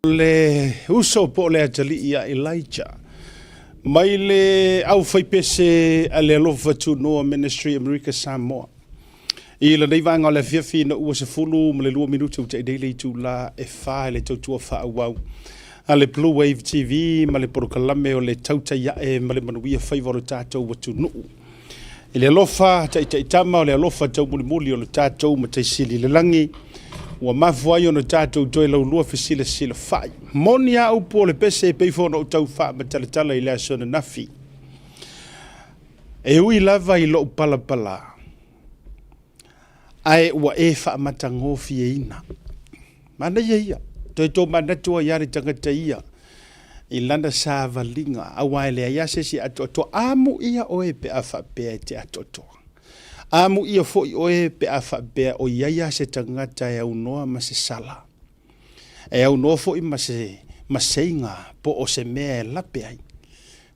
Le uso po o le atalii ia Elijah mai le aufaipese a le Alofa Tunoa Ministry Amerika Samoa. I lenei vaega o le afiafi ina ua 12 minute ua tainei le itula e 4 i le tautua faaauau a le Blue Wave TV ma le polokalame o le Tautai Ae ma le Manuia Faiva o le tatou atunuu. I le alofa taitaitama o le alofa taumulimuli o le tatou Matai Sili i le lagi, ua mafua ai ona tatou toe laulua fesilasilafai. Moni a upu o le pese e pei foi ona ou tau faamatalatala i le aso ananafi. E ui lava i lou palapala, ae ua e faamatagofieina. Manaia ia, toe tomanatu ai lava le tagata ia i lana savaliga, aua e leai lava se isi e atoatoa. Amuia oe pe a faapea e te atoatoa. Amuia foi oe pe a faapea o i ai lava se tagata e aunoa ma se sala, e aunoa foi ma se maseiga po o se mea e lape ai.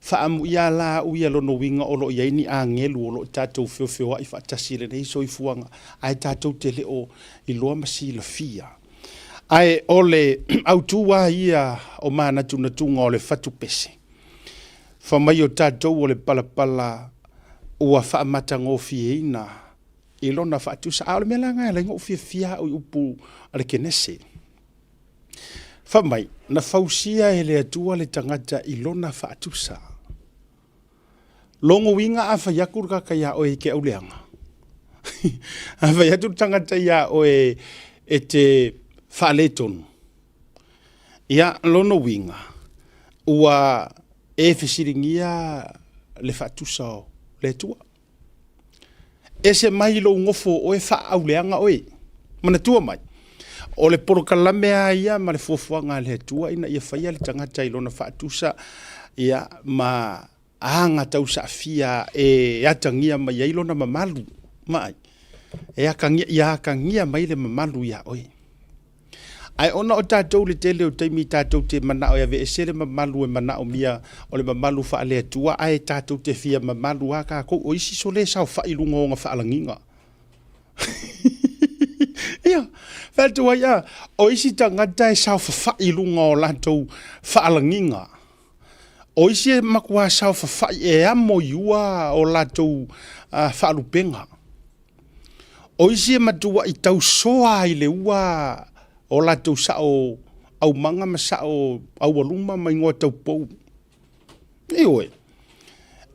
Faaamuia la au ia lona uiga o lo o i ai ni agelu o lo o tatou feofeoai faatasi i lenei soifuaga, ae tatou te le o iloa ma silafia. Ae o le autu lava ia o manatunatuga o le fatupese, fai mai o tatou o le palapala ua faamatagofieina i lona faatusa. A o le mea la lena e ala ai ona ou fiafia au i upu a le Kenese. Fai mai, na fausia e le Atua le tagata i lona faatusa. Lona uiga a fai atu le tagata iā oe e te auleaga, a fai atu le tagata iā oe e te faaletonu, ia, lona uiga, ua e fesiligia le faatusa o le Atua. Ese mai lou nofo o oe faaauleaga oe. Manatua mai, o le polokalame a ia ma le fuafuaga a le Atua ina ia faia le tagata i lona faatusa ia, ma aga tausaafia e atagia mai ai lona mamalu. Vaai, e atagia, ia atagia mai le mamalu iā oe. Ae ona o tatou le tele o taimi tatou te manao e aveese le mamalu e manaomia o le mamalu faale-Atua, ae tatou te fia mamalu lava tatou. O isi sole e saofai i luga o ona faalagiga. Ia, fai atu ai, a, o isi tagata e saofafai i luga o latou faalagiga. O isi e matua saofafai e amo i ua o latou faalupega. O isi e matuai tausoa i le ua o latou sao aumaga ma sao aualuma ma igoa taupou. Ioe.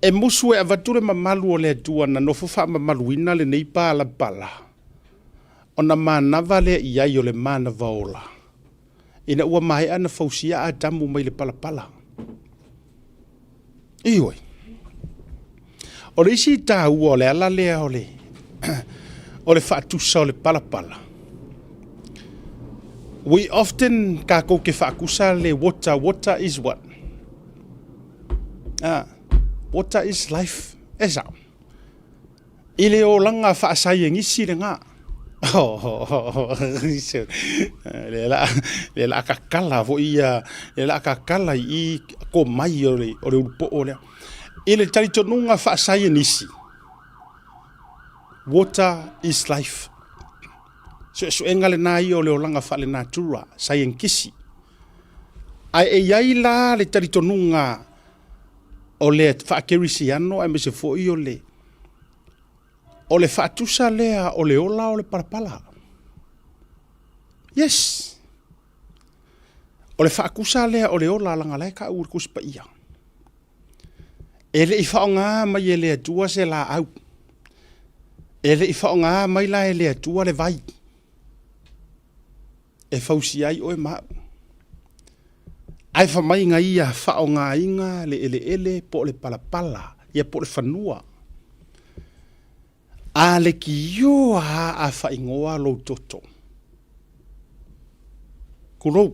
E musu e avatu le mamalu o le Atua na nofo faamamaluina lenei palapala, ona manava lea i ai o le manava ola, ina ua maea ona fausia Atamu mai le palapala. Ioe. O le isi taua o le ala lea o le, o le faatusa o le palapala. We often kākou ke faatusa le water, water is what? Ah, water is life. E sao. I le olaga faasaienisi lena. Le la le la kakala foi ia, le la kakala i ko mai o le o le ulupo'o lea. I le talitonuga faasaienisi, water is life. Suesuega lena ia o le olaga faalenatura, saienitisi. Ae e i ai la le talitonuga o le faakerisiano aemaise foi o le o le faatusa lea o le ola o le palapala. Yes. O le faatusa lea o le ola leaga la e taua i le Tusi Paia. E le i faaaoga mai e le Atua se laau. E le i faaaoga mai la e le Atua le vai e fausia ai oe ma au. Ae fai mai na ia faaaogaina le eleele po o le palapala, ia po o le fanua. A lekiōa lava a faaigoa lou toto, tulou,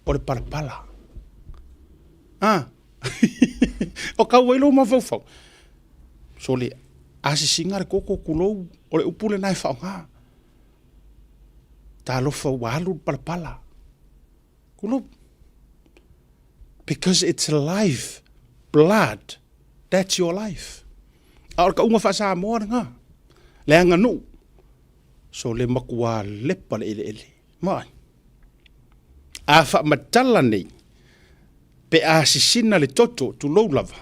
o le palapala. A, o kau ai lou mafaufau. Sole, asiasiga le toto, tulou, o le upu lena e faaaoga. Talofa ua alu le palapala. Tulou. Because it's life, blood, that's your life. A o le tauga faa-Samoa lena, le aganuu, so le matua lepa le eleele. Vaai. A faamatala nei, pe a sisina le toto, tulou lava,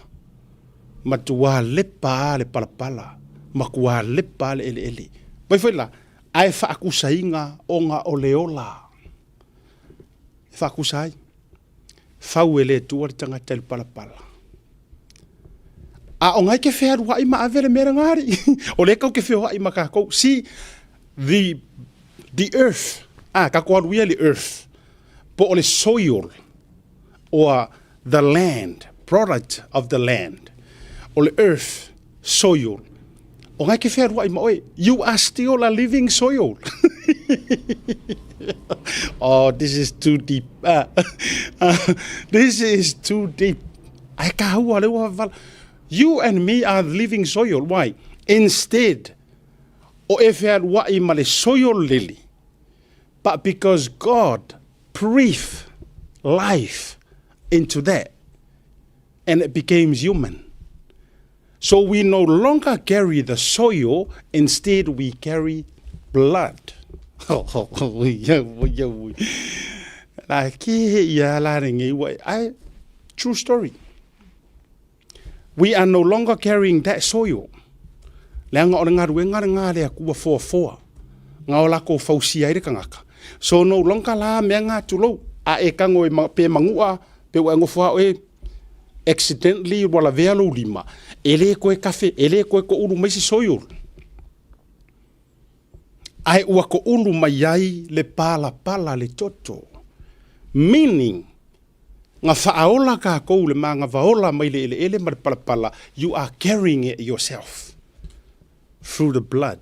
matua lepa a le palapala, matua lepa a le eleele. Vai foi la, ae faakusaina ona o le ola. E faakusa ai. Fau e le Atua le tagata i le palapala. A o ngai ke fealuai ma ave le mea lena alii. O lea kau ke feoai ma kakou. See, the, the earth, ah, kakou alu ia le earth, po o le soil, or the land, product of the land, o le earth, soil, o ngai ke fealuai ma oe. You are still a living soil. Oh, this is too deep. Ah, this is too deep. Ai ka hua le ua vala. You and me are living soil. Why? Instead, o e fealuai ma le soil lili. But because God breathed life into that, and it became human. So we no longer carry the soil, instead we carry blood. La ke ia la renge ua ai true story. We are no longer carrying that soil. Leaga o le galuega lena a le Akua foafoa, nga o lako fausia ai le kangaka. So no longer la mea nga tulou, a e kago e ma, pe magua, pe ua e gofo a oe, accidentally ua lavea lou lima, e le koe kafe, e le koe koulu mai se soil. Ae ua koulu mai ai le palapala le toto. Meaning, Nga faaola kakou le magavaola mai le eleele ma le palapala, you are carrying it yourself through the blood.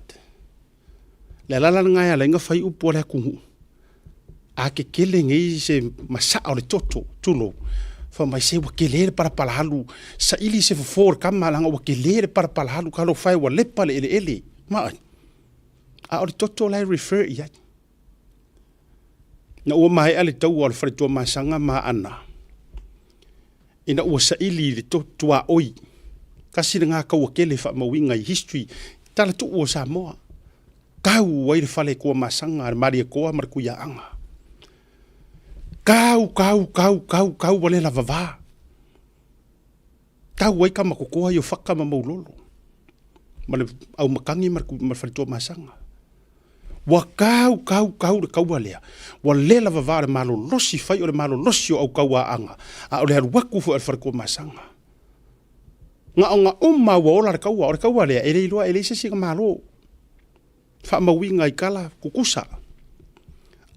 Le alala lena e ala ai nga fai upu a le atunuu. A kekele nei se masaa o le toto, tulou, fai mai se ua kele le palapala alu, saili se fofo o le kama leaga ua kele le palapala alu, talofa e ua lepa le eleele. Ma ai. A o le toto la e refer i ai. Ina ua maea le taua o le fale Tuamasaga ma Aana, ina ua saili i le tuaoi, tasi lena taua tele faamauina i history, tala tuu o Samoa, tau ai le fale Tuamasaga a le Malietoa ma le Tuiaaga. Tau, tau, tau, tau, tau ua le lavava. Tau ai tama kokoa i o Faka ma Maulolo, ma le Aumakagi ma le fale Tuamasaga. Ua kau, kau, kau le kaua lea. Ua le lavava le malolosi fai o le malolosi o au kauaaga, a o le alu atu foi o le fale Tuamasaga. Na o na uma ua ola le kaua, o le kaua lea, e le iloa e leai se isi na malo. Faamauina i tala tutusa.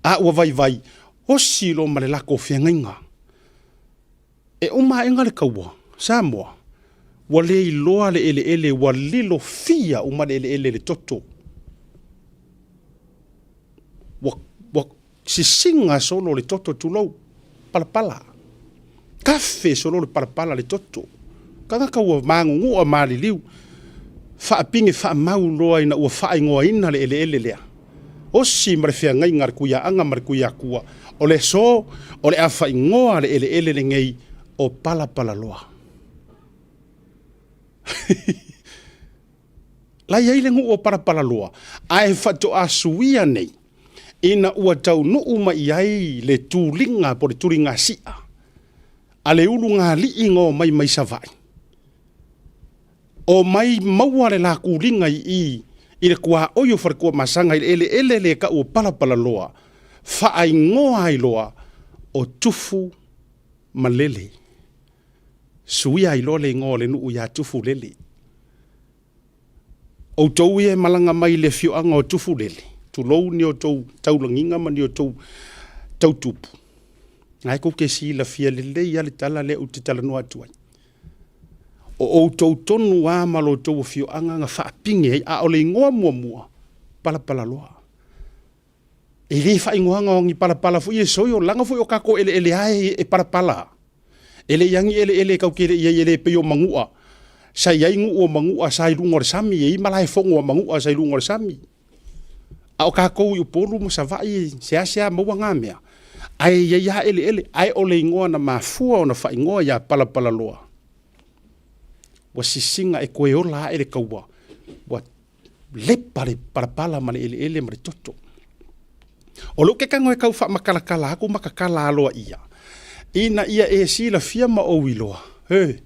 A ua vaivai, osi loa ma le lako feagaiga. E uma aʻega le kaua, Samoa, ua le iloa le eleele ua lilo fia uma le eleele i le toto. Ua, ua sisiga solo le toto tulou, palapala. Kafe solo le palapala le toto. Tagata ua magugua maliliu, faapige faamau loa ina ua faaigoaina le eleele lea. Osi ma le feagaiga a le Kuiaaga ma le Kuiakua, o le aso o le a faaigoa le eleele lenei o Palapalaloa. La i ai le nuu o Palapalaloa, ae faatoa suia nei ina ua taunuu mai ai le tuliga po o le tuligasia a le ulugalii na omai mai Savaii. Omai maua le la tuliga i i i le tuaoi o Faletuamasaga i le eleele le tau o Palapalaloa, faaigoa ai loa o Tufu ma Lele. Suia ai loa le igoa o le nuu ia Tufulele. Outou ia e malaga mai i le afioaga o Tufulele, tulou ni outou taulagiga ma ni outou tautupu, na e kou te silafia lelei lava le tala lea ou te talanoa atu ai. O outou tonu lava ma lo outou afioaga na faapige ai, a o le igoa muamua, Palapalaloa. E le faaigoaga o ni palapala foi e soio, leaga foi o tatou eleele lava e palapala. E le i agi eleele e tau tele i ai e le pei o Manua. Sa i ai nuu o Manua sa i luga o le sami, e i ai malae fono a Manua sa i luga o le sami. A o tatou i Upolu ma Savaii, seasea maua na mea, ae i ai lava eleele, ae o le igoa na mafua ona faaigoa ia Palapalaloa, ua sisiga e toe ola ae le taua, ua lepa le palapala ma le eleele ma le toto. O lou kekago e kau faamakalatala aku ma kakala aloaia, ina ia e silafia ma ou iloa, he,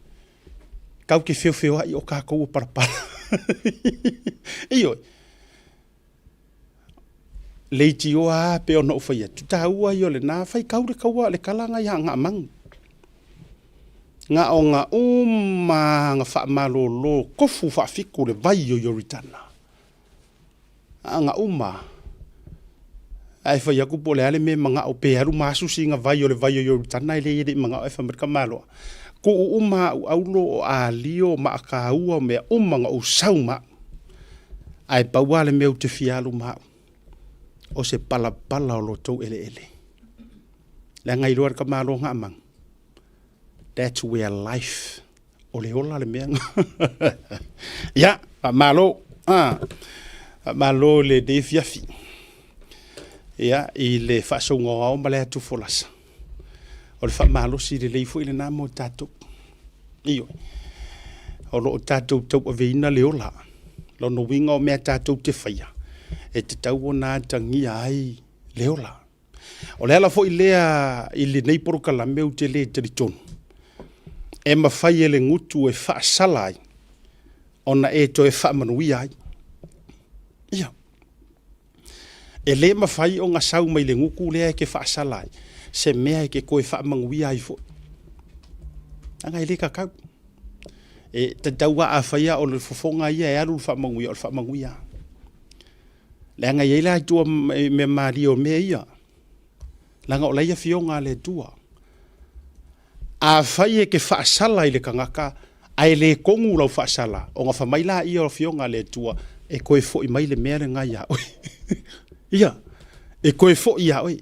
kau ke feofeoai o kakou o palapala. Ioe. Leitioa a pe ona ou fai atu, taua ia o lena, fai kau le kaua le kala ngai hagaamagu. Gaoga uma ga faamalolo kofu faafiku le vai o Ioritana. Aga uma ae fai aku po o le a le mea e manao pe alu ma asu sina vai o le vai o Ioritana e leai e le i manao ae fai mai le tamaloa, tuu uma au aulo o alio o maakaua o mea uma na ou sau ma au. Ae pau lava le mea ou te fia alu ma au, o se palapala o lo outou eleele. Leaga e iloa e le tamaloa Gaamaga, that's where life, o le ola le mea. Ia, faamalo. Ah, faamalo i lenei afiafi. Ia, i le faasouga o ao ma le atu folasa. O le faamalosi lelei foi lena mo tatou. Ioe. O lo o tatou tauaveina le ola. Lona uiga o mea tatou te faia, e tatau ona atagia ai le ola. O le ala foi lea i lenei polokalame ou te le talitonu e mafai e le gutu e faasala ai ona e toe faamanuia ai. Ia. E le mafai ona sau mai le gutu lea e te faasala ai se mea e te toe faamanuia ai foi. Leaga e le tatau. E tatau lava afai lava o le fofoga ia e alu le faamanuia, o le faamanuia. Leaga e i ai la i tua mea malie o mea ia. Leaga o la e afioga a le Atua. Afai e te faasala i le tagata ae le tonu lau faasala, ona fai mai laia o afioga a le Atua, e toe foi mai le mea lena ia oe. Ia, e toe foi ia oe.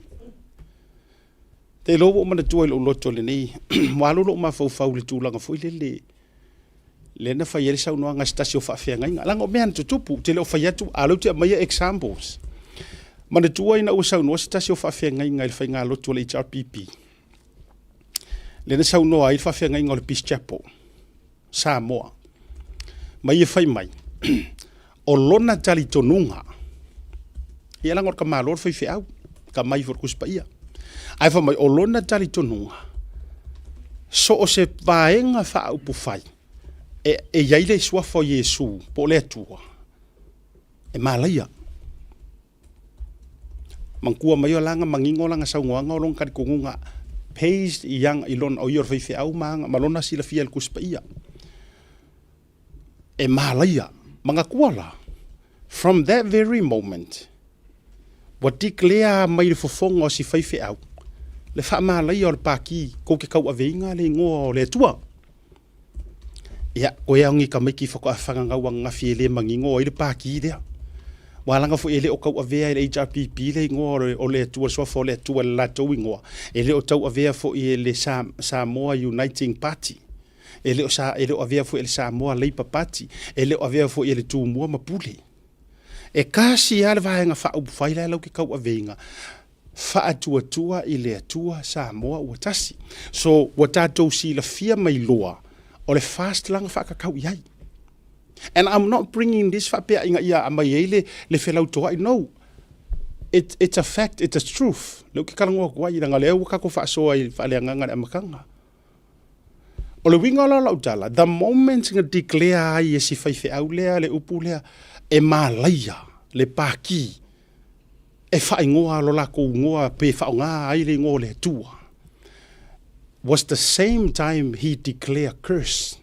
Te iloa ua ou manatua i lou loto lenei, ua alu lou mafaufau i le tulaga foi lele, lea na fai ai le saunoaga a se tasi o faafeagaiga. Leaga o mea na tutupu, ou te le o fai atu, a o lea ou te aumaia examples. Manatua ina ua saunoa se tasi o faafeagaiga i le faigalotu a le HRPP, lea na saunoa ai le faafeagaiga o le Peace Chapel, Samoa, ma ia fai mai, o lona talitonuga, ia leaga o le tamaloa le faifeau, tamai foi o le Tusi Paia. Ae fai mai, o lona talitonuga, so o se vaega faaupufai e i ai le suafa o Iesu po o le Atua, e malaia. Manatua mai o la na manino lana saunoaga o lona talitonuga based i ana, i lona, o ia o le faifeau ma ana, ma lona silafia i le Tusi Paia. E malaia. Manatua la, from that very moment, ua declare mai le fofoga o si faifeau, le faamalaia o le Pati tou te tauaveina le igoa o le Atua. Ia, koe au ni tamaiti faatoa fananau ananafi e le manino ai le Pati lea. Ua laga foi e le o tauavea e le HRPP le igoa o le Atua, le suafa o le Atua i le latou igoa. E le o tauavea foi e le Samoa Uniting Party. E le o, sa, e le o avea foi e le Samoa Labour Party. E le o avea foi e le Tumua ma Pule. E tasi lava le Vaega Faaupufai la e lau te tauaveina, Faatuatua i le Atua Samoa ua tasi. So, ua tatou silafia mai loa, o le fast la na faatatau i ai. And I'm not bringing this faapea ina ia aumai ai le, le felautoai. No. It, it's a fact, it's a truth. Lea ou te talanoa atu ai, leaga o lea ua tatou faasoa i faaleagaga i le amataga. O le uiga la o lau tala, the moment na declare ai e si faifeau lea le upu lea, e malaia le Paki e faaigoa lo latou igoa pe faaaoga ai le igoa o le Atua, was the same time he declare curse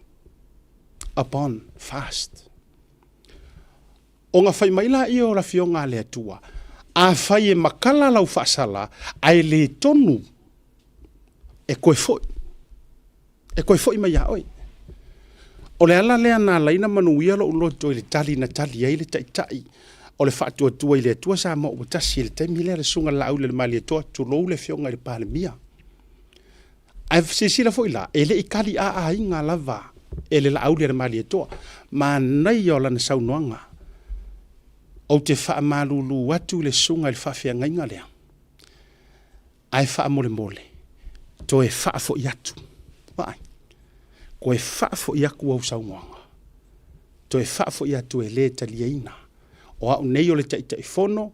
upon fast. Ona fai mai laia o le Afioga a le Atua, Afai e makala lau faasala, ae le tonu, e toe foi, e toe foi mai ia oe. O le ala lea na ala ai ona manuia lou loto i le tali na tali ai le Taitai o le Faatuatua i le Atua Samoa ua Tasi i le taimi lea, le Susuga i le Laaulialemalietoa, tulou le Afioga i le Palemia. Ae silasila foi la, e le i tali aaina lava e le Laaulialemalietoa. Manaia o lana saunoaga, Ou te faamalulu atu i le susuga i le faafeagaiga lea, ae faamolemole, toe faafoi atu. Vaai, toe faafoi atu au saunoaga, toe faafoi atu e le taliaina. O au nei o le Taitaifono.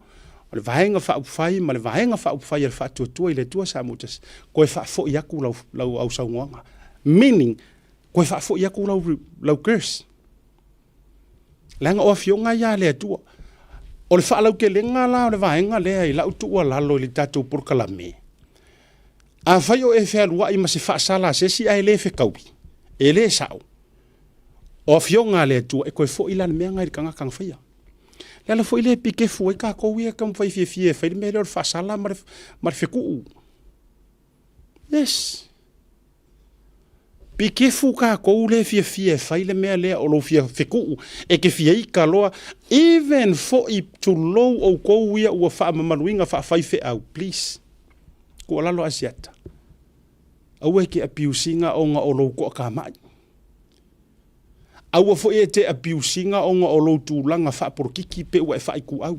O le Vaega Faaupufai ma le Vaega Faaupufai a le Faatuatua i le Atua Samoa Tasi, koe faafoi aku lau, lau ausaunoaga. Meaning, koe faafoi aku lau, lau curse. Leaga o afioga ia a le Atua. O le faalautelega la o le vaega lea i lau tuualalo i le tatou polokalame, afai o e fealuai ma se faasala a se isi ae le fetaui, e le sao, o afioga a le Atua e toe foi la le mea lena i le tagata na faia. Le ala foi lea e pikefu ai tatou ia e taumafai fiafia e fai le mea lea o le faasala ma le fetuu. Yes. Pikefu tatou lea e fiafia e fai le mea lea o lou fia fetuu, e te fia ita loa, even foi tulou outou ia ua faamamaluina faafaifeau, please, tuualalo Asiata, aua e te abuse ina ona o lou toatamai. Aua foi e te abuse ina ona o lou tulaga faapolokiki pe ua e faaituau.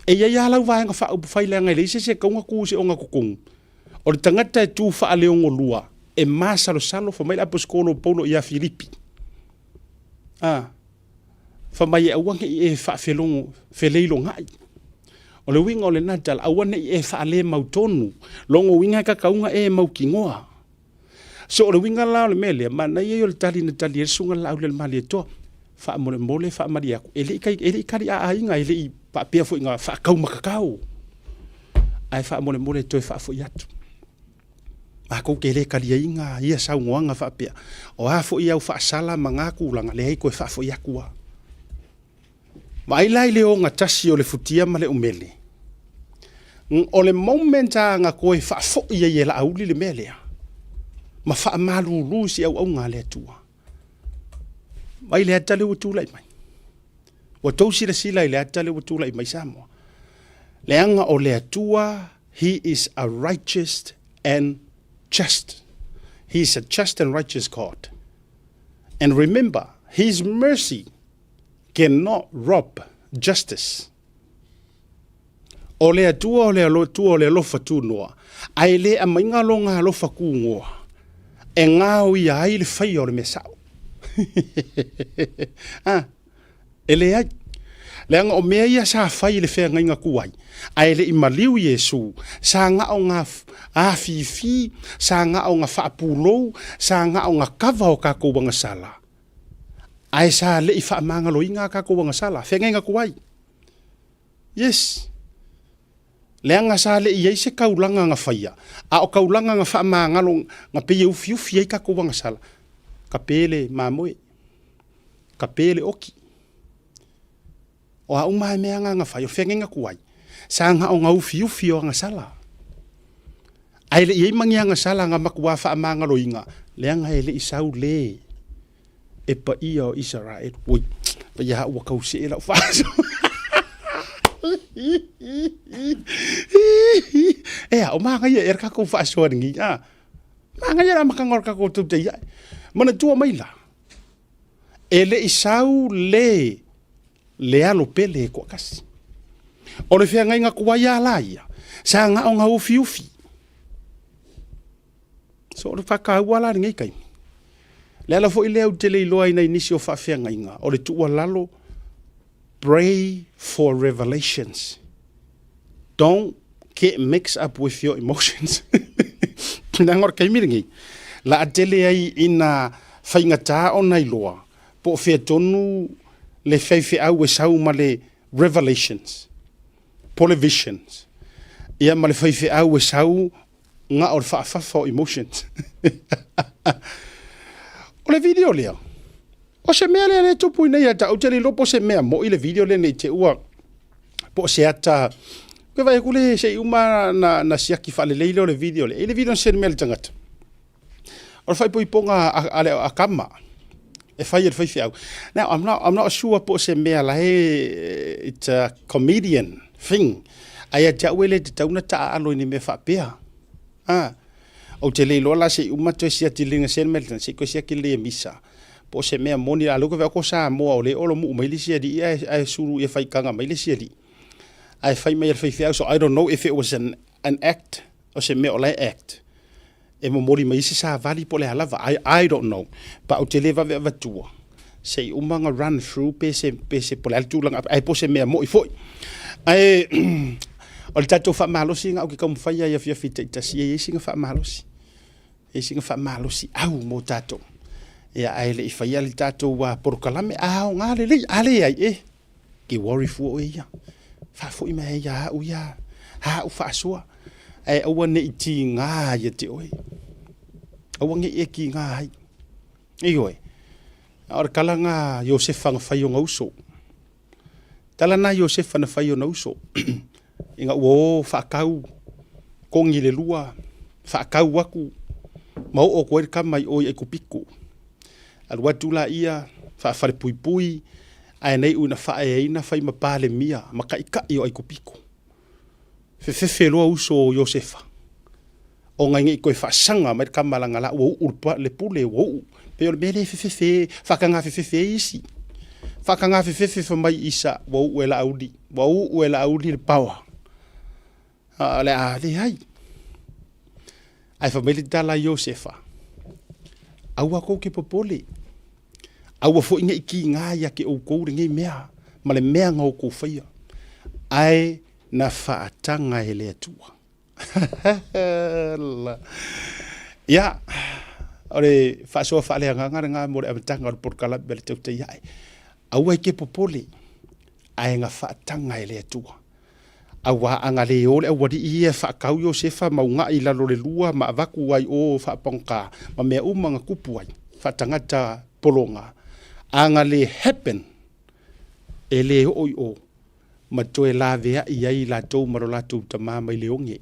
E i ai lava lau vaega faaupufai leaga e leai se isi e tatau ona tu i se ogatotonu. O le tagata e tu faaleogolua, e masalosalo, fai mai le Aposetolo o Paulo ia Filipi, a, fai mai e aua ne i e faafelogo, feleilogai. O le uiga o lena tala, aua ne i e faalemautonu. Lona uiga e tatau ona e mautinoa. So o le uiga la o le mea lea, manaia ia o le tali na tali ai le Susuga i le Laaulialemalietoa. Faamolemole faamalie atu, e le i, e le i tali aaina, e le i faapea foi na faataumatatao. Ae faamolemole toe faafoi atu. Matou te le taliaina ia saunoaga faapea, o a foi au faasala ma na tulaga, leai toe faafoi atu lava. Vaai la i le ogatasi o le futia ma le umele. O le moment lava na toe faafoi ai e Laauli le mea lea, ma faamalulu i se auauna a le Atua, vaai le ata lea ua tulai mai. Ua tou silasila i le ata lea ua tulai mai Samoa. Leaga o le Atua, He is a righteous and just. He is a just and righteous God. And remember, His mercy cannot rob justice. O le Atua o le Atua o le alofa tunoa, ae le aumaiga lona alofa tunoa e gaoia ai le faia o le mea sao. ah, e leai. Leaga o mea ia sa fai i le feagaiga tuai, ae le i maliu Iesu, sa gao ga afifi, sa gao ga faapulou, sa gao ga kava o tatou agasala. Ae sa le i faamagaloina a tatou agasala, feagaiga tuai. Yes. Leaga sa le i ai se taulaga na faia, a o taulaga na faamagalo, na pei e ufiufi ai tatou agasala, tape le mamoe, tape le oki. O a uma lava mea na na fai, o feagaiga tuai, sa na o na ufiufi o agasala. Ae le i ai ma ni agasala na matua faamagaloina, leaga e le i sau le e paia o Isaraelu. Oi, paia ua tau see lau faasoa. Ea, o magaia e le kakou faasoa lenei. Ah, magaia le amataga o le kakou tautai ai. Manatua mai la, e le i sau le le alo pele e toatasi. O le feagaiga tuai lava la ia, sa gao na ufiufi. So o le faataua la lenei taimi. Le ala foi lea ou te le iloa ai nai nisi o faafeagaiga, o le tuualalo, pray for revelations. Don't get mixed up with your emotions. Leaga o le taimi lenei, la a tele ai ina faigata ona iloa po o fea tonu le faifeau e sau ma le revelations, po le visions, ia ma le faifeau e sau na o le faafafa o emotions. O le video lea, o se mea lea le tupu i nei ata, ou te le iloa po o se mea moi le video lea nei te ua po o se ata, ke vai aku le se i uma na, na siaki faalelei lea o le video lea. I le video na send mai le tagata. O le faaipoipoga a, a, a, a kama, e fai e le faifeau. Now, I'm not sure po o se mea la e, it's a comedian thing. Ae ia te au e le tatau na taaalo i ni mea faapea. Ah, ou te le iloa la se i uma toe siaki le na send mai se i toe siaki lelei e misa. Po o se mea moni a lea ua ko Samoa o le olo muu mai le isi alii ae, ae sulu ia faitaga mai le isi alii. Ae fai mai e le faifeau. So I don't know if it was an act o se mea o la e act. E momoli mai ai se savali po o le a lava, I, I don't know. But ou te le vave avatua. Se i uma ona run through pe se, pe se, po o le a le tulaga, ae po o se mea moi foi. Ae o le tatou faamalosi lena ou te taumafai lava i afiafi taitasi, e i ai sina faamalosi. E i ai sina faamalosi au mo tatou. Ia, ae le i faia le tatou polokalame, a aoga lelei, a leai, e te worry fua oe ia. Faafoi mai ai ia au ia, a au faasoa. Ae aua ne i tiga ia te oe. Aua ne i e tiga ai. Ioe. A o le tala na Iosefa na fai ona uso. Tala na Iosefa na fai ona uso. Ina ua o faatau kogi le lua, faatau atu ma oo atu ai le tama i o i Aikupito. Alu atu laia faafalepuipui ae na iu ina faaeaina fai ma Palemia ma taitai o Aikupito. Fefefe loa uso o Iosefa. Ona ne i toe faasaga mai le tama leaga la ua uu le pule ua uu. Pei o le mea lea e fefefe, faataga fefefe ai isi. Faataga fefefe fai mai Isa ua uu e Laauli, ua uu e Laauli le power. A o le a leai. Ae fai mai le tala a Iosefa, aua tou te popole, aua foi ne i tiga ia te outou lenei mea ma le mea na outou faia, ae na faataga e le Atua. Ia, o le faasoa faaleagaga lena mo le amataga o le polokalame a le Tautai Ae. Aua e te popole, ae na faataga e le Atua. Aua a na le o le aualii ia e faatau Iosefa ma una'i i lalo o le lua ma avatu ai o faapagota ma mea uma na tupu ai, faatagata pologa, a na le happen, e le oo i o ma toe laveai ai i latou ma lo latou tama mai le oge.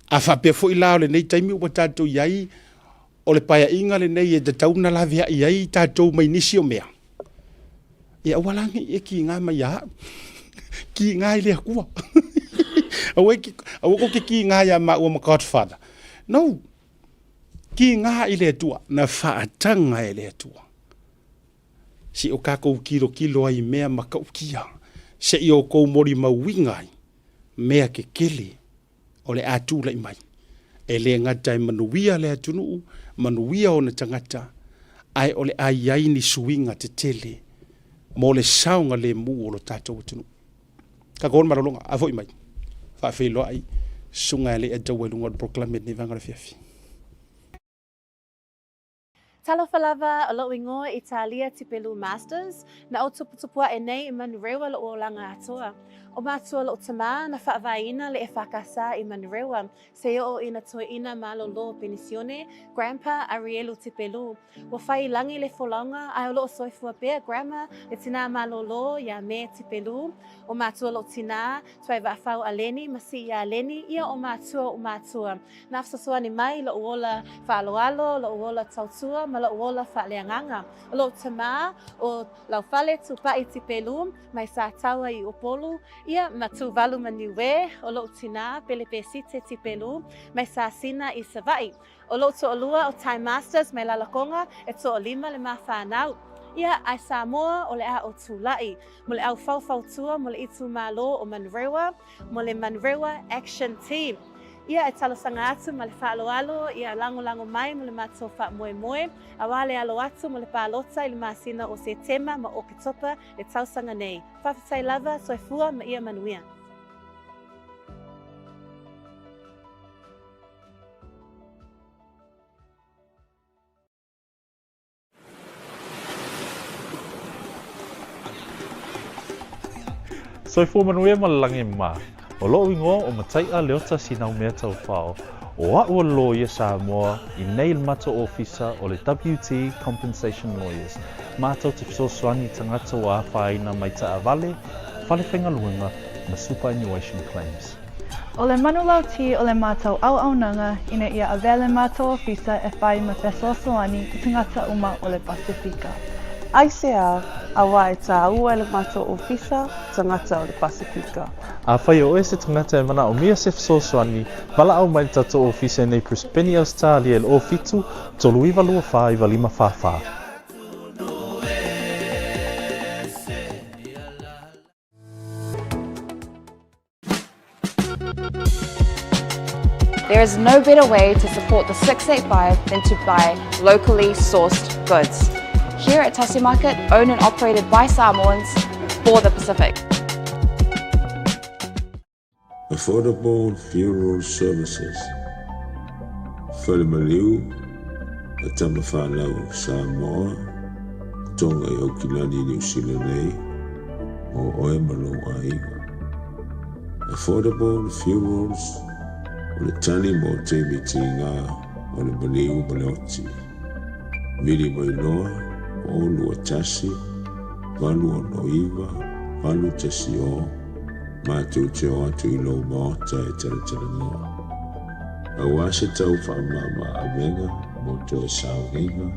A faapea foi la o lenei taimi ua tatou i ai, o le paeaiga lenei e tatau ona laveai ai tatou mai nisi o mea, ia aua la ne i e kiga mai ia au, kiga i le Atua. Aua aua tou te kiga ia maua ma Godfather. No, kiga i le Atua, na faataga e le Atua. Se i o tatou tilotilo ai i mea matautia, se i outou molimauina ai mea tetele o le a tulai mai. E le gata e manuia le atunuu, manuia ona tagata, ae o le a i ai ni suiga tetele mo le saogalemu o lo tatou atunuu. Tatou o le malologa, a foi mai, faafeiloai Susuga e Alii-a-Taua i luga o le polokalame i lenei vaega o le afiafi. Talofa lava, o loʻu igoa Italia Tipelu Masters, na ou tuputupu aʻe nei i Manurewa loʻu olaga atoa. ʻO mātua loʻu tamā na faavaeina le EFKS i Manurewa, se oʻo i na toeʻina malōlō penisione, Grandpa Arielu Tipelu. Ua fai i lagi le folauga, ae o loʻo soifua pea Grandma le tinā malōlō iā Me Tipelu. ʻO mātua loʻu tinā, Tuaivaafau Aleni ma Sii Aleni, ia ʻo mātua oʻu mātua. Na fesoasoani mai loʻu ola faaaloalo, loʻu ola tautua ma loʻu ola faaleagaga. O loʻu tamā, ʻo Laufale Tupaʻi Tipelu, mai Sataua i Upolu, ia ma Tuvalu ma Niue, ʻo loʻu tinā, Pelepesite Tipelu, mai Sasina i Savaʻi. ʻO loʻu toʻolua, ʻo Ty Masters, mai Lalakoga, e toʻolima le ma whānau. Ia, ae Samoa, o le a ʻo Tulaʻi, mo le au faufautua mo le itumalo o Manurewa, mo le Manurewa Action Team. Ia e talosaga atu ma le faaaloalo ia lagolago mai mo le matou faamoemoe, auā le alo atu mo le palota i le masina o Setema ma Oketopa le tausaga nei. Faafetai lava, soifua ma ia manuia. Soifua manuia ma le lagi ma. O loʻu ingoa o Mataiʻa Leota Sinaumea Taufao, o aʻu o le loia Samoa i nei le matou ofisa o le WT Compensation Lawyers, matou te fesoasoani i tagata ua afaina mai taavale, fale faigaluega ma superannuation claims. ʻO le manulauti o le mātou auaunaga ina ia avea le mātou ofisa e whai ma fesoasoani i tagata uma o le Pasifika. Aisea, auā e tāua e le mātou ofisa tagata o le Pasifika. Afai o oe se tagata e manaomia se fesoasoani, valaau mai le tatou ofisa i nei Brisbane, Ausetalia i le 07 39 24 95 44. There is no better way to support the 685 than to buy locally sourced goods. Here at Tasi Market, owned and operated by Samoans for the Pacific. Affordable Funeral Services, Fale Maliu a Tama Whanau Samoa, Tonga i Aukilani Niu Sila nei, mō oe ma lou aiga. Affordable Funerals o le tali mo taimi tīgā o le maliu ma le oti. Vili mai loa, 0 2 1, 8 6 9, 8 1 0, matou te o atu i lou maota e talatalanoa. Aua se tau faamama avega mo toe sauniga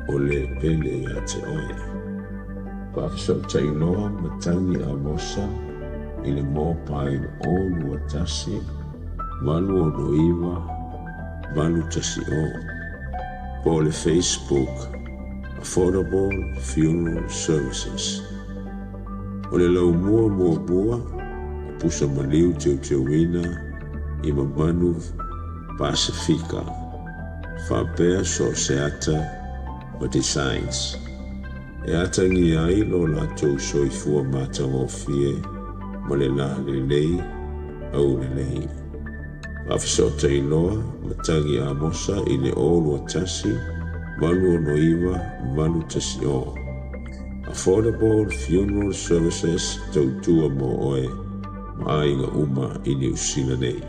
o le pele ia te oe. Faafesootai loa Matangi Amosa i le mobile 0 2 1 8 6 9 8 1 0 po o le Facebook Affordable Funeral Services. O le laumua muamua o pusa maliu teuteuina i mamanu Pasefika faapea so o se ata ma designs e atagia ai lo latou soifua matagofie ma le lalelei aulelei. Faafesootai loa Matagi Amosa i le 0 2 1 8 6 9 8 1 0. Affordable Funeral Services tautua mo oe ma aiga uma i Niu Sila nei.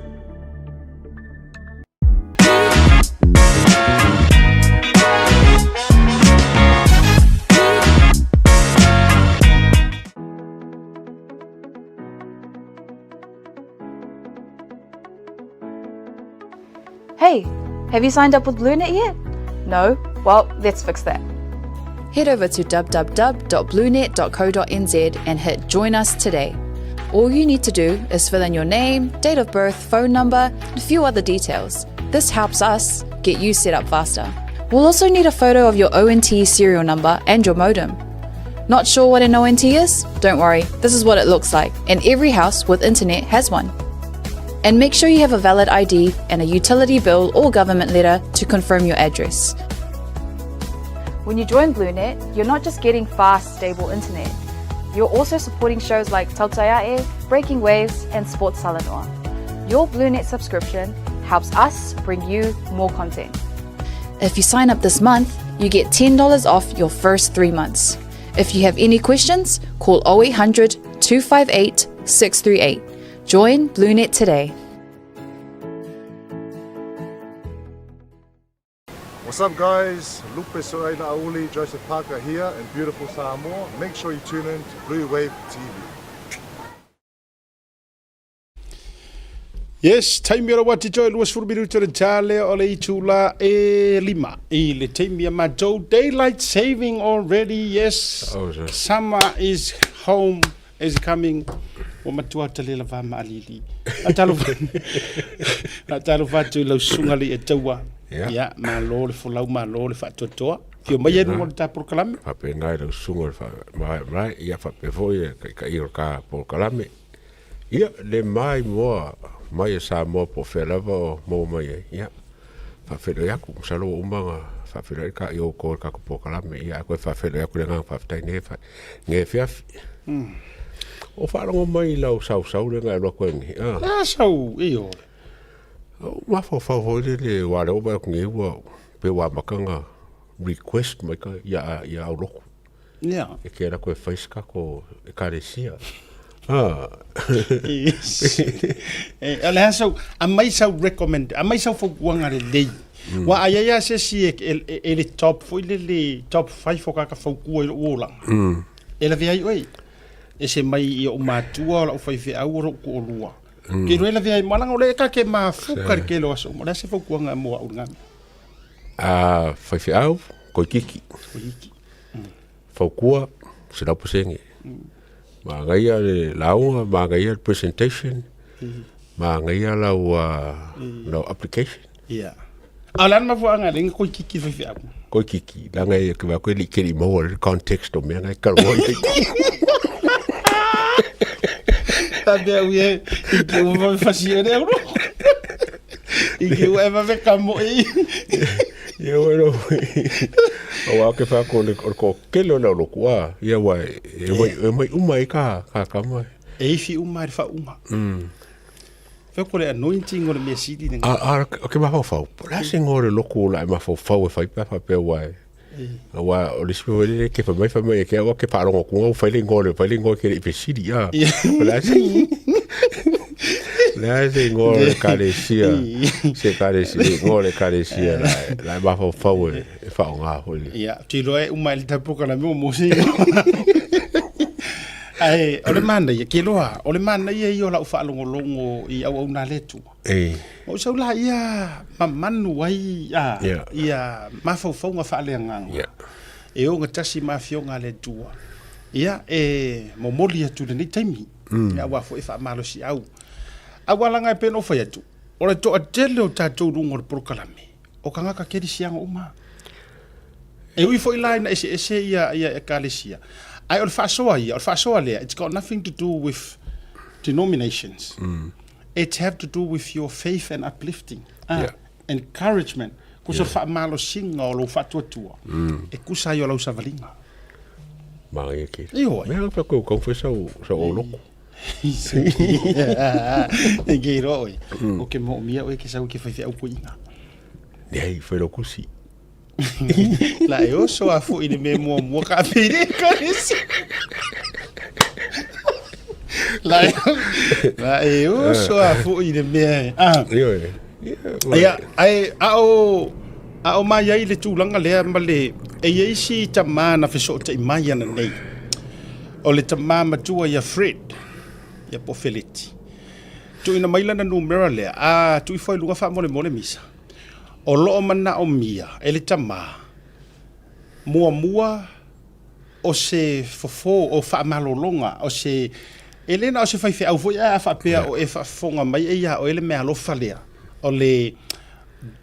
Hey, have you signed up with BlueNet yet? No? Well, let's fix that. Head over to www.bluenet.co.nz and hit Join Us Today. All you need to do is fill in your name, date of birth, phone number, and a few other details. This helps us get you set up faster. We'll also need a photo of your ONT serial number and your modem. Not sure what an ONT is? Don't worry, this is what it looks like, and every house with internet has one. And make sure you have a valid ID and a utility bill or government letter to confirm your address. When you join BlueNet, you're not just getting fast, stable internet. You're also supporting shows like Tautaiae, Breaking Waves, and Sports Talanoa. Your BlueNet subscription helps us bring you more content. If you sign up this month, you get $10 off your first 3 months. If you have any questions, call 0800 258 638. Join BlueNet today. What's up, guys? Lupe Soaina Auli, Joseph Parker here in beautiful Samoa. Make sure you tune in to Blue Wave TV. Yes, taimi o le wati toi 20 minuta le tale o le itula e lima. I le taimi a matou daylight saving already, yes. Oh, sir. Summer is home, is coming. Ua matua tale lava ma alili. A talofa atu i lau susuga le taua. Ia, malo le folau, malo le faatoatoa. Fio mai e luga o le ta polokalame. Faapena i lau susuga le faamaemae, ia faapea foi le taitaiga o le ta polokalame. Ia, le ma i moa mai e Samoa po o fea lava o maua mai ai, ia, faafeiloai atu, masalo ua uma ona faafeiloai le ta i outou i le tatou polokalame, ia, ae toe faafeiloai atu i le agaga faafetai i lenei afiafi. O faalogo mai i lau sausau lea na e alu atu ai nei, a? A sau, ioe. Ou mafaufau foi lele, aua o lea ua vaai atu nei ua pei ua amata ona request mai ka ia ia aulotu. E te ala koe fai se tatou ekalesia. Ah. Yes. E, o le a sau, aumai sau recommend, aumai sau fautuaga lelei. Ua ai ai lava se isi e, e, e, e le top foi lele, top 5 o kaka fautua i lou olaga. E lavea ai oe. Ese mai i ou matua, o lau faifeau, o lou toalua. Ke iloa e lavea ai ma leaga o lea e ta te mafuta i le tele o aso uma. O le a se fautuaga mo au i lena mea? A faifeau, koikiki. Koikiki. Fautua, 100%. Manaia le lauga, manaia le presentation, manaia lau, lau application. Ia. A o le a le mafuaaga e ala ai ona koikiki le faifeau? Koikiki, leaga e te vaai atu e le i tele i maua le context o mea na e talanoa i ai. Ta mea ui e, i te ua vave fasi e le auro. I te ua e vave ka mo i. Ia ua lo. Aua ke whai atu o le toatele o le au lotu, a, ia aua e omai uma ai ka tama. E ifi uma i le faauuga. Fai atu o le anointing o le mea sili lena. A, a, ke mafaufau, po o le a se igoa o le lotu o la e mafaufau e fai pe a faapea aua e, aua o le isi mea foi lele e te fai mai fai mai e te au a ke faalogo atu ua fai le igoa o le, fai le igoa e te le i fesili, a. O le a se, o le a se igoa o le ekalesia, se ekalesia, le igoa o le ekalesia la e, la e mafaufau e, e faaaoga foi le. Ia, ou te iloa e uma ai le tatou polokalame ua maua se igoa. Ae o le manaia, ke loa, o le manaia ia o lau faalogologo i auauna a le Atua. Ei. Ma ou sau la ia mamanu ai a, Yeah. ia mafaufauga faaleagaga. Yeah. E ogatasi ma afioga a le Atua. Ia, e momoli atu i lenei taimi. Mm. Ia, aua foi e faamalosiau. Aua laga e pei ona ou fai atu, o le toatele o tatou luga o le polokalame, o tagata kerisiano uma. E ui foi la ina eseese ia ia ekalesia, ae o le faasoa ia, o le faasoa lea, it's got nothing to do with denominations. Mm. It's have to do with your faith and uplifting. Ah, yeah. Encouragement. Kusa yeah. faamalosiga o lou faatuatua. Mm. E kusa ai o lau savaliga. Manaia kēlā. Ioe. Mea pe koe kau fai sau sau o loko. E ke iloa oe. O ke moomia oe ke sau ke faifeau koeina. Leai, fai lau kusi. La e oso a foʻi le mea muamua ka afe i le ekalesia. La e, la e oso a foʻi le mea e. Ah. Ioe. Ia, ae a o a o mai ai le tulaga lea ma le e i ai si tamā na fesootai mai ana nei. O le tamā matua ia Fred, ia po Feleti. Tuuina mai lana numera lea, a tuu ifo ai i luga faamolemole misa. O lo o manaomia e le tamā muamua o se fofo o faamalologa, o se, e le na o se faifeau foi ae a faapea o e faafofoga mai e iā oe le meaalofa lea, o le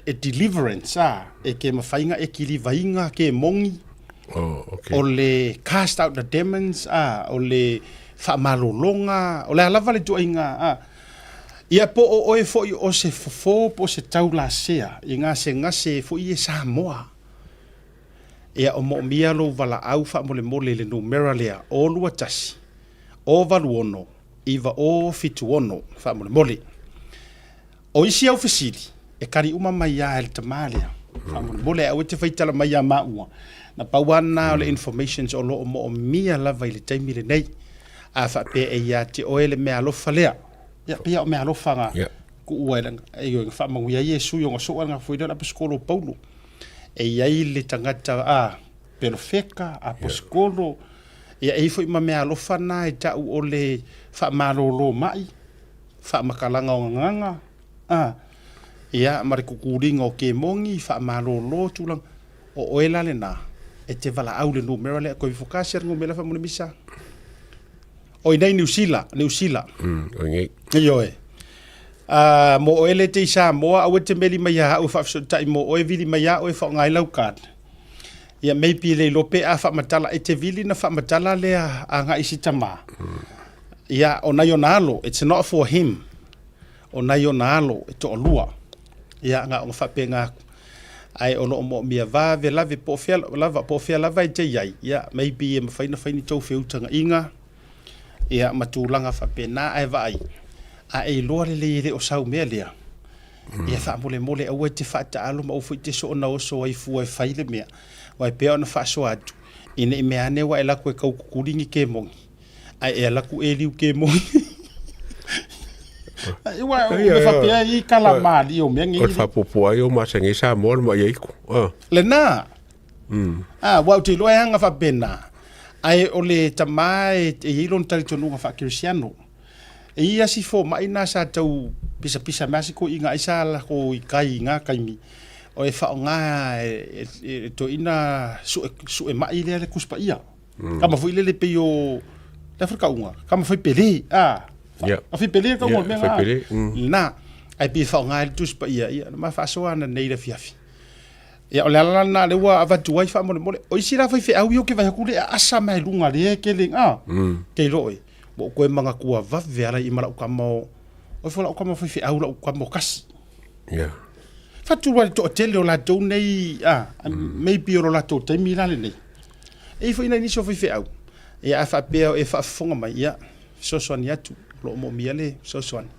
deliverance, a, e ke mafaiga e kilivaiga ke mogi, Oh, okay. o le cast out the demons, a, o le faamalologa, o le a lava le ituaiga, a. Ia po o oe foi o se fofo po o se taulasea i gasegase foi e Samoa. Ia o moomia lou valaau faamolemole i le numera lea, o 21 o 86 9 o 76 faamolemole. O isi au fesili, e kali uma mai lava e le tamā lea. Faamolemole, aua e te faitala mai ia maua. Na pau lava lena o le informations o lo o moomia lava i le taimi lenei. A faapea e ia te oe le meaalofa lea, ia, pei o meaalofa na Yeah. kuua e lana, e na faamanuia ai Iesu i ona soo na foi lea o le aposetolo o Paulo. E i ai le tagata a pelofeka, aposetolo, ia e i ai foi ma meaalofa na e tau o le faamalolo mai, faamatalaga o gagaga, a, ia, ma le kukuliga o kemogi, faamalolo tulaga, o oe la lena, e te valaau i le numera lea, koe ifo kasi a le numera faamolemisa. O inei Niu Sila, Niu Sila. O inei. Ioe. Uh, mo oe le te i Samoa, aua te meli mai ia au e faafesootai mo oe, vili mai ia oe faaaoga ai lau card. Ia maybe le iloa pe a faamatala, e te vili na faamatala lea agai i si tamā. Ia, o nai ona alo, it's not for him. O nai ona alo e toalua. Ia, na ona faapena atu. Ae o lo o moomia vave lave po o fea lava, po o fea lava e te i ai, ia, maybe e mafai ona fai ni tou feutagaiga, ia, ma tulaga faapena, ae vaai, a e iloa lelei e le o sau mea lea, ia faamolemole aua e te faataalo ma aua foi e te soona oso ai fua e fai le mea, aua e pei ona faasoa atu, ina i mea ane ua e alu atu e taukukuli ni kemoni, Ae e ala atu e liu ke moni. Ai ua o me faapea i kala mali o mea nei. O le faapuapua ai o masani ai Samoa le mai aiku. Ah. Lena. Ah, ua ou te iloa e aga faapena. Ae o le tamā e i ai lona talitonuga faa-Kerisiano. E i ai si fomai na sa tau pisapisa mai si toeaina ai sa latou i kai i na taimi, o e faaaoga e le toeaina sue mai lea le Tusi Paia. Tama foi lele pei o le a foi le tauga, tama fai pele, a. Yeah. A fai pele le tauga o le mea Yeah, fai pele. Lena, ae pei e faaaoga ai le Tusi Paia, ia na ma faasoa ana nei i le afiafi. Ia o le ala la lena lea ua avatu ai faamolemole. O isi la faifeau ia ou te vaai atu le aasa mai luga lea e kele a. Te iloa oe, ua ou toe manatua vave ala i ma lau tama o, oi foi lau tama faifeau lau tama o kasi. Yeah. Fatu loa i le toatele o latou nei, a, maybe o lo latou taimi la lenei. E i ai foi nai nisi o faifeau, ia a faapea o e faafofoga mai, ia, fesoasoani atu, o lo o moomia le fesoasoani.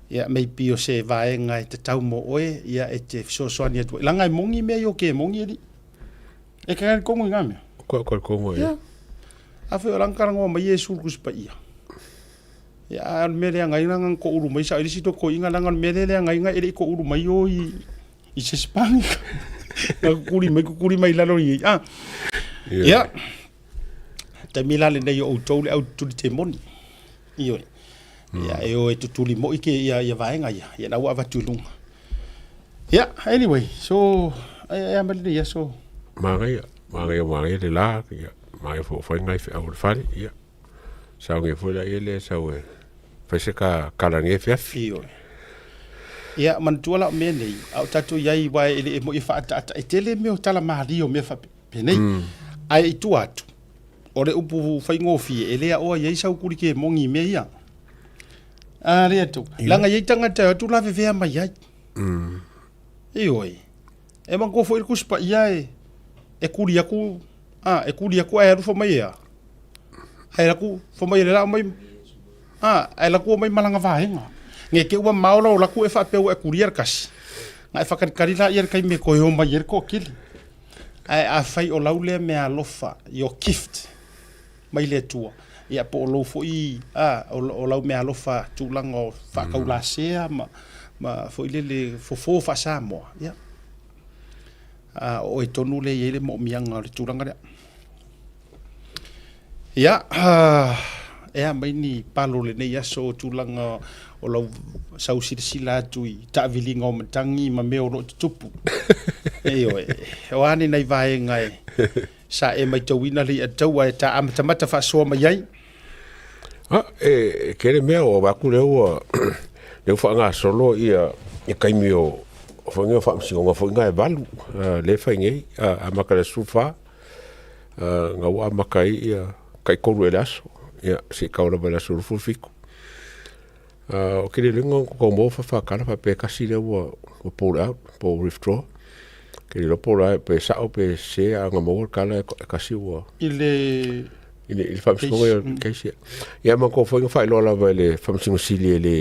Ia, maybe o se vaega e tatau mo oe, ia, e te fesoasoani atu ai. Leaga e moni mea i o ke moni alii. E te talitonu i ngā mea? Ko talitonu, ia. Ia. A foi o lana talanoa mai Iesu i le Tusi Paia. Ia, a o le mea leaga ai lana na toulu mai sa i le isi totoiga leaga o le mea lea leaga ai na e le i toulu mai o i i se isi pani. Na tutuli mai tutuli mai lalo i a. Ia. Taimi la lenei o outou le au tutuli temoni. Ioe. Ia e o e tutuli moi ke ia ia vaega ia. Ia na ua avatu i luga. Ia, anyway, so e a mai lenei aso. Manaia, manaia, manaia le la, ia, manaia foi o fai nai feau o le fale, ia. Saogia foi laia lea sau e fai se ka kala nei afiafi. Ioe. Ia, manatua la o mea nei, a o tatou i ai, aua e le moni e faaataata, e tele mea o tala malie o mea faapenei. Ae i tua atu, o le upu faigofie, e le aoa i ai sau kuli moni i mea ia. A lea atu, leaga e i ai tagata e o atu lavevea mai ai. Ioe. E manatua foi le Tusi Paia e, e kuli atu, a, e kuli atu ae alu fai mai e a? Ae alu atu fai mai e le la mai, a, ae alu atu omai ma lana vaega. Ne i te i ua mamao lou alu atu e faapea ua e kulia le tasi, ona e faatalitali laia i le taimi e toe omai ai le toatele. Ae afai o lau lea meaalofa, your gift mai le Atua, ia po o lou foi, a, o lau meaalofa tulaga o faataulasea ma, ma foi lele fofo faa-Samoa, ia, a, o oe tonu lea e i ai le moomiaga o le tulaga lea. Ia, e a mai ni palo o lenei aso o tulaga o lau sau silasila atu i taaviliga o matagi ma mea o lo o tutupu. Ioe, o a ni nai vaega e sa e matauina le i'a taua e ta amatamata faasoa mai ai? A, e tele mea o avatu lea ua lea ua faagasolo ia ia taimi o o foi nei o faamasinoga foi na e valu lea e fai nei, amata i le aso 14 na ua amata ai ia tai tolu ea i le aso, ia seia tau lava i le aso 27. Ou te le iloa na ona tau maua faafakala faapea e tasi lea ua pull out po ua withdraw. Ou te le iloa po o le a pe sao pe sese ae na maua le tala e tasi ua I le i le faamasinoga ia case ia. Ia ma kou foi na faailoa lava e le Faamasino Sili e le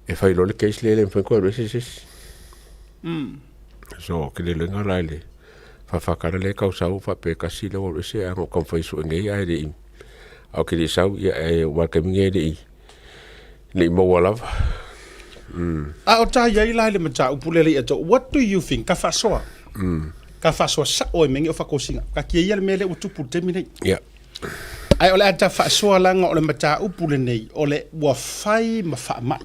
e fai loa le case lea e le mafai ona toe alu ese se isi. So ou te le iloa la i le faafakala lea e tau sau faapea e tasi lea ua alu ese ae na ou taumafai e sue nei ae le i ae ou te le i sau ia ae aua o le taimi lenei e le i le i maua lava. A o ta i ai la i le mataupu lea le i'a tau, what do you think, ka faasoa? Ka faasoa sa'o ai mea nei o faatosina. Taatia ia le mea lea ua tupu i le taimi nei. Ia. Ae o le a ta faasoa leaga o le mataupu lenei, o le ua fai ma faamai.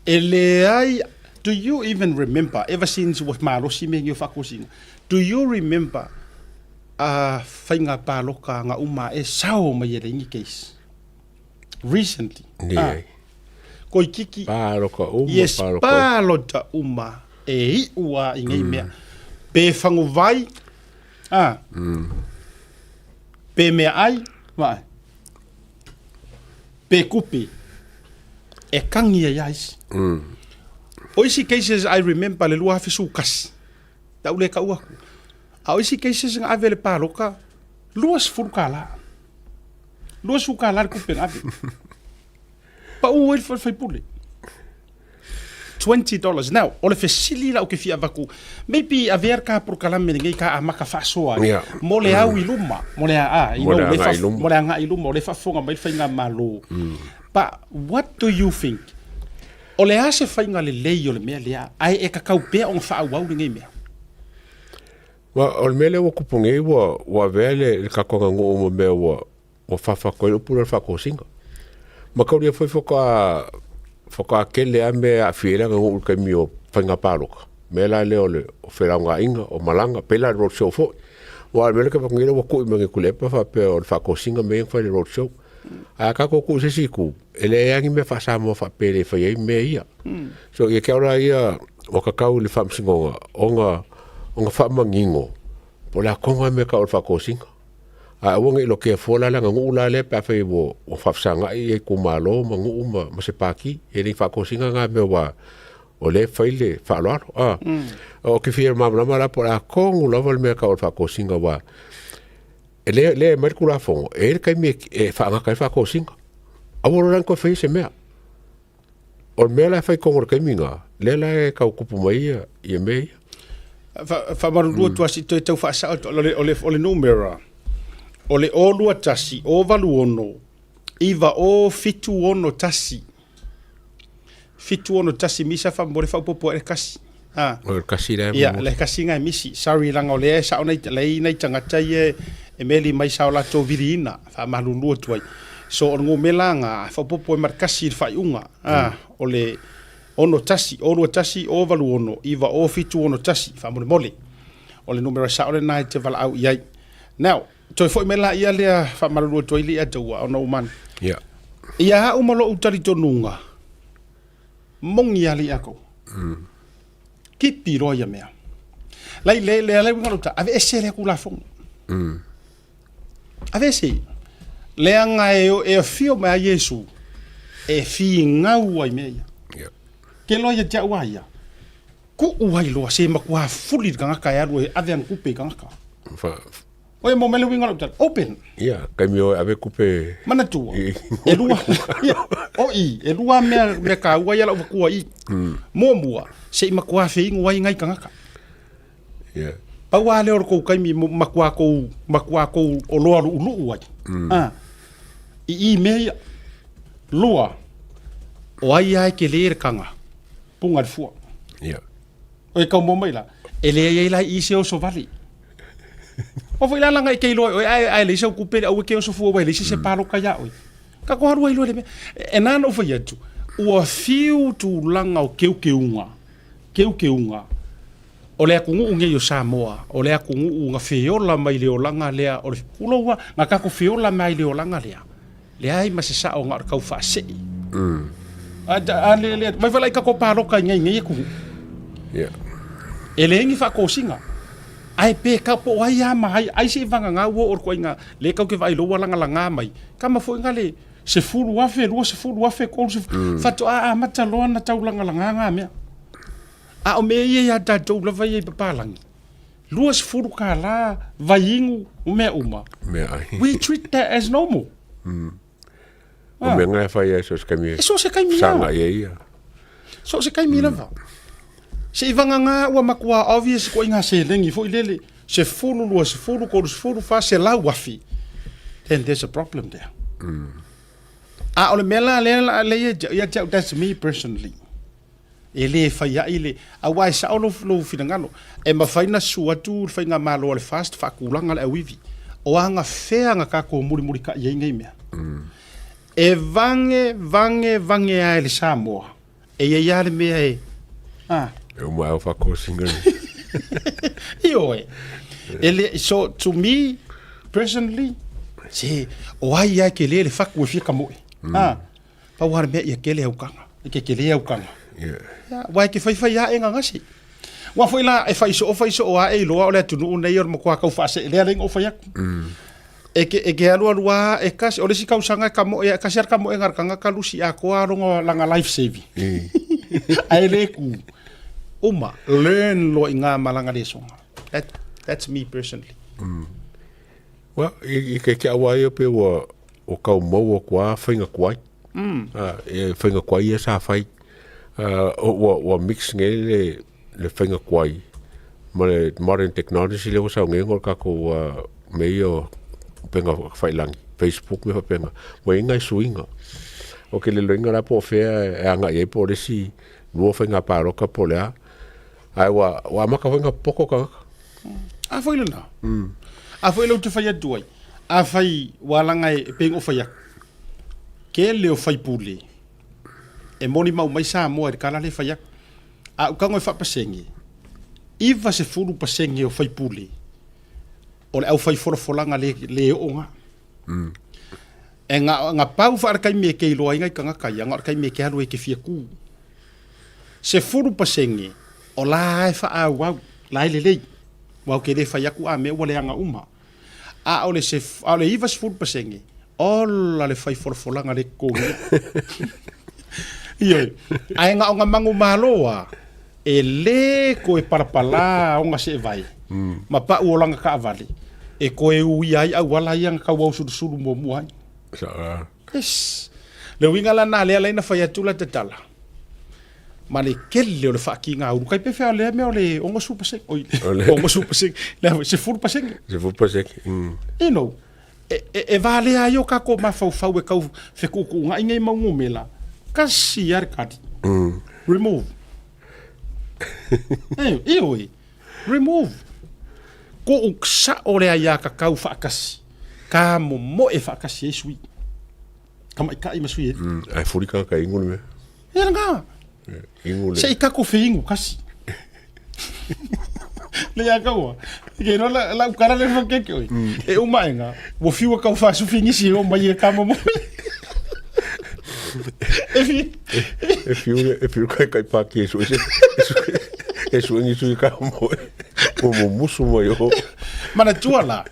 E leai, do you even remember, ever since ua malosi mea nei o faatosina, do you remember a faiga palota na uma e sao mai e leai ni case? Recently. Leai. Koikiki. Palota uma, yes, palota. Palota uma e iu a i nei mea. Pe faguvai, a. Pe meaai, vaai. Pe kupi, e kagi ai a isi. O isi cases I remember le 2011, tau le kau aku. A o isi cases na ave le palota, $20. $20 le kupe na ave. Pau ai le faipule. $20. Now, o le fesili la ou te fia avatu, maybe avea le ka polokalame lenei ka amata faasoa ai, mo le au i luma, mo le a, you know, mo le agai i luma, o lea e faafofoga mai le faigamalo. But what do you think? O le a se faiga lelei o le mea lea, ae e tatau pea ona faaauau lenei mea? Ma o le mea lea ua tupu nei ua ua avea le le tatou aganuu ma mea ua ua faafatu ai le upu lea o le faatosina. Ma taulia foi faatoa faatoa tele lava mea e aafia ai le aganuu i le taimi o faiga palota. O mea la lea o le o felaugaaiga, o malaga, pei la o le road show foi. Aua o le mea lea e avatu nei lea ua tui mai e Tuilaepa faapea o le faatosina mea ia na fai i le road show. Ae a tatou tuu i se isi itu, e leai lava ni mea faa-Samoa faapea e le fai ai mea ia. So ia te au la ia, ua tatau i le Faamasinoga ona ona faamanino po o le a tonu lava le mea e tau o le faatosina. Ae aua ne i lotea fua la le aganuu la lea pe afai ua ua faafesagai ia itumalo ma nuu ma ma se pati. E le i faatosina na mea aua O lea e fai le faaaloalo. A, o ke fia malamalama la po o le a tonu lava le mea e tau o le faatosina aua e lea lea e aumai le Tulafono, e i ai le taimi e, e faagata ai le faatosina. Aua loa la ne toe faia se mea. O le mea la e fai i totonu o le taimi lena, lea la e tau tupu mai ia, ia mea ia. Faamalulu atu lava se i toe tau faasao atu, o le, o le, o le numera, o le 0 21 0 86 9 0 1. 761 misa faamolemole faaopoopo ai le kasi. Ha. O le kasi lea. Ia, le kasi ngai misi. Sorry langa o lea e sao nei lei nei tagata ia e meli mai sa o latou viliina faamalulu atu ai. So o le numela nga faaopoopo ai ma le kasi i le faaiuga. Ha, o le 61 0 21 0 90 761 faamolemole. O le numera sao lena e te valaau i ai. Now, Toe foi mai laia lea faamalulu atu ai le ia taua ona ua mani. Ia. Ia au ma lou talitonuga, moni lava le ia kou. Kipi loa ia mea. Lai le le alai uiga lou ta, aveese lea Tulafono. Aveese. Leaga e e afio mai a Iesu e figau ai mea ia. Ia. Ke loa ia te au a ia. Kuu ai loa se matua fuli le tagata e alu e ave ana tupe i tagata. Fa, Oe mo mele uiga lau tala. Open. Ia, kaimi o e ave kupe. Manatua. E lua. Ia, o i, e lua mea, mea kāua ia lau vakua i. Muamua, se i matua feingo ai ngai tagata. Ia. Pau lava lea o le kou kaimi matua kou, matua kou oloa lu'ulu'u ai. Ah. I i mea ia. Lua, o ai lava e tele le kaga, puga le fua. Ia. Oe kau mo mai la, e leai ai la i se oso vale. O foi la langa i ke iloa oe, ae, ae leai sau kupe le aua ke oso fua, ua e leai se se paloka iā oe. Ka ko haru ai loa le mea. E nā na ou fai atu, ua fiu tulaga o keukeuga, keukeuga, o le atunuu nei o Samoa, o le atunuu na feola mai le olaga lea, o le, tulou lava, na tatou feola mai le olaga lea. Leai ma se sao na o le tau faasee. A, a le, le, vai falai tatou paloka i nei, nei atunuu. Yeah. E leai ni faatosina. Ae pe ka po o ai a ma ai, ai se i vagana ua oo le koaiga, le kau ke vaai lou ua lagalaga mai. Kama foi nga le 10,000, 20,000, 30,000, faatoa amata loa ona tau lagalaga nga mea. A o mea ia ia tatou lava ia i papalagi. 20 kālā, vaiinu, o mea uma. Mea ai. We treat that as normal. O mea nga e whai ai so se kaimi. E so se kaimi Sanga ia ia. So se kaimi lava. Se i vagana ua matua obvious koe i ngā seleni foi lele, 10, 20, 30, 400 afi, then there's a problem there. A o le mea la lea la lea ia te au, that's me personally. E le fai ai le, aua e sao lou, lou finagalo. E mafai na susu atu le faigamalo a le FAST faatulaga le auivi. O agafea na tatou mulimulitai ai nei mea. E vage, vage, vage lava e le Samoa. E i ai lava le mea e, a. E uma ai o faakosina. Ioe. E le, so to me, personally, se, o ai lava e tele le fatu e fia kamoe. A. Pau lava le mea ia kele au kaga, e ke kele au kaga. Yeah. Ia, aua e ke faifai ae gagase. Aua foi la e fai soo fai soo ae iloa o le atunuu nei o le matua tau faasee lea lea na ou fai atu. E ke e ke alualu lava e kasi, o le isi tausaga e kamoe e kasi lava le kamoega a le tagata lusi atoa lona lana life saving. Ae le ku. Uma, learn loa i ngā malanga lesoga. That, that's me personally. Well, i, i ke ke awa ia pe ua o kau maua kua whainga kuai. E whainga kuai ia sa whai. Ua, ua mix nge le, le whainga kuai. Ma le modern technology le ua sau nge ngol kako uh, me ia o penga whailangi. Facebook me whapenga. Mo inga i suinga. O ke le loinga la po whea e anga i po le si lua whainga pāroka po lea. Ai ua, ua amaka whainga poko kangaka. A foi lena. A foi lou te fai atu ai. A fai ua langa e pei o fai atu. Ke le o fai pule. E moni mau mai Samoa i le kala le fai atu. A u kango e faapasenge. 90% o fai pule. O le au fai folafolanga le, le oo nga. E nga, nga pau wha kai me ke iloa inga i kangaka ia, nga o kai me ke alu e ke fia ku. 10% o la e whaauau, la e lelei. Wau ke le whai aku a me ua leaga uma. A o le, se, a o le 90%, ola le whai folafolanga le kokogia. Ioe. Ae ga o manumalo a e lē koe palapalā oga seʻevai ma paʻu olaga kaʻavale e koe uia ai auala ia na tauau sulusulu muamua ai. Sao. Yes. Le uiga lana lea laina fai atu la tatala. Ma le kele o le faakiga ulu kai pefe lea mea o le 60%. Oi, 60%. Le 10%. 10%. You know, e valea ai o kako mafaufau e kau fekuukuugaʻi nei mau numela. Kasi ia le kadi. Remove. E, ioe. Remove. Ko u sao le aiā kakau faakasi. Ka momoe faakasi ai sui. Ka maikaʻi ma sui e. Ai furi ka ka ingu le mea. E langa. Ingu le. Se i kako fe ingu kasi. Le ia kaua. Ke no la la ukara le fa keke oi. E uma enga. Wo fiwa kau fa su fingi si o mai e ka momoe. E fi. E fiu e fiu kai kai paki e su e e su ngi su ka mo. O mo musu mo yo. Manatua la.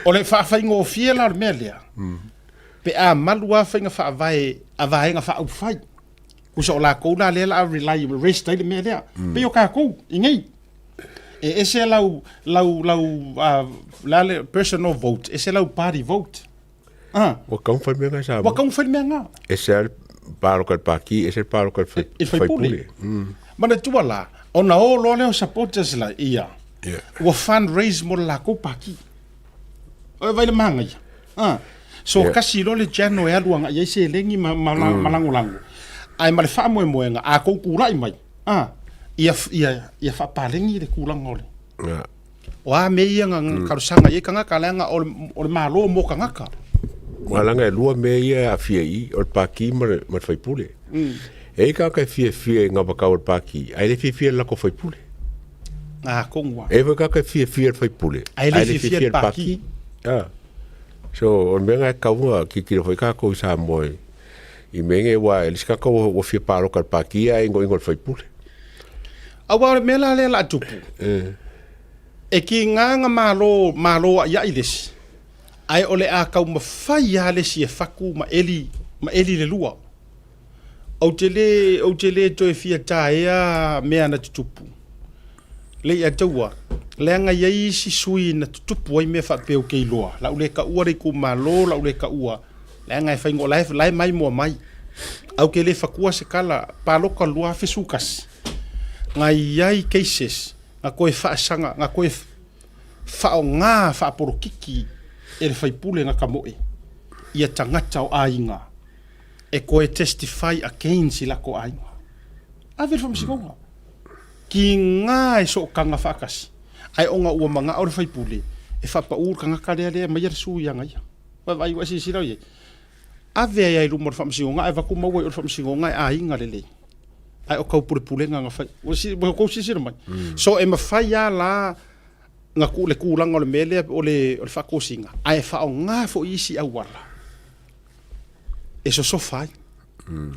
O le faafaigofie la o le mea lea. Pe a malu a faiga faavae a vaega faaupufai. Kusa o lakou la lea la a rely rest ai le mea lea. Pei o kakou i nei. E ese lau lau lau la le personal vote, ese lau party vote. Ah. Ua kau fai mea ngai sa. Ua kau fai mea ngā. Ese al pāloka le pāki, ese pāloka le E faipule. Manatua la, ona o loa lea o supporters la ia. Yeah. Ua fundraise mo le lakou pāki. O e vai le manga ia. Ah. So Yeah. kasi loa le channel e alu agaʻi ai seleni ma, ma, mm. ma lagolago. Ae ma le faamoemoega a kou kulaʻi mai. Ah. Ia ia ia faapalegi le kulaga o le. Yeah. O a mea ia nga mm. kalosaga i ai kagaka leaga o le, o le malo mo kagaka. Ua langa e lua mea ia e aafia i i, o le pāki ma le, ma le faipule. E i kāka e fiafia i ngā wakau o le pāki, ae le fiafia i le lako faipule. Ah, kongua. E foi kāka e fiafia i le faipule, Ae le fiafia i le pāki. Ah. So, o le mea ngā e kaunga, kikilo foi kākou i Samoa i, i mea nge wā, e lisi kākou ua, ua fia pāloka i le pāki, ae ingo ingo le faipule. Aua o le mea la lea la tupu. E ki ngā ngā malo, malo a iai lesi. Ae o le a kau mawhai a lesi e whaku ma eli, ma eli le lua. Ou te le, ou te le toe fia taea mea na tutupu. Le ia taua, leaga i ai isi sui na tutupu ai mea faapea ou te iloa. Lau le kaua le itumalo, lau le kaua. Leaga e whaingo, lae, lae mai mua mai. Au ke le whakua se kala, pāloka 2011. Ngā i ai cases, ngā koe whaasaga, ngā koe whaongā whaaporokiki e le whaipule ngā kamoe. Ia tangata o aiga e koe testify against i lako aiga. Ave le whamasikonga. Ki ngā e sookanga whaakasi. Ai o ngā ua manga o le whaipule, e whapa ur ka ngaka lea lea mai a le sui anga ia. Wai vai wa sisi rau ia. Ave ai ai luma o le faamasinoga ae vaku maua i o le faamasinoga e aiga lelei. Ae o kau pulepulega nga fai. Ua si ua kou silasila mai. So e mafai lava la nga ku le kulaga o le mea lea o le o le faakosiga ae faaaoga foi isi auala e sosofa ai.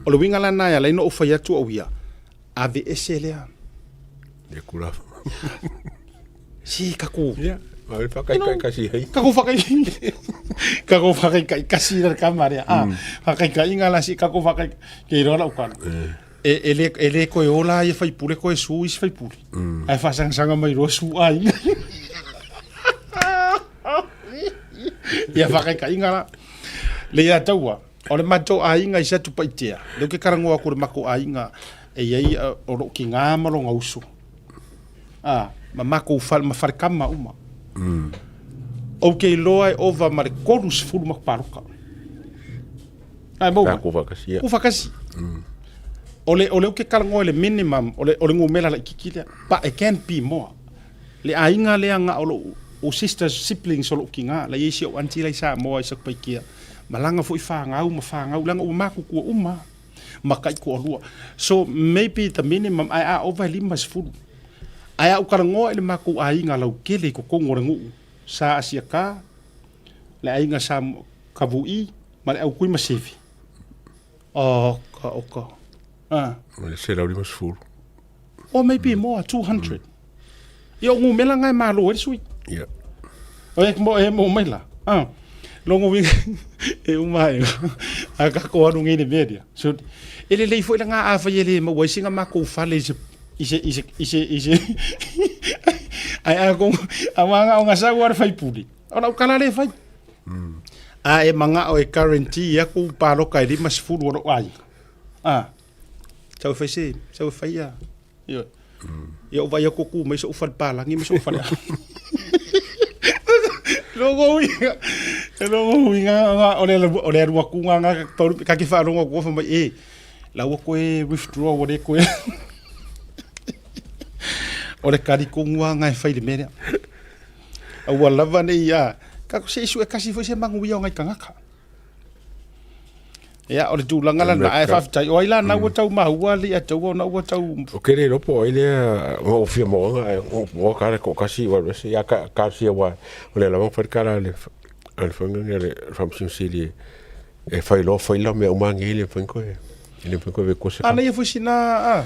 O le uiga lena e ala ai ona ou fai atu au ia, aveese lea. Le kula. Si kakou. Ia, ma le whakaikai kasi hei. Kakou whakai. Kakou whakaikai kasi la kama rea. Ah, whakaikai nga la si kakou whakai. Ke iroa lau kano. E e le e le koe ola ia faipule koe su isi faipule. Ae whaasangasanga mai roa su ai. Ia whakaikai nga la. Le ia taua. O le matou aiga i Satupaitea, lea ou te talanoa atu i le matou aiga e i ai o lou tina ma lona uso, a, ma matou fale, ma falekama uma. Ou te iloa e ova ma le 30 matou paloka. Ae maua mai? Takou faatasi, ia. Ku faatasi. O le, o lea ou te talanoa i le minimum, o le, o le numera laitiiti lea, but it can be more. Le aiga lea na o lou o sisters siblings o lou tina la i ai si ou aunty la i Samoa i Satupaitea malaga foi fanau ma fanau leaga ua matutua uma ma taitoalua so maybe the minimum ae a ova e 50 ae a ou talanoa i le matou aiga lautele i totonu o le nuu sa Asiata le aiga sa Kavu'i ma le Aukui ma Sevi oka oka a O le 150. Or maybe more, 200. Ia o numera nga e malo ai le sui. Ia. O e mo e mo mai la. Ah. Longa uiga e uma aʻe a kākou alu nei i le mea lea. So, e lelei foi lena afai e le maua ai sina makou fale i se i se i se i se i se ae a ko a wanga o ngasa ua le faipule. O lau kala le fai. A e mangao e guarantee aku paloka e 50 o lou aiga. A. Sau fai se, sau fai ia. Ioe. Ia ou vaai atu tu mai so'u fale palagi ma so'u fale Logo uiga, e logo uiga o le o le alu atu nga nga ka ke faalogo atu fai mai e la ua koe withdraw ua le koe o le kalikonu lava nga e fai i le mea lea. A ua lava nei a ka se i sue kasi foi se manuia o nai tagata. Ia, o le tulaga lena, ae faafetai, o ai la na ua tau maua alii a taua ona ua tau... O ke le iloa po o ai lea o fia moaga ae o moa ka le toatasi ua alu ese ia ka ka sia ua o lea lava na fai le tala a le a le faiga ni a le Faamasino Sili e fai loa fai la mea uma nei le mafai ona toe e le mafai ona toe avetua se A na ia foi sina a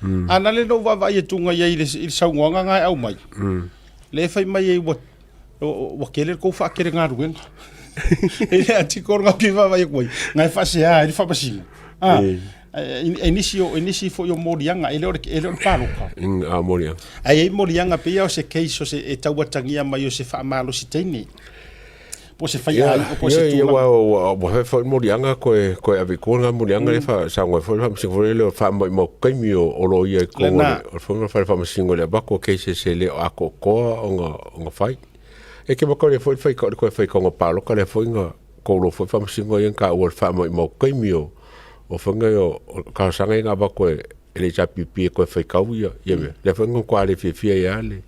a na le na ou vaavaai atu i ai i le saunoaga na e aumai, lea e fai mai ai ua Ua tele le tou faatele galuega. E le article lena ou te vaavaai atu ai, na e faasea ai le faamasino. A, e nisi o, e nisi foi o moliaga, e le o le, e le o le palota. A moliaga. Ae i ai moliaga pei lava o se case o se, e tau atagia mai o se faamalosi teine. Po o se faiaaiga po o se tulaga. Ia, ua fai foi moliaga koe, koe ave i tua lena moliaga lea e saunoa ai foi le faamasino foi lele o le faamaumau taimi o loia i totonu o le fono fale faamasino i le avatu o cases e le o atoatoa ona fai. E ke maka lea foi le faitau, le toe faitauga palota lea foi na koulo foi faamasino ia na taua o le faamaumau taimi o faiga ia o talosaga ia na avatu e le HRPP e toe faitau ia mea. Lea foi na matua le fiafia ai lava le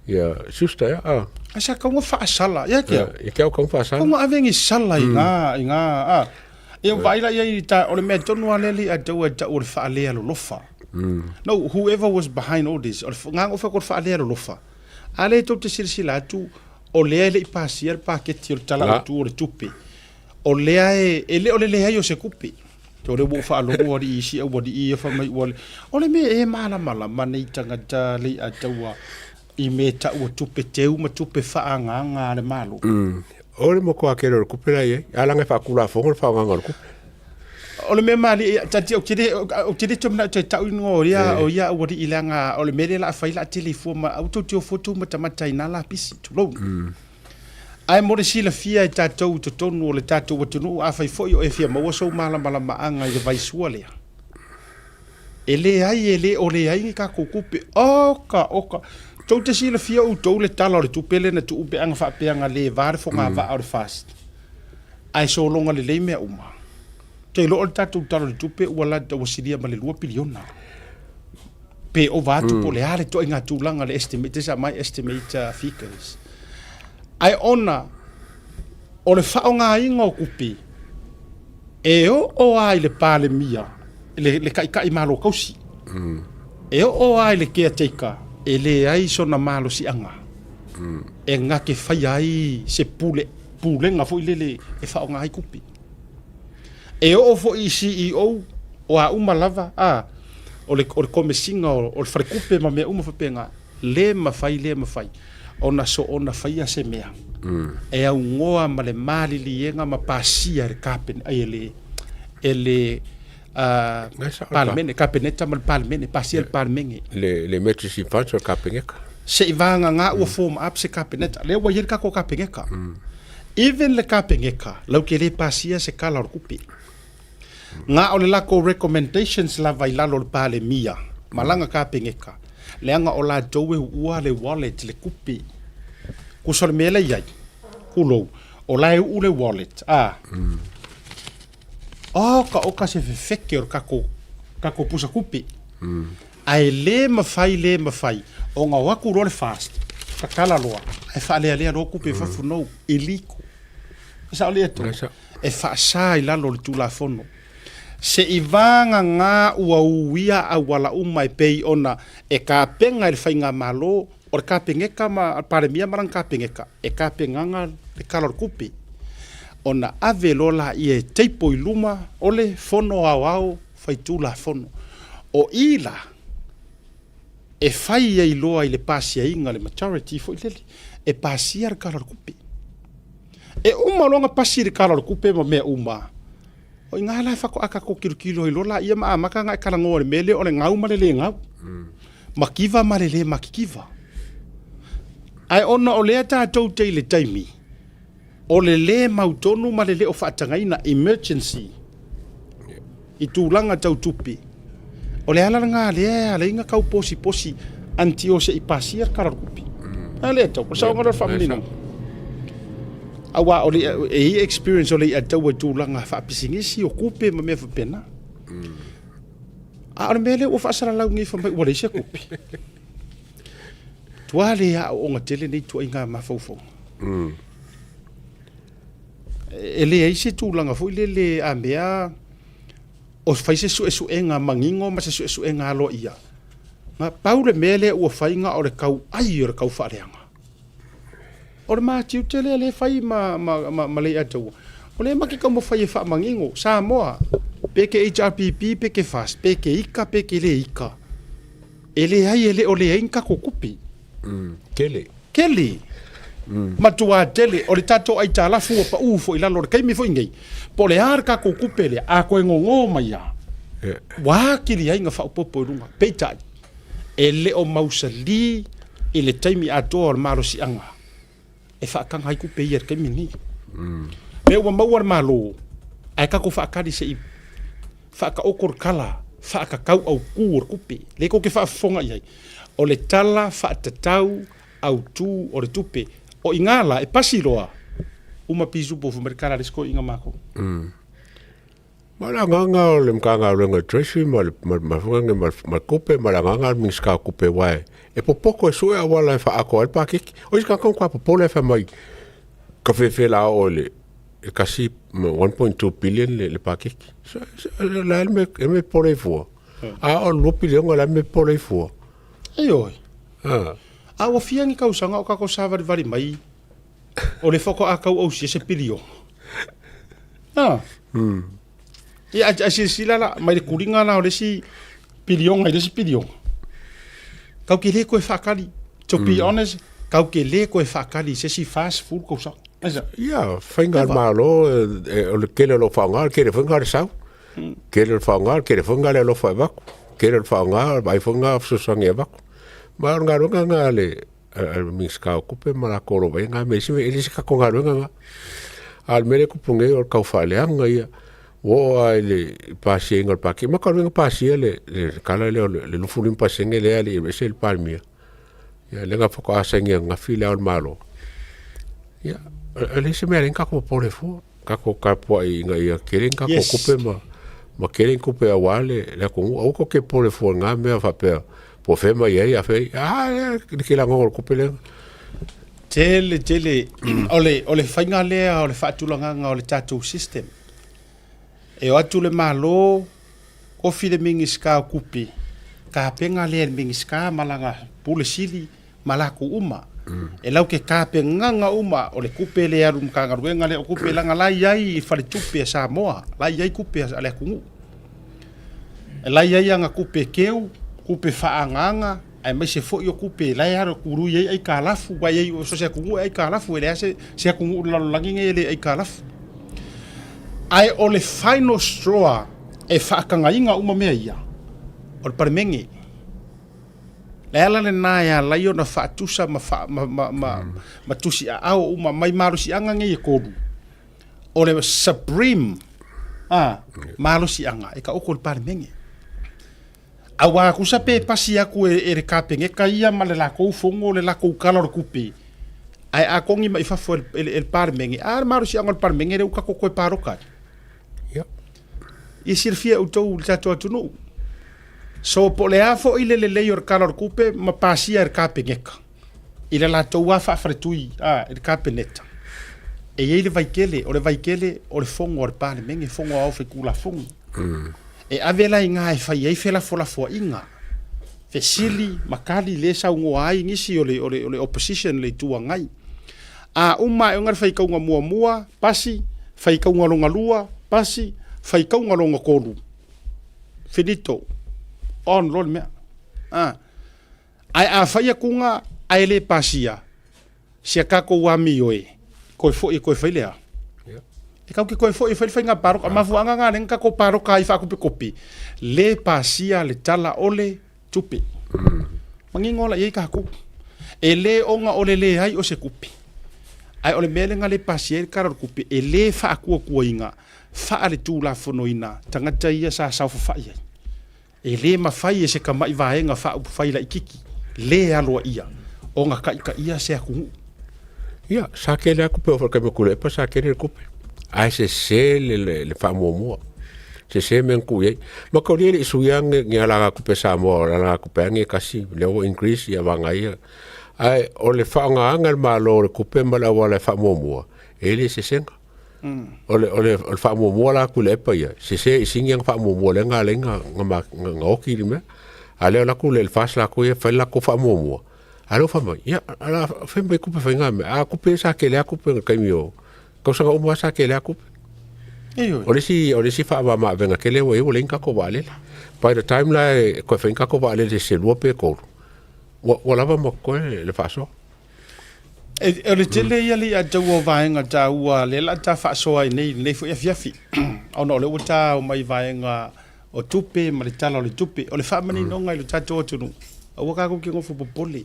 ia Schuster ia a. Ai sa tau na faasala ia te au. Ia te au tau na faasala. Tau na ave ni sala i ngā i ngā a. E vaai la ia i ta o le mea tonu a lele a tau a tau o le faalea lolofa. No whoever was behind all this o le ngā ngo fa ko le faalea lolofa. A le tou te silasila atu o lea e le i pasia le paketi o le tala autu o le tupe. O lea e e le o le leai o se kupe. O lea ua ou faalogo alii isi aualii ia fai mai ua le O le mea e malamalama nei tagata Leiataua i mea taua tupe teu ma tupe faaagaaga a le Malo. O le matua tele o le tupe la e i ai, a leaga e faatulafono le faaaogaina o le tupe. O le mea malie, tati ou te le, ou te le toe manao e toe tau inoa o ia, o ia aualii leaga o le mea lea o le a fai o le a tele fua ma aua tou te o fua tou matamata i na lapisi, tulou. Ae mo le silafia e tatou i totonu o le tatou atunuu, afai foi o e fia maua sou malamalamaaga i le vaisua lea, e leai, e le o leai ni tatou tupe. Oka, oka! Tou te silafia outou le Tala o le Tupe lea na tuu pe ana faapea na le va le fogavaa o le FAST, ae sologa lelei mea uma. Ou te iloa o le tatou Tala o le Tupe ua lata ua silia ma le $2 piliona. Pe ova atu po o le a le ituaiga tulaga le estimate, these are my estimate figures. Ae ona o le faaaogaina o tupe e oo lava i le Palemia, le, le Taitai Malo Tausi, e oo lava i le caretaker, e leai sona malosiaga e na te faia ai se pule, pulega foi lele e faaaoga ai tupe. E oo foi i CEO o a uma lava, a, o le, o le Komesina o, o le Faletupe ma mea uma faapena, le mafai, le mafai ona soona faia se mea e aunoa ma le maliliega ma pasia e le Kapene, ai e le, e le Palemene, Kapeneta ma le Palemene, pasia e le Palemene. Le, le Emergency Funds o le Kapeneta. Se i vagana ua form up se Kapeneta. Lea ua i ai le tatou Kapeneta. Even le Kapeneta, lau te le pasia se tala o le tupe. Na o le latou recommendations lava i lalo o le Palemia ma lana Kapeneta, leaga o latou e uua le wallet, le tupe. Tusa o le mea la e i ai, tulou, o la e uu le wallet, a. Oka oka se fefeke o le tatou, tatou pusa tupe. Ae le mafai, le mafai ona o atu loa le FAST, tatala loa, ae faalealea loa tupe i fafo, no, illegal. E sao le atoa? E faasa i lalo o le Tulafono. Se'i vagana ua uia auala uma e pei ona e tapena e le Faigamalo, o le Kapeneta ma le Palemia ma lana Kapeneta, e tapenaga le Tala o le Tupe, ona ave loa laia e table i luma o le Fono Aoao Faitulafono. O i la e fai ai loa i le pasiaina, le majority foi lele, e pasia le Tala o le Tupe. E uma loa ona pasi le Tala o le Tupe ma mea uma, o i ina la e faatoa tatou tilotilo ai loa laia ma amata ona e talanoa i le mea lea o le gau ma le le gau, mativa ma le le matitiva. Ae ona o lea tatou te i le taimi o le le mautonu ma le le o faatagaina, emergency, i tulaga tau tupe, o le ala lena lea e ala ai ona tau posiposi until se i pasia le Tala o le Tupe. A lea tau, o le saoga lea o le faamaninoga. Aua o le, e i ai experience o le i'a taua i tulaga faapisinisi, o tupe ma mea faapena. A o le mea lea ua faasalalau nei fai mai ua leai se tupe. Tua le aoaoga tele nei tuuaiga mafaufauga. E leai se tulaga foi lele a mea o fai se suesuega manino ma se suesuega aloaia. Na pau le mea lea ua fai na o le tauai o le taufaaleaga. O le ma tiute lea lea e fai ma, ma, ma, ma Leiataua. O lea ma ke taumafai e faamanino, Samoa, pe ke HRPP, pe ke FAST, pe ke ika, pe ke le ika. E leai, e le o leai ni tatou tupe. Tele. Tele. Matua tele. O le tatou aitalafu ua pau foi i lalo o le taimi foi nei. Po o le a le tatou tupe lea, a toe gogo mai lava, ua atili ai ona faaopoopo i luga. Peitai, e le o mausali i le taimi atoa o le malosiaga e faataga ai tupe ia i le taimi lenei. Mea ua maua le Malo, ae tatou faatali se i faataoto le tala faatatau autu o le tupe. Lea tou te faafofoga i ai, o le tala faatatau autu o le tupe. O i ina la, e pasi loa, uma pisupo fai mai le tala a le isi toeaina matou. Ma le agaga o le Matagaluega o le Treasury ma le ma le Tupe ma le agaga o le Minisita o Tupe aua e popoto e sue auala e faaatoa ai le paketi. O isi tagata matua popole fai mai ka fefe la oo i le 1.2 billion le paketi. O le a le mea e popole ai fua? A oo i le 2 piliona o le a le mea e popole ai fua? Ioe. A ua fia ni tausaga o tatou savalivali mai O le faatoa tau ausia se piliona. Ah. Ia, a silasila la, mai le kuliga la o le isi piliona i le isi piliona. Kau ke le koe whaakali. To be honest, kau ke le koe whaakali i se isi 40 tausaga. Aisa? Ia, faiga a le Malo, o le tele o lo o faaaoga, o le tele foi lena o le sau. Tele o le faaaoga, o le tele foi lena o le alofa e avatu. Tele o le faaaoga, o le vaai foi lena o fesoasoani e avatu. Ma o le galuega lena a le a le Minisita o Tupe ma latou o lo o vaaia na mea, e le se tatou galuega lena. A o le mea lea e tupu nei o le tau faaleaga ia, ua oo lava i le pasiaina o le Paketi. Ma talu ai ona pasia le tala lea o le 25% lea e alii aveese le Palemia, ia lea na faatoa saini ananafi Le Ao o le Malo. Ia, e leai se mea e ala ai ona tatou popole fua, tatou tapuai ina ia tele ni tatou tupe ma tele ni tupe aua le atunuu. Aua tou te popole fua i na mea faapea Po o fea mai ai, a fea, a lea le kila gogo o le tupe lea. Tele, tele. O le, o le faiga lea o le faatulagaga o le tatou system. E o atu le Malo, ofi le Minisita o Tupe, tapena lea e le Minisita ma lana Pule Sili ma latou uma. E lau ke tapenaga uma o le tupe lea e alu i le Matagaluega lea o Tupe leaga la e i ai i faletupe a Samoa, la e i ai tupe a le atunuu. La e i ai ana tupe keu, tupe faaagaaga, aemaise foi o tupe la e kului ai aitalafu, aua e i ai, so o se atunuu e aitalafu, e leai lava se atunuu o le lalolagi lenei e le aitalafu. Ae o le final straw e faatagaina uma mea ia, o le Palemene. O le ala lena e ala ai ona faatusa ma, fa, ma, ma, ma, mm. ma tusiaao uma mai malosiaga nei e kolu. O le supreme a, malosiaga e taoto i le Palemene. Aua tusa pe pasi atu e, e le Kapeneta ia ma le latou fono le latou tala o le tupe, ae a togi mai fafo e, e, e le Palemene, a le malosiaga o le Palemene lea ua tatou toe palota ai. Ia. Ia silafia e outou le tatou atunuu. So po o le a foi le lelei o le tala o le tupe ma pasia e le Kapeneta i le latou lava faafaletui a, i le Kapeneta, e i ai le vaikele, o le vaikele o le fono a le Palemene, fono aoao faitulafono. E ave la i ina e fai ai felafolafoaiga, fesili ma tali lea e saunoa ai nisi o le, o le, o le opposition, le Itu Agai. A uma ae ona le faitauga muamua, pasi, faitauga lona lua, pasi, faitauga lona tolu, finito, on loa le mea. A. Ae a fai atuga ae le pasia, sia tatou amio e, Koe foʻi e koe fai le a? E kau ke koe foʻi e fai le faiga paloka. Mafuaaga na lea na tatou paloka ai faakopikopi, le pasia le tala o le tupe. Manino la i ai tatou. E le ona o le leai o se tupe, ae o le mea lea na le pasia ai le tala o le tupe, e le faatuatuaina faaletulafonoina tagata ia sa saofafai ai. E le mafai e se tamai vaega faaupufai laititi le aloaia ona taitaia se atunuu. Ia, sa tele lava tupe o taimi o Tuilaepa sa tele le tupe, ae sese le, le, le faamuamua. Sese mea na tuu i ai. Ma taulia e le i suia ni, ni alagatupe a Samoa, o le alagatupe lava lenei e tasi, lea ua increase ia vaega ia. Ae o le faaaogaina e le Malo o le tupe ma le auala e faamuamua, e le sesega. O le, o le, o le faamuamua la a Tuilaepa ia, sese i sini ana faamuamua lea na ala ai na, na, na, na oti i le mea. A lea o latou le FAST latou ia fai le latou faamuamua, a lea ua fai mai, ia, o le a fai mai tupe faiga mea. A tupe sa tele lava tupe i le taimi o, tausaga uma lava sa tele lava tupe. Ioe. O le isi, o le isi faamamaavega tele ua i ai ua leai ni tatou vaalele. By the time la e toe fai ni tatou vaalele se lua pe tolu, ua, ua lava ma totoe le faasoa. E, o le tele ia le ataua o vaega taua lea la ta faasoa ai nei lenei foi afiafi ona o lea ua ta omai vaega o tupe ma le tala o le tupe. O le faamaninoga i lo tatou atunuu, aua tatou te nofo popole.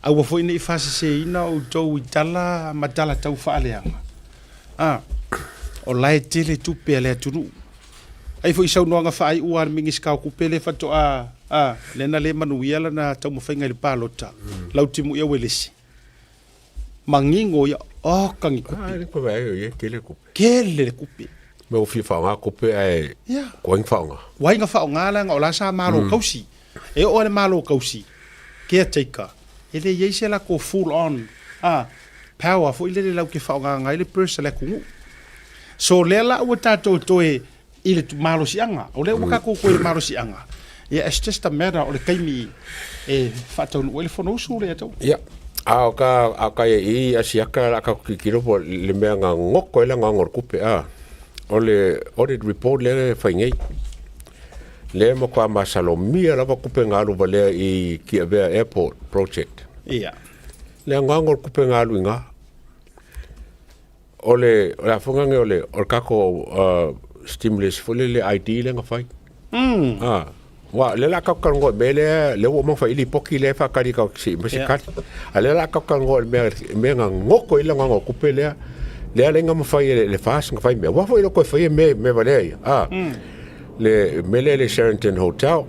Aua foi ne i faaseseina outou i tala ma tala tau faaleaga. A, o la e tele tupe a le atunuu. Ai foi saunoaga faaiua a le Minisita o Tupe lea faatoa, a, lea na le manuia lana taumafaiga i le palota, Lautimuia Uelese. Manino ia, oka ni tupe. Ah, le koe ai ia tele tupe. Tele le tupe. Me o fia whaonga tupe ae Ia. koe ni whaonga. Wai nga whaonga la nga o la sa malo kausi. E oo le malo kausi, caretaker, e le iai se lako full on, a, power foi lele lau ke whaonga ngai le purse le atunuu. So lea la ua tatou toe i le malosiaga, o lea ua tatou toe i le malosiaga, yeah, it's just a matter o le taimi e faataunuu ai le Fonousu lea tau. Ia, a o ka, a o ka ia i Asiaka la ka kikilo po le mea nga ngoko e la nga ngor kupe a. O le audit report lea e fai nei. Lea matua masalomia lava kupe nga alu valea i Kiavea Airport project. Ia. Le nga ngor kupe nga alu i nga. O le, o le afoga o le, o le kako stimulus foi le ID le nga fai. Ah, wa le la ka ka ngo me le le wo mo fa ili poki le fa kali ka si me si kali. A le la ka ka ngo me me nga ngoko ila nga ngo kupe le le le nga mo fai le le fas nga fai me. Wa foi lo ko fai me me va le. Ah. Le me le le Sheraton Hotel.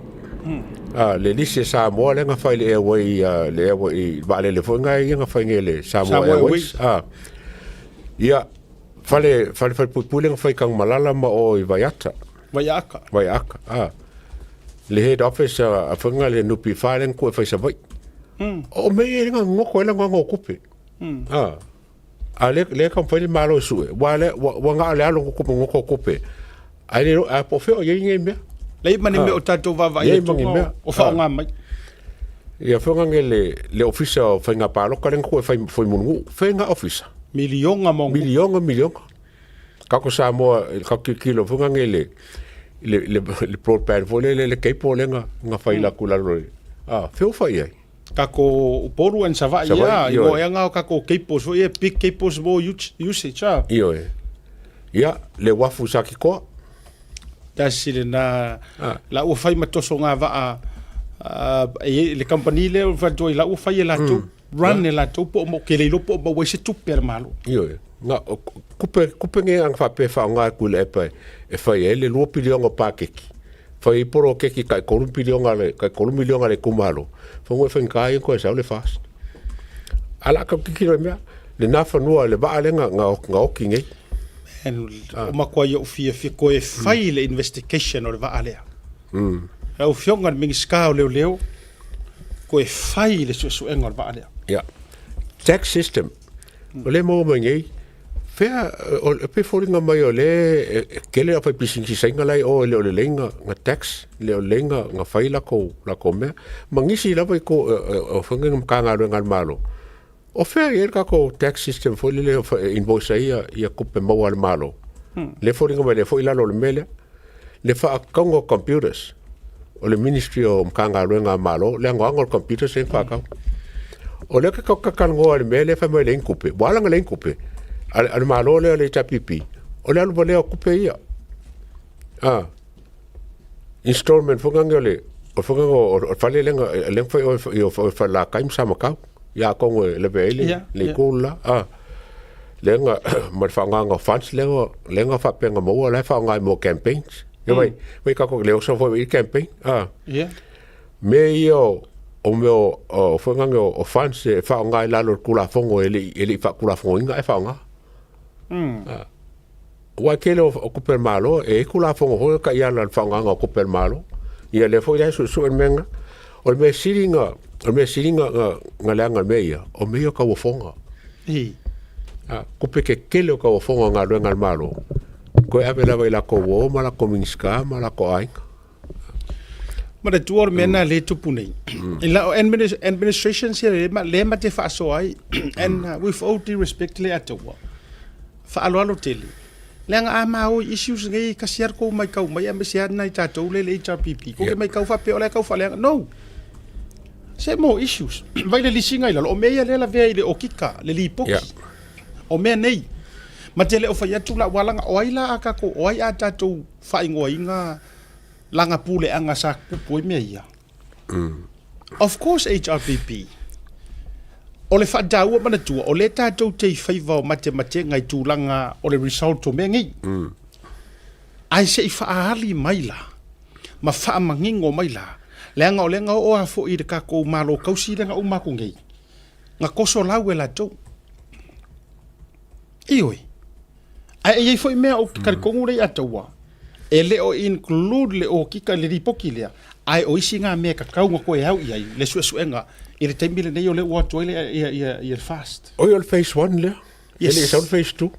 Ah, le lisi Samoa le nga fai le Airway le Airway va le le foi nga ia nga fai nge le Samoa Airways. Ah. Ia, fale, fale fale puipui le nga fai kang malala ma o i Vaiata. Vaiaaka. Vaiaaka, ah. Le head office a, a whanga le nupi whare ko e whai sa vai. O me e nga ngoko e la nga ngoko kupe. Ah. A le, le ka whai le malo e sue. Wa le, wa, wa nga le alo kupe ngoko kupe. A le, a po wheo i ngai mea. Lei ma ni mea o tatou vaavaai Lei atu ma ni mea. o whaonga mai. Ia whanga nge le, le ofisa o whainga pāloka le ngako e whai, whai munungu. Whainga ofisa. Milionga mo Milionga, milionga. Kako Samoa, kako kilo whanga nge le, le, le, le broadband fo le, le, le cable le nga, nga whai la kulalo le. Ah, whio whai ai. Kako Upolu and Savaii, Savaii, ia, i ioe. mo ea o kako cables foi, ia, big cables mo usage, ah. Ioe. Ia, le wafu sa ki koa. Tasi lena, Ah. la ua fai ma toso ngā vaa, e, le company lea o whantua i la ua fai e latou, run e latou po o mo, ke leilo po o maua i se tupe a le Malo. Ioe. Nga, o, kupe, kupe nge ang whape wha ngā kui le epa e whai e le lua pilionga pākeki. Whai i poro keki kai kolu pilionga le, kai kolu milionga le kumalo. Whango e whai ngā i koe sau le fast. Ala ka kikiro e mea, le nā whanua le vaa le nga, nga, nga oki ngei. Man, o makoa i o fia fia koe e fai le investigation o le vaa lea. Lau afioga i le Minisita o Leoleo, koe fai le suesuega o le vaa lea. Ia. Tax system. O le maua mai nei, fea, o, pe foliga mai o le e kele a fai pisinisi sainga lai o le o le leinga nga tax, le o le leinga nga fai lako, lako mea. Ma ngisi lava i ko, o whanga nga makanga alwe nga malo. O fea i e kako tax system foi le le invoice ai ia, ia kupe maua le malo. Le foliga mai le foi lalo le mele. Le whaakaunga o computers. O le Ministry o Makanga Alwe nga Malo, le angoango o computers e whaakau. O lea ka talanoa i le mea lea fai mai e leai ni tupe. Ua ala ona leai ni tupe a le Malo lea o le HRPP, o le alu valea o tupe ia. A, installment foi lea o le o foi lea o le fale lea na fai i o Falelatai ma Samatau. Ia atonu e lavea ai le le itu le la. A, lea na ma le faaaogaina o funds lea na lea na faapea na maua la e faaaoga mo campaigns. Ia vai vai tatou le oso foi i campaign. A. Mea ia o mea o foi lea o funds e faaaoga i lalo o le Tulafono e le i faatulafonoina ae faaaoga. Aua e tele o tupe a le Malo, e i ai Tulafono foi lea taiala i le faaaogaina o tupe a le Malo. Ia lea foi la e suesue le mea lena. O le mea sili na, o le mea sili na leaga i mea ia, o mea ia o tauofoga. Tupe tetele o tauofoga o galuega a le Malo, toe ave lava i latou uo ma latou Minisita ma latou aiga. Manatua o le mea lena lea e tupu nei. I lau administration sia lea ma te faasoa ai, and with all due respect le Ataua, faaaloalo tele. Leaga a ma o i issues nei, kasi lava le kou maitau mai aemaise lava nai tatou lea i le HRPP, kou te maitau faapea o la e tau faaleaga. No! Se more issues. Vai le lisiga i lalo, o mea ia lea e lavea i le okika, le lipoti. O mea nei. Ma te le o fai atu la, ua laga, o ai la a tatou, o ai a tatou faaigoaina lana puleaga sa tupu ai mea ia. Of course HRPP, o le faataua manatua, o lea tatou te i faiva o matematega i tulaga o le result o mea nei. Ae se i faaali mai la, ma faamanino mai la, leaga o lea na oo lava foi i le tatou Malo tausi lea na uma atu nei, na toso lau e latou. Ioe. Ae e i ai foi mea ou te talitonu lea ia te au, e le o include le okika i le lipoti lea, ae o isi na mea e tatau ona toe au i ai le suesuega i le taimi lenei o lea ua o atu ai le FAST. Oi o le phase 1 lea? Yes. E le i sau le phase 2.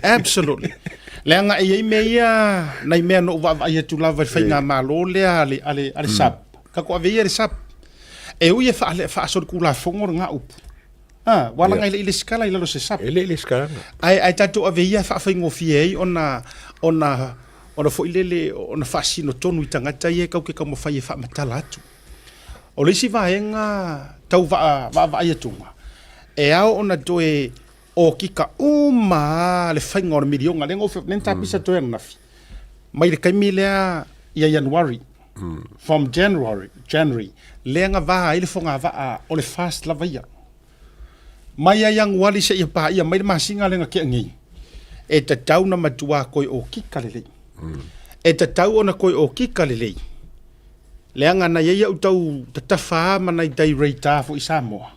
Absolutely. Leaga e i ai mea ia, nai mea na ou vaavaai atu lava i le faigamalo lea a le SAB. Tatou ave ia i le SAB. E ui e faasolitulafono lena upu, Ah, ua laga e le i lesitala i lalo o se SAB. E le i lesitalaga. Ae, ae tatou ave ia e faafaigofie ai ona, ona, ona foi lele, ona faasino tonu i tagata ia e tatou te taumafai e faamatala atu. O le isi vaega tau vaa, vaavaai atuga, e ao ona toe okika uma lava le faiga o le miliona, lea na ou fai, lea na tapisa toe ananafi, mai le taimi lea ia Ianuari, From January, January, lea na va ai le fogavaa o le FAST lava ia. Mai ia Ianuari seia paia mai le masina lea na tea nei, e tatau ona matua toe okika lelei. E tatau ona toe okika lelei, leaga na i ai au tau tatafa ma nai tai rate foi i Samoa,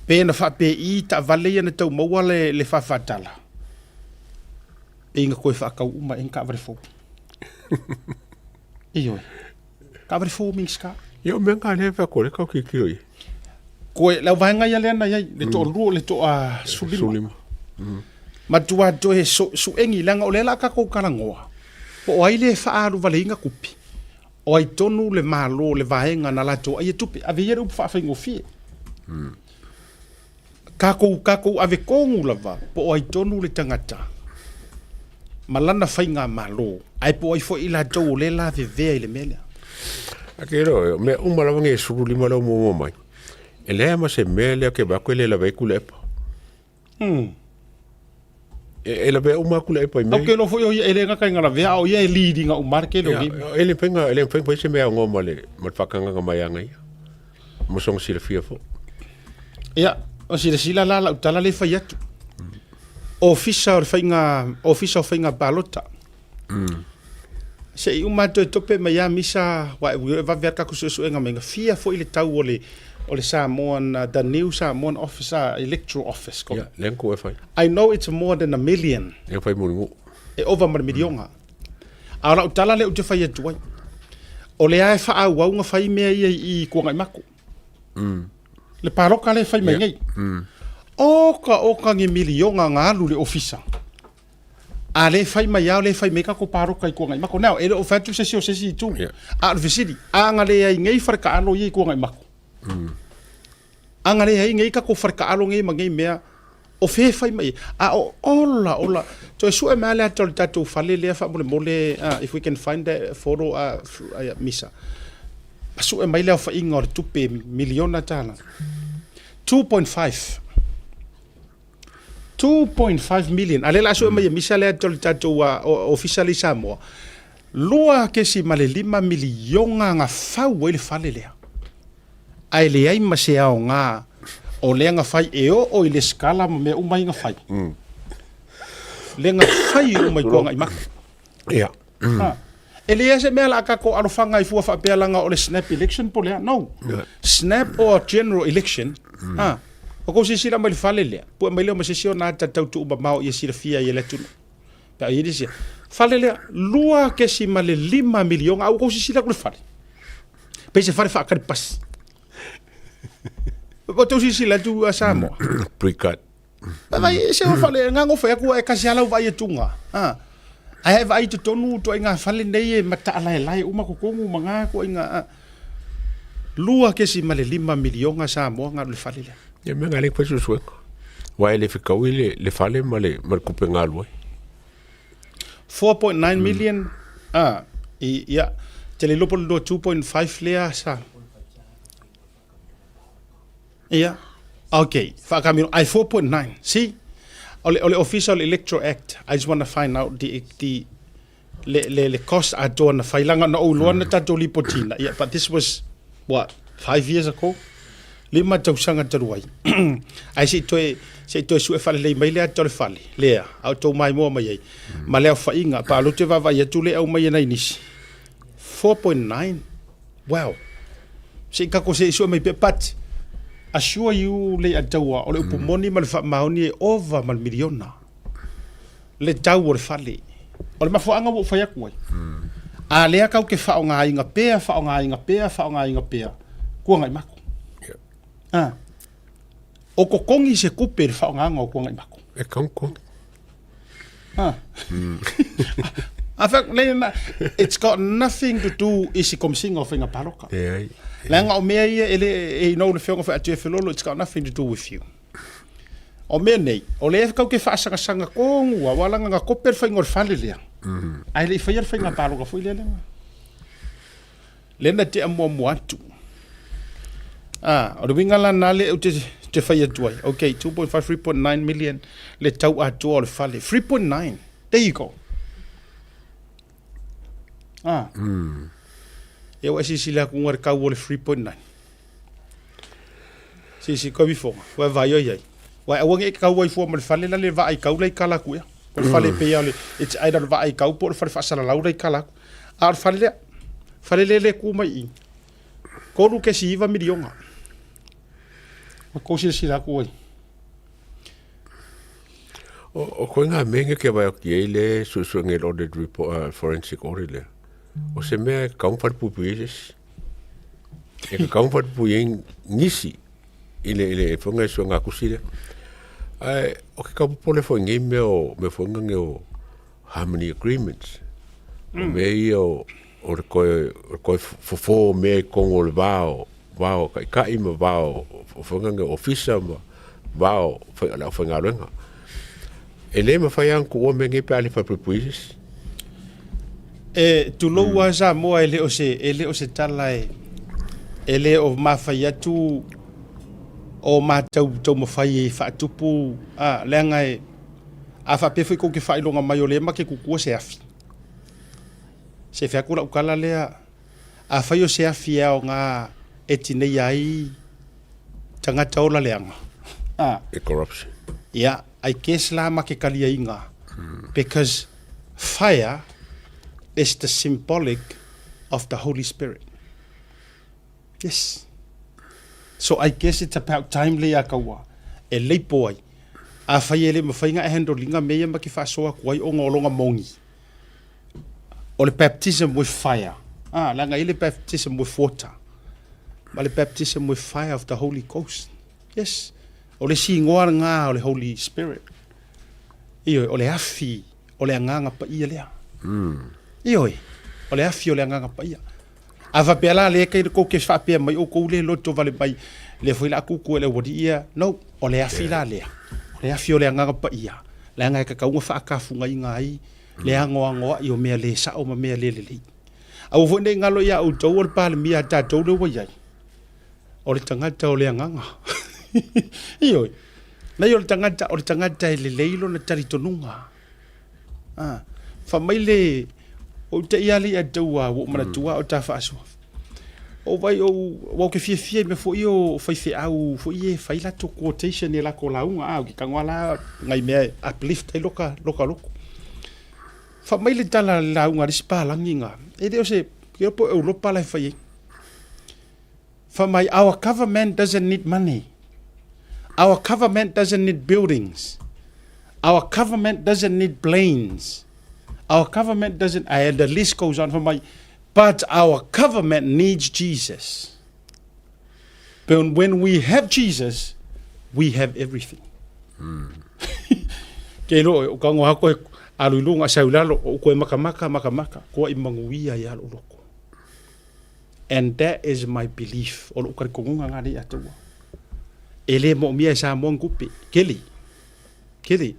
pe na faapei taavale ia na tau maua le faafatala, pei na toe faatau uma ea ni taavale fou. Ioe. Taavale fou Minisita. Ia o mea na lea e fai atu o lea tau tilotilo i ai. Koe, le auvaega ia lea na i ai, le toalua, le toa 15. Matua toe suegi, leaga o lea o le a tatou talanoa, po o ai lea e faaaluvaleina tupe, o ai tonu le Malo, le vaega na latou aia tupe. Ave ia le upu faafaigofie. Tatou, tatou ave tonu lava po o ai tonu le tagata ma lana faigamalo, ae po o ai foi i latou o lea e lavevea i le mea lea. A ke iloa, o mea uma lava nei e 15 lea ua muamua mai, e leai ma se mea lea ou te vaai atu e le lavea ai Tuilaepa. E lavea uma lava Tuilaepa i mea ia. Ou te iloa foi o ia e le gata ina lavea, a o ia e lead ina uma lava le tele o nei mea. E le mafai ona, e le mafai ona fai se mea aoga ma le faatagaga mai ia ia. Ma sona silafia foi. Ia, o silasila la lau tala lea e fai atu. Ofisa o le faiga, Ofisa o Faiga Palota. Se i uma atu e tope mai lava misa, aua e vave lava le tatou suesuega mai, fia foi le tau o le o le Samoan, the new Samoan office, electoral office. Ia, lea na tuu e fai. I know it's more than a million. Lea fai Mulinuu. E ova ma le miliona. A o lau tala lea ou te fai atu ai, o lea e faaauau ona fai mea ia i Tuanaimato. Le paloka lea e fai mai nei. Oka oka ni miliona na alu i le ofisa. A lea e fai mai lava, o lea e fai mai tatou paloka i Tuanaimato. Now, e le o fai atu se isi o se isi itu. A o le fesili, a na leai nei faletaalo ia i Tuanaimato? A na leai nei tatou faletaalo nei ma nei mea, o fea e fai mai ai? A o ola ola, toe sue mai lava le ata o le tatou fale lea faamolemole, if we can find that photo, misa. Sue mai le aofaiga o le tupe miliona tala. 2.5. 2.5 million. A lea o le a sue mai e misa lea le tatou ofisa lea i Samoa, 2.5 miliona na fau ai le fale lea. Ae leai ma se aoga o lea na fai e oo i lesitala ma mea uma ia na fai. Lea na fai uma i Tuanaimato. Ia. Ha. E leai se mea la a tatou alofaga ai fua faapea leaga o le snap election po o le a. No. Snap or general election. Ha. O kou silasila mai i le fale lea, pue mai lea ma se isi ona ata tau tuumamao ia silafia ai e le atunuu. Pe a i ai le isi. Fale lea, 2.5 miliona, a ua kou silasila atu i le fale. Pei se fale faatali pasi. Ua tou silasila atu a Samoa. Pre-cut. Vaai, se o fale, nga ngofe aku e kasi ala vaai atu nga. Ha. Ae vaai i totonu ituaiga fale nei e mataalaelae uma totonu ma nga ituaiga a. 2.5 miliona Samoa na alu i le fale lea. Ia mea nga le fai suesuega. Aua e le fetaui le, le fale ma le, ma le tupe galue. 4.9 million, a, i, ia, te le iloa po o le 2.5 lea sa. Ia, ok, faakamilo, ae 4.9, see? O le, o le ofisa o le Electoral Act, I just want to find out the, the, le, le, le cost atoa na fai, leaga na ou iloa na tatou lipotiina, ia, but this was, what, 5 years ago? Lima tausaga talu ai. Ae se i toe, se i toe sue faalelei mai le ata o le fale, lea, a o tou maimoa mai ai, ma le aofaiga, pa o lea ou te vaavaai atu lea e aumai e nai nisi, 4.9, Well, se i kako se i sue mai pea, but assure you Leiataua, o le upu moni ma le faamaoni e ova ma le miliona le tau o le fale. O le mafuaaga ua ou fai atu ai, a lea kau ke faaaogaina pea, faaaogaina pea, faaaogaina pea, Tuanaimato. Ah. O totogi se tupe i le faaaogaga o Tuanaimato. E kau totogi. Ah. A fact, le, na, it's got nothing to do i se Komesina o Faiga Palota. Leai. Leaga o mea ia e le, e you know le afioga foi a Jeff Lolo, it's got nothing to do with you. O mea nei, o lea kau ke faasagasanga tonu lava, aua leaga na kope le faiga o le fale lea. Ae le i faia le faiga palota foi lea leaga. Lea na tea muamua atu. Ah, o le uiga la na lea ou te, te fai atu ai. Okay, 2.5, 3.9 million le tau atoa o le fale. 3.9. There you go. Ah. Ia ua e silasila atu i le tau o le 3.9. Sisi koe vifoga, ua e vaai o i ai. Ua e aua ne i tau ai fua ma le fale la le vaai kau la i kala atu ea. O le fale pei lava o le, it's either le vaai kau po o le fale faasalalau la i kala atu. A o le fale lea, fale lea lea e tu mai i i, 3.9 miliona. Ua tou silasila atu ai. O, o koe ngā mea nge ke vai atu i ai le suesuega i le audit report, forensic audit lea. O se mea e kau whare pupui ai se isi. E ka kau whare pupui ai nisi i le, i le whanga e sua ngā kusi lea. Ae, o ke kau popole foi ngei mea o, mea foi ngange o harmony agreements. O mea ia o, o le koe, o le koe fofo o mea i kongo o le vā o, vā o kaikai ma vā o, o whangange ofisa ma vā o whai, le aufaigaluega. E le mafai lava ona tuua mea nei pe a le falepuipui se isi. E tulou lava Samoa e le o se, e le o se tala e, e le o mafai atu o matou taumafai e faatupu, a, leaga e, a faapea foi tou te faailoga mai o lea ma te tutua se afi. Se fai atu lau tala lea, afai o se afi e aoga e tineia ai tagata ola leaga, a. E corruption. Ia, I guess la ma ke kaliaina because fire is the symbolic of the Holy Spirit. Yes. So I guess it's about time le ia kaua e leipo ai. Afai e le mafai ona e handle ina mea ia ma ke faasoa atu ai ona o lona moni. O le baptism with fire. Ah, leaga i le baptism with water. Ma le baptism with fire of the Holy Ghost. Yes. O le isi igoa lena o le Holy Spirit. Ioe, o le afi o le Agaga Paia lea. Ioe, o le afi o le Agaga Paia. A faapea la lea kai kou ke faapea mai oukou le loto vale mai, lea foi la kuku e le aualii ia, no, o le afi la lea. O le afi o le Agaga Paia, leaga e tatau ona faakafugaina ai le anoanoai o mea le sao ma mea le lelei. Aua foi ne i galo ia outou o le Palemia a tatou lea ua i ai, o le tagata o le agaga. Ioe. Leai o le tagata, o le tagata e lelei lona talitonuga. Ah, fai mai le, o te ia le ia tau a, ua ou manatua o ta faasoa. O vai o, ua ou te fiafia i mea foi o faifeau foi e fai latou quotation i lakou lauga, ah, o ke tago la ngai mea e uplift ai loka, loka loko. Fai mai le tala a le lauga a le isi palagi nga, e le o se, ke iloa po o Europa la e fai ai. Fai mai, our government doesn't need money. Our government doesn't need buildings. Our government doesn't need planes. Our government doesn't, and the list goes on. Fai mai, but our government needs Jesus. But when we have Jesus, we have everything. Ke iloa, o ka ngoha koe alu i luga sau i lalo, o koe makamaka, makamaka, koa i manuia ia lou loko. And that is my belief. O lou talitonuga lena lea ia te ua. E le moomia e Samoa ni tupe. Kele. Kele.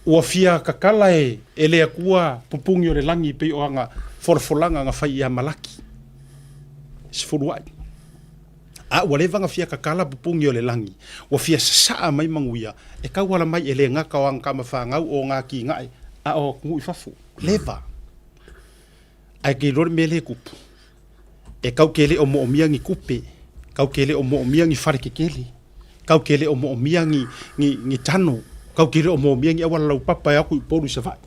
Ua fia kakala e, e le Atua pupungi o le lagi pei o ana folafolaga na fai ia Malaki. Sefulu aʻi. A ua leva na fia kakala pupungi o le lagi. Ua fia sasaa mai manuia e tauala mai e le gata o ana tama fanau o ngā kīnaʻe a o atunuu i fafo. Leva. Ae ke iloa le mea lea e tupu, e kau ke le o moomia ni tupe, kau ke le o moomia ni fale kekele, kau ke le o moomia ni, ni, ni tano, kau ke le o moomia ni auala laupapa e o atu i Upolu i Savaii.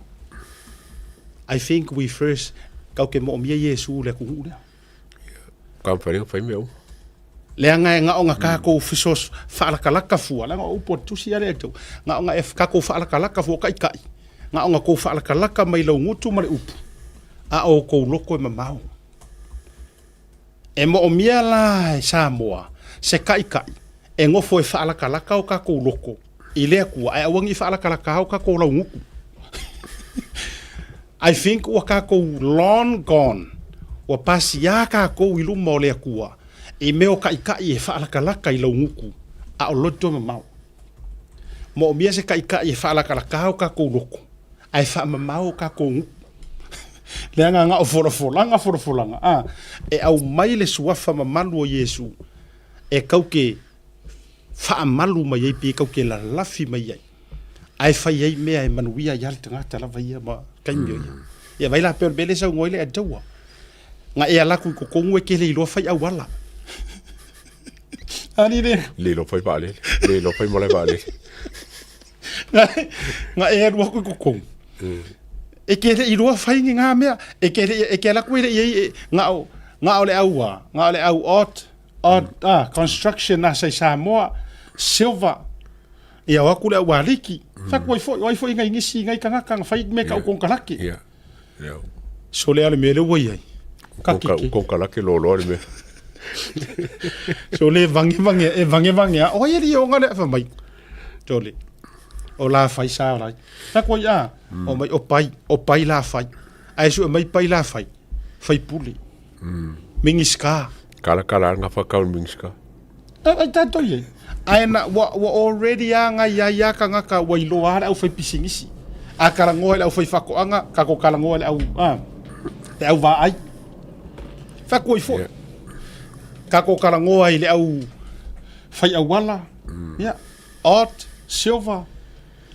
I think we first, kau ke moomia Iesu le atunuu lea. Ka mafai ona fai mea uma. Leaga e gao na kakou fesos faalakalaka fua, leaga o upu a le tusi a le Atua, gao na e kakou faalakalaka fua kaʻikaʻi, gao na kou faalakalaka mai lau gutu ma le upu, a o kou loko e mamao. E moomia la e Samoa se kaʻikaʻi e nofo e faalakalaka o kakou loko i le Atua, ae aua nei faalakalaka o kakou laugutu. I think ua kakou long gone, ua pasiā kakou i luma o le Atua i mea o kaʻikaʻi e faalakalaka i laugutu, a o loto e mamao. Moomia se kaʻikaʻi e faalakalaka o kakou loko, ae faamamao o kakou gutu. Leaga gao folafolaga folafolaga, a, e aumai le suafa mamalu o Iesu e kau ke faamalu mai ai pe kau ke lalafi mai ai, ae fai ai mea e manuia ai a le tagata lava ia ma taimi o ia. Ia vai la pei o le mea lea e saunoa ai le Atua. Nga e ala atu i totonu e ke le iloa fai auala. Ani le. Le iloa fai vaalele. Le iloa fai malae vaalele. Nga e alu atu i totonu. E ke le iloa fai ni ngā mea. E ke le e ke ala atu e le i ai nga o nga o le au a, nga o le au ot ot ah construction a sai Samoa silver Ia o atu le au aliki. Fai atu ai foi, o ai foi ngai nisi ngai tagata na fai me kau konokalake. Ia. Ia. So le a le mea lea ua i ai. Ka keke. Konokalake loaloa le mea. So le vange vange, e vange vange a, o ai e li o ngale fa mai. Tole. O la fai sa rai. Fai atu ai a, o mai o pai, o pai la fai. Ae sue mai pai la fai. Fai pule. Mingiska. Kala kala nga whakau mingiska. Ai tātou i ai. Ae na, ua, ua already a ngai ai a kangaka ua iloa a le au whai pisinisi. A karangoa i le au whai whakoanga, ka ko karangoa i le au, a, le au vaai. Whakua i foi. Yeah. Ka ko karangoa i le au whai auala. Yeah. Art, silver.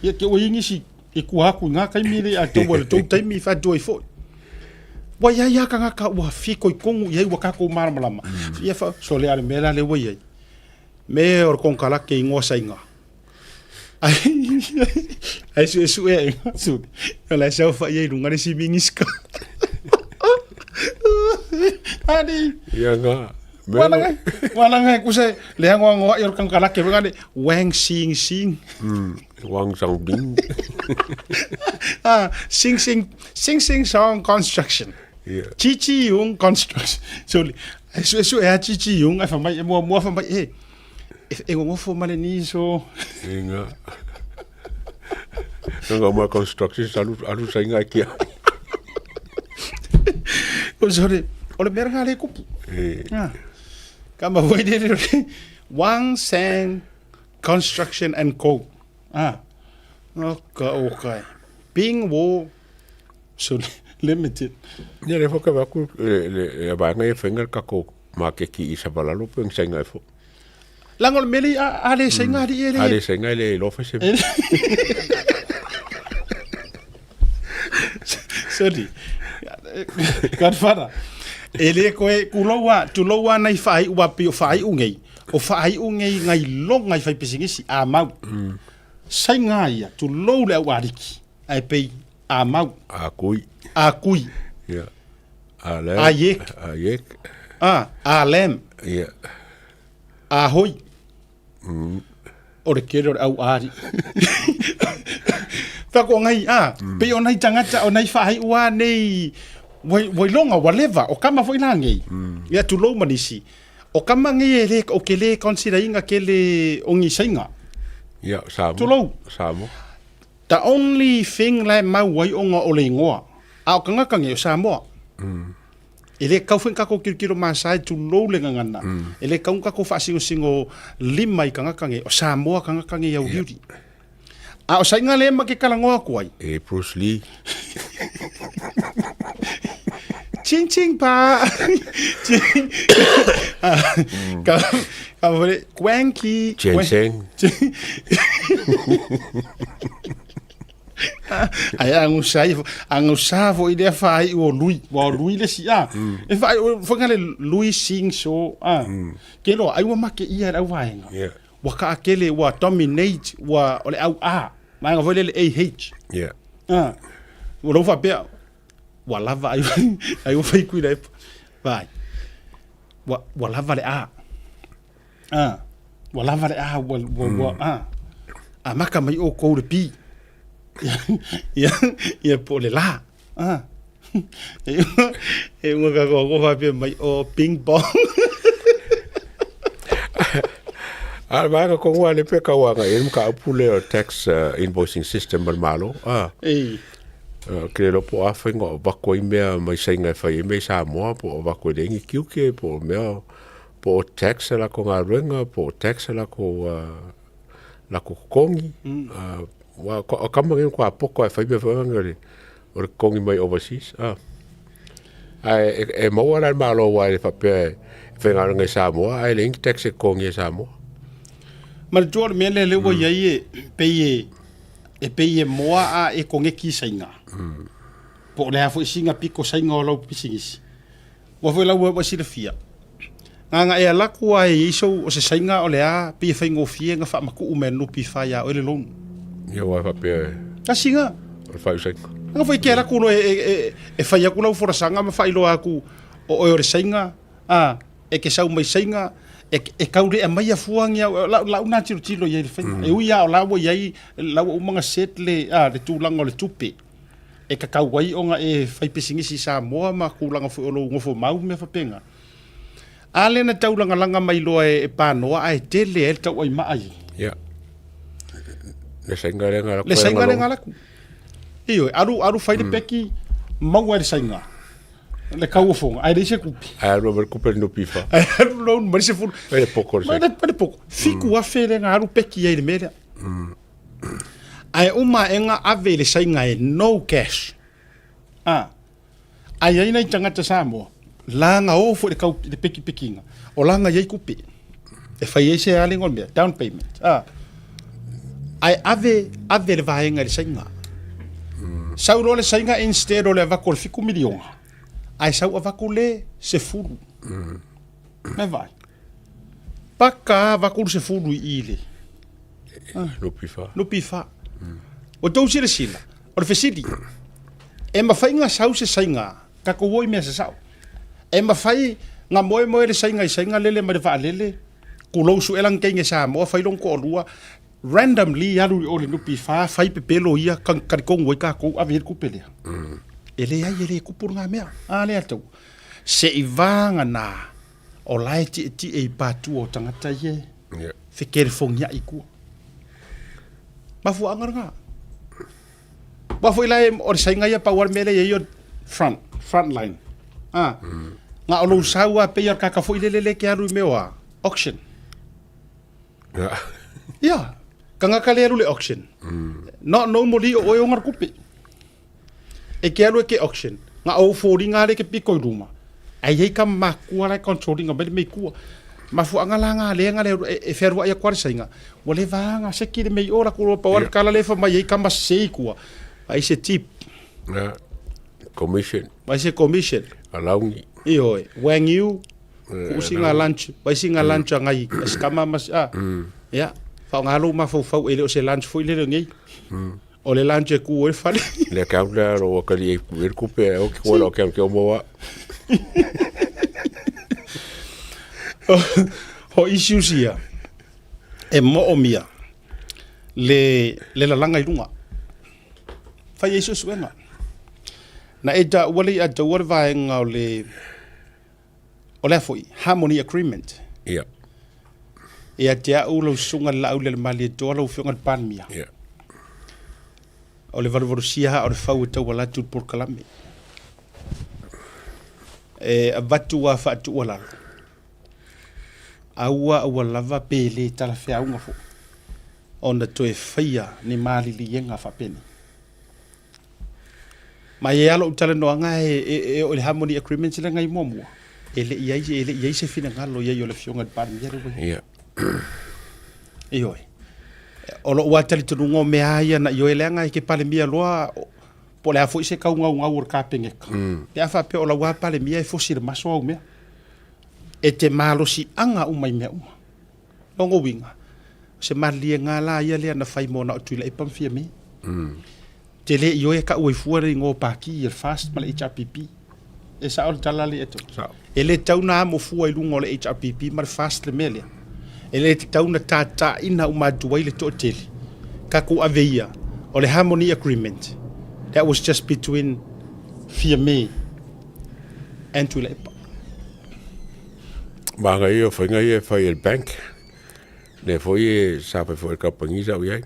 Yeah, ke ua ingisi i kua aku i ngā taimi le a tou le tou taimi i whatua i foi. Ua iai a kangaka ua fikoikongu i ai ua kākou mālamalama. Ia wha, so le ale mea la le ua iai. Me o le konokalake ingoa sainga. Ai, ai sue sue ai nga sue. O la sau wha iai lunga le si mingiska. Ani. Ia nga. Wala wala ngai kuse le hango hango ai o le konokalake wenga le Wang Xing Xing. Wang Zhang Bing. Ah, Xing Xing Xing Xing Song Construction. Yeah. Chi Chi Yung Construction. So e sue sue a Chi Chi Yung ai fa mai e mua mua fa mai e e ngofo ma le ni so. E nga. Nga mua construction salu alu sainga kia. O sorry, o le mea le kupu. E. Ah. Ka ma voi le Wang Sang Construction and Co. Ah. Oka okay. Bing Wo so Limited. Ia le foka vaku le le le vaega ia whainga le kako makeki i Savalalo pe sainga e fo. Leaga o le mea lea, a, a le saiga alii e le... A le saiga e le iloa fai se mea. Sorry. Godfather. E le koe, kulou a, tulou a nai whaaiu a pei o whaaiu ngei. O whaaiu ngei ngai longa i whai pisingisi, a mau. Saiga ia, tulou le au aliki. Ai pei, a mau. A kui. A kui. Yeah. A lem. A iek. A iek. A, a lem. Yeah. A hoi. O le kele o le au ari. Whako o ngai, a, pei o nai tangata, o nai whahai ua nei, wai, wailonga, whatever, o kama foi la ngei. Ia tulou manisi. O kama ngei e le, o ke le consider inga ke le ongi sainga. Ia, Samoa. Tulou. Samoa. The only thing la e mau ai ona o le igoa, a o kangaka nei o Samoa. E le kau foi kako kilokilo masae tulou le gagana. E le kau kako faasingosingo lima i kangaka nei o Samoa kangaka nei auliuli. A o saiga le ma ke kalagoa aku ai. E Bruce Lee. Ching ching pa. Ching. Ka ka fole Kwanki. Chen Seng. Ai agusa ai agusa foi lea faaiu o Lui, ua o Lui le isi a. E faaiu foi le Lui Sing So a. Ke loa ai ua make ia le au vaega. Yeah. Ua kaakele ua dominate ua o le au a. Vaega foi lele AH. Yeah. A. Ua lou faapea ua lava ai ai ua fai kui le vai. Ua ua lava le a. A, ua lava le a, ua, ua, ua, a. A maka mai oukou le P. Ia, ia po o le la. A. E, e unga ka koa koa faapea mai o ping pong. A le vaega kongu a le pe kauanga i le mataupu lea o tax invoicing system a le Malo. A. Ei. Ke le iloa po o a faiga o avatu ai mea mai Saina e fai ai mea i Samoa po o avatu e leai ni tiute po o mea po o tax a latou galuega, po o tax a latou, latou totogi. Aua o tama nei matua poto lava e fai mea foi nei o le totogi mai overseas. Ae e maua la e le Malo aua e le faapea e faigaluega i Samoa ae leai ni tax e totogi e Samoa. Manatua o le mea lea lea ua i ai e pei e, e pei e moa a e koneki i Saina. Po o le a foi sina piko Saina o lau pisinisi. Ua foi lau ua silafia. Nganga e alaku a e iai sou o se saiga o le a pei e faigofie na faamatuu mea NPF ia oe le loan. Ia ua faapea e. Tasi na. O le faaiusaiga. Nga foi ke alaku loa e, e, e fai aku lau folasaga ma faailoa aku o oe o le saiga, a, e ke sau mai saiga, e, e kau lea mai afua ngi au, lau, lau na tilotilo iai le faiga. E ui a o la ua iai, la ua uma na set le, a, le tulaga o le tupe. E kakau ai ona e fai pisinisi i Samoa ma kulaga foi o lou nofo mau ma mea faapena. A lea na taulagalaga mai loa e Panoa ae tele ai le tauaimaa i. Ia. Le saiga lea na Le saiga lea na alu atu. Ioe, alu, alu fai le peki, maua e le saiga. Le kauofoga, ae leai se kupi. Ae alu ma le kupe le NPF. Ae alu loan ma le 10. Mai le poko le saiga. Mai le poko. 7,000 lea na alu peki ai i le mea lea. Ae uma aega ave i le saiga e no cash. A, a i ai nai tagata Samoa, la na o foi le kau le pekipekiga, o la na i ai kupe. E fai ai se alega o le mea, down payment. A, ae ave, ave le vaega i le saiga. Sau loa le saiga instead o le avatu o le 7 miliona, ae sau avatu le 10. Me vaai. Paka avatu le 10 i i le. NPF. NPF. Ua tou silasila, o le fesili, e mafai na sau se saiga, tatou o i mea sasao. E mafai na moemoe le saiga i saiga lele mai le vaalele, kulou sue lana teine Samoa, fai lona toalua, randomly alu i o le NPF, fai pepelo ia, talitonu ai tatou, ave i ai le tupe lea. E leai, e le tupu lena mea. A lea tau. Se i vagana o la e tietie i patua o tagata ia e fekelefogiai i tua. Mafuaaga lena. Aua foi la e, o le saiga ia pau lava le mea lea e i ai o le front, front line. A, na o lou sau lava pei o le kaka foi lele lea e te alu i mea o a, auction. Ia, tagata lea e alu i le auction. Not normally o oe e ona le tupe. E ke alu e ke auction, nga ou foliga lea e ke piko i luma, ae i ai ka makua la e control ina mai le mea i tua. Mafuaaga la galega lea e fealuai atu a le Saina, ua leva a na seki le mea i o latou loa pau a le tala lea e fai mai ai tama sese i tua, vaai se tip. Ia, commission. Vaai se commission. Alauni. Ioe, wagyu, tuu sina lunch, vaai sina lunch a nai a si tama ma si, a, ia, faaaoga lou mafaufau e le o se lunch foi lele nei. O le lunch e ku ai le fale. Le account lea ua kali ai le tupe e o ki koe lo account ke o moa. O issues ia e moomia le le lalaga i luga. Fai ai suesuega. Na e taua le ia taua le vaega o le o le a foi Harmony Agreement. Ia. Ia te au lau susuga le Laauli a le Malietoa lau Afioga i le Palemia. Ia. O le valuvalusia ha o le fau e tauala atu i le polokalame. E avatu a faatuualalo. Aua aua lava pe le talafeauga foi ona toe faia ni maliliega faapenei. Ma e i ai lava lou talanoaga e oo i le Harmony Agreement lea na i ai muamua, e le i ai, e le i ai se finagalo i ai o le Afioga i le Palemia lea ua i ai. Ia. Ioe. O lou lava talitonuga o mea lava ia na ioe leaga e te Palemia loa po o le a foi se taugaugau o le Kapeneta, pe a faapea o lau lava Palemia e fosi i le maso au mea. E te malosiaga uma i mea uma. Lona uiga, o se maliliega la ia lea na fai mo na o Tuilaepa ma Fiame. Te le ioe e tau ai fua le igoa o Pati i le FAST ma le HRPP. E sao le tala lea e Sao. E le tatau na amo fua i luga o le HRPP ma le FAST le mea lea. E le tatau na tataina uma atu ai le toatele. Tatou ave ia, o le Harmony Agreement, that was just between Fiame and Tuilaepa. Manaia o faiga ia e fai e le bank, lea foi e sa fai foi e le kamupani sa ou i ai.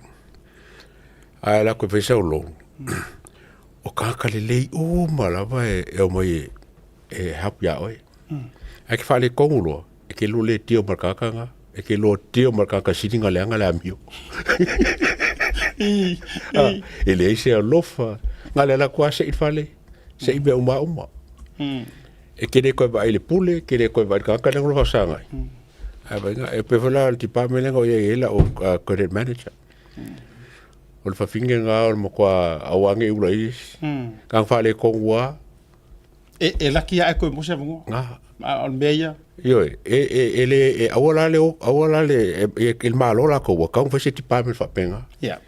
Ae alu atu e fai sau loan, o tagata lelei uma lava e omai e e help ia oe. Ae ke faaletonu loa, e te lua le tio ma le tagata lena, e te lua tio ma le tagata sili ona leaga le amio. E leai se alofa, na o le alu atu lava sei i le fale, sei mea uma uma. E te le toe vaai i le pule, e te le toe vaai i le tagata lea na faasaga ai. Ae vaaiga, e pei foi la o le department lea na ou i ai ai lau credit manager. O le fafine lena o le matua aua ne i ula i ai isi. Na ona faaletonu lava. E, e laki ae koe mo se avanoa. Na. A o le mea ia. Ioe, e, e, e le, e aua la le, aua la le, e, e, e le Malo latou, ua tatau ona fai se department faapena. Yeah.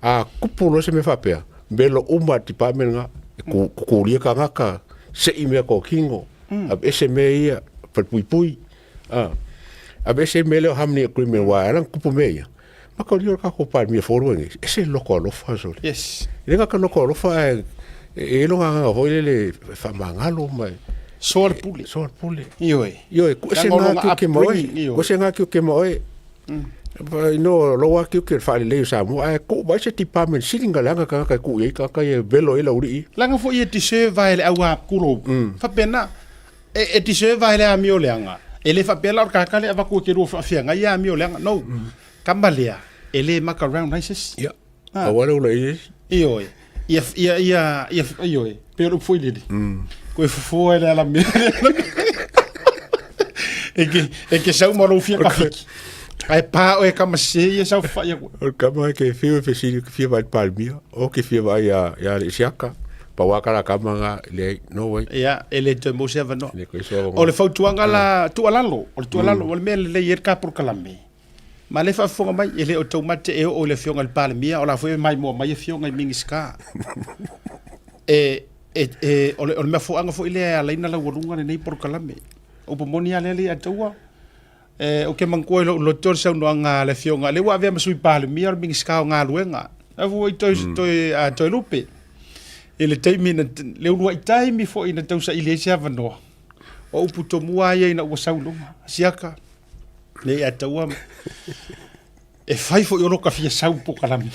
A kupu loa se mea faapea, melo uma le department lena, e ku, kukulia tagata, sei mea tokino, aveese mea ia, falepuipui, a, aveese mea lea o harmony agreement, aua e ala ona kupu mea ia, Makauli o le tatou Palemia fou lenei, e ese le loto alofa sole. Yes. E le gata loto alofa ae e i ai lona agaga foi lele e faamagalo ma e Soa le pule. Soa le pule. Ioe. Ioe, ku ese Leaga o ngā lona tiuke ma oe. upbringing, ioe. Ku ese ngā tiuke ma oe. No, lou lava tiuke o le faalelei o Samoa, ae tuu mai se department sili ona leaga tagata e tuu i ai tagata ia e velo ai le aualii. Leaga foi e deserve ai le au a kulou. Faapena, e, e deserve ai le amio leaga. E le faapea la o le tagata lea e avatu e te lua faafeagai ia amio leaga. No. Tama lea, e le maka round ai se isi. Ia, aua le ula i ai se isi. Ioe, ia, ia, ia, ia, ioe, pei o le upu foi lele. Koe fofo ai le alamea. E ke, e ke sau ma lou fia kafiki. Ae pa oe kama sese ia sau whai aku. O le kama e ke whiu e fesili ke fia vaai i le Palemia, o ke fia vaai ia, ia le Isiaka. Pau lava ka la kama nga, leai, no way. Ia, e le toe mau se avanoa. Le koe se avanoa. O le fautuaga la tuualalo, o le tuualalo, o le mea lelei ai le ka polokalame. Ma le faafofoga mai, e le o taumate e oo i le Afioga i le Palemia, o la foi e maimoa mai Afioga i Minisita. E, e, e, o le, o le mafuaaga foi lea e ala ai ona laualuga lenei polokalame. O upu moni lava lea le ia taua. E, ou te manatua i lou loto le saunoaga a le Afioga, lea ua avea ma Sui Palemia, o le Minisita o Galuega. La foi toe, toe, a, Toelupe. I le taimi na, le uluai taimi foi na tausaili ai se avanoa. O upu tomua lava ia ina ua sau i luga. Siaka, Nei a taua e fai foi o loka fia sau po kalame.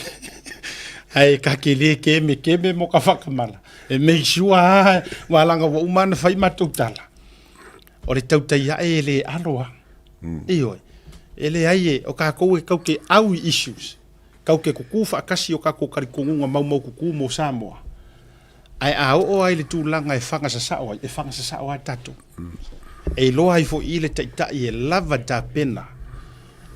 Ae ka ke le keme keme mo ka whakamala. E make sure a wa langa wa uma na fai matou tala. O le tautai ae e le alo a. Ioe. E le ai e o kākou e kau ke au i issues. Kau ke kuku whaakasi o kākou karikonuga maumau kuku mo Samoa. Ae a oo ai le tulaga e whangasasao ai, e whangasasao ai tātou. E iloa ai foi i i le Taitai e lava tapena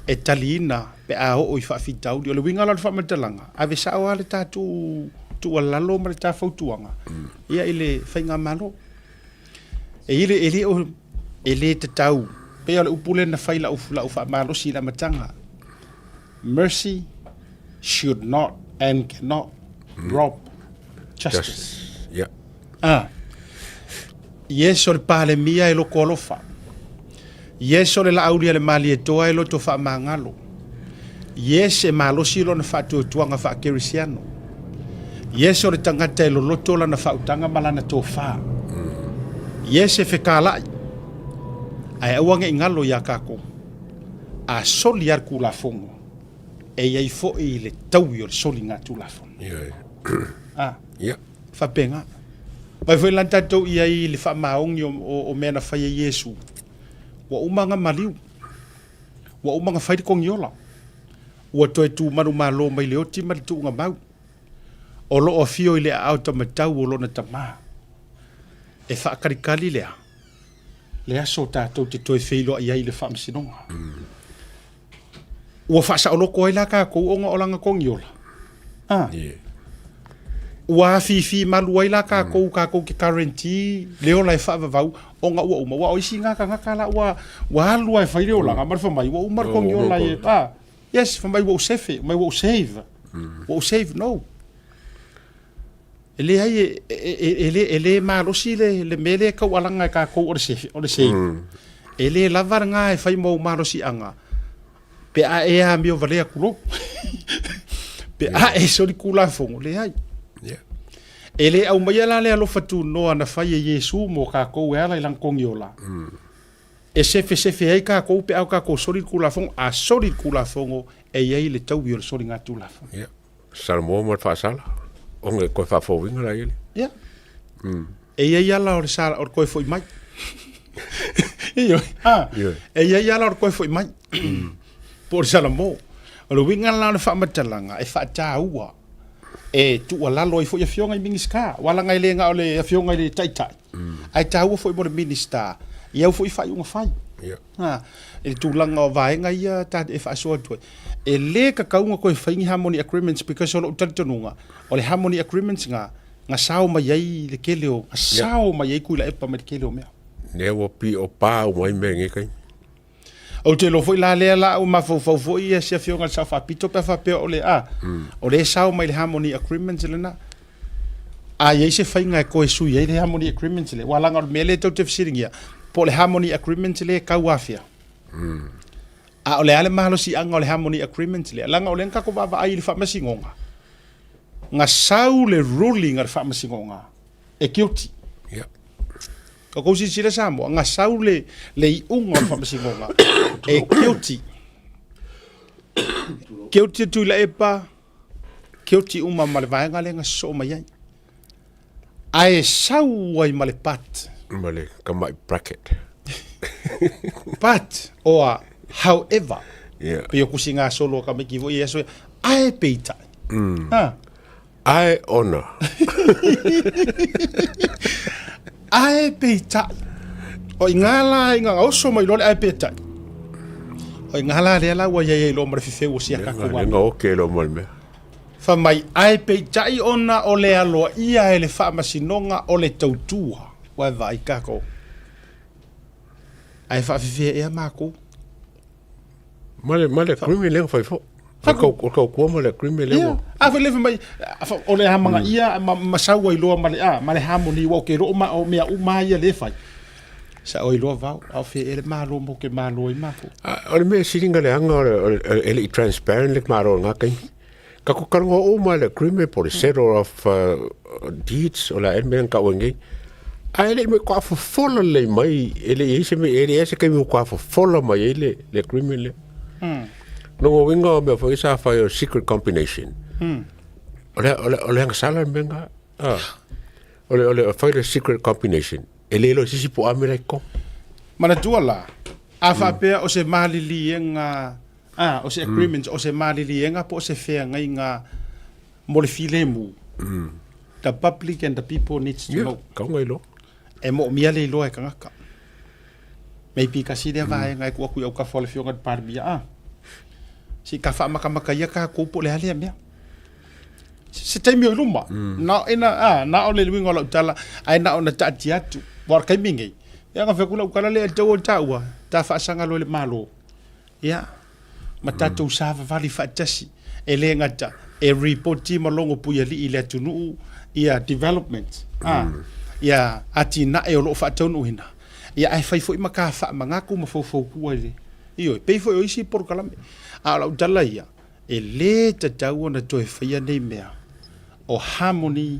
e taliina pe a oo i faafitauli. O le uiga la o le faamatalaga, ave sao lava le tatou tuualalo ma le ta fautuaga ia i le faigamalo. E i le, e le o, e le tatau, pei o le upu lea na fai lau, lau faamalosi i le amataga, mercy should not and cannot rob justice. Justice. Yeah. Ah. Yes, o le Palemia e loko alofa. Yes, o le Laauli a le Malietoa e loto faamagalo. Yes, e malosi lona faatuatuaga faakerisiano. Yes, o le tagata e loloto lana faautaga ma lana tofa. Yes, e fekala'i, ae aua ne i galo iā kākou. A soli lava le Tulafono, e i ai foi le taui o le soligatulafono. Ah. Yeah. Faapena. Vai foi la tatou i ai i le faamaoni o, o, o mea na fai e Iesu. Ua uma ona maliu. Ua uma ona fai le kogiola. Ua toe tu manumalo mai le oti ma le tuuga mau. O lo o afio i le aao tamatau o lona Tama. E faakalikali lea, le aso tatou te toe feiloai ai i le faamasinoga. Ua faasaoloko ai la tatou ona o lana kogiola. Ah. Yeah. Ua afifi malu ai la tatou, tatou te guarantee le ola e faavavau ona ua uma. Aua o isi na tagata la ua, ua alu lava e fai le olaga ma le fai mai ua uma le kogiola e, ah, yes, fai mai ua ou sefe, mai ua ou save. Ua ou save, no. E leai, e, e, e, e, le, e le malosi le, le mea lea e taualaga e tatou o le sefe, o le save. E le lava lena e fai ma ou malosiaga pe a e amio valea tulou. Pe a e solitulafono, leai. Yeah. E le aumaia la le alofa tunoa na fai e Iesu mo tatou e ala i lana togiola. E sefesefe ai tatou pe a o tatou soli le Tulafono, a soli le Tulafono, e i ai le taui o le soligatulafono. Yeah. Salamo ma le faasala, ona e toe faafouina la i le. Yeah. E i ai ala o le sala o le toe foi mai. Ioe. Ah. Ioe. E i ai ala o le toe foi mai. Po o le Salamo. O le uiga la o le faamatalaga e faataua e tuualalo ai foi afioga i Minisita. Aua leaga e le na o le afioga i le Taitai, ae taua foi mo le Minisita i au foi faaiuga fai. Yeah. Ha, i le tulaga o vaega ia ta e faasoa atu ai. E le tatau ona toe fai ni harmony agreements because o lou talitonuga, o le harmony agreements na, na sao mai ai le tele o, na sao mai ai Tuilaepa mai le tele o mea. Lea ua pio pa uma ai mea i lenei taimi. Ou te iloa foi la lea la ua mafaufau foi ia si afioga i le Sao Faapito pe a faapea o le a, o lea e sao mai le harmony agreements lena. A i ai se faiga e toe sui ai le harmony agreement lea, aua leaga o le mea lea tou te fesiligia, po o le harmony agreement lea e tau afea? A o le a le malosiaga o le harmony agreement lea? Leaga o lea na tatou vaavaai i le faamasinoga, na sau le ruling a le faamasinoga e guilty. Yeah. O kou silasila Samoa, na sau le, le iuga o le faamasinoga e guilty. Guilty Tuilaepa, guilty uma ma le vaega lea na sosoo mai ai. Ae sau ai ma le but. Ma le tamai bracket. But, or however. Yeah. Pei o kusi ngā solo ka miki foi e aso, ae peitai. Ha. Ae ona. Ae peitai. O i ngā la i ngā oso mai loa le ae peitai. O i ngā la lea la ua iai ai loa ma le fefeu o sia kakou Lenga, lenga oke loa ma le mea. Fai mai, ae peitai ona o le aloaia e le faamasinoga o le tautua. Ua e vaai kakou. Ae faafefea ea makou. Ma le, ma le agreement lea na fai foi. O le tautua ma le agreement lea ua... A foi le fai mai, o le amanaia ma, ma sau ai loa ma le, a, ma le harmony, ua o ke loo ma, o mea uma ia le fai. Sa oi loa vau, a o fea ea le Malo mo ke malo ai makou. A, o le mea sili na leaga o le, o le, e le i transparent le Malo i lena taimi. Tatou talanoa uma i le agreement po o le settle of deeds o le a ea le mea na tau ai nei. Ae le i matua fofola lelei mai, e le i ai se mea, e leai se taimi matua fofola mai ai le, le agreement lea. Lona uiga o mea foi sa fai o secret combination. O le, o le, o le agasala le mea lena. Ah. O le, o le fai le secret combination. E le iloa e se isi po o a mea la i totonu. Manatua la, a faapea o se maliliega A, o se agreement, o se maliliega po o se feagaiga mo le filemu. The public and the people needs to know. Kau ngai loa. E moomia le iloa e tagata. Maybe tasi lea vaega e tuu atu i autafa o le Afioga i le Palemia, a. Se i ta faamatamata ia tatou po o le a lea mea. Se taimi o i luma, na o ina, a, na o le uiga o lau tala, ae na ona taatia atu. Aua o le taimi lenei, ia na fai atu lau tala lea e tatau ona taua, ta faasaga loa i le Malo, ia, ma tatou savavali faatasi, e le gata e ripoti ma logo puialii i le atunuu ia development, a, ia atinae o lo o faataunuuina, ia ae fai foi ma ta faamanatu ma faufautua i le, ioe, pei foi o isi polokalame. A o lau tala ia, e le tatau ona toe faia nei mea o harmony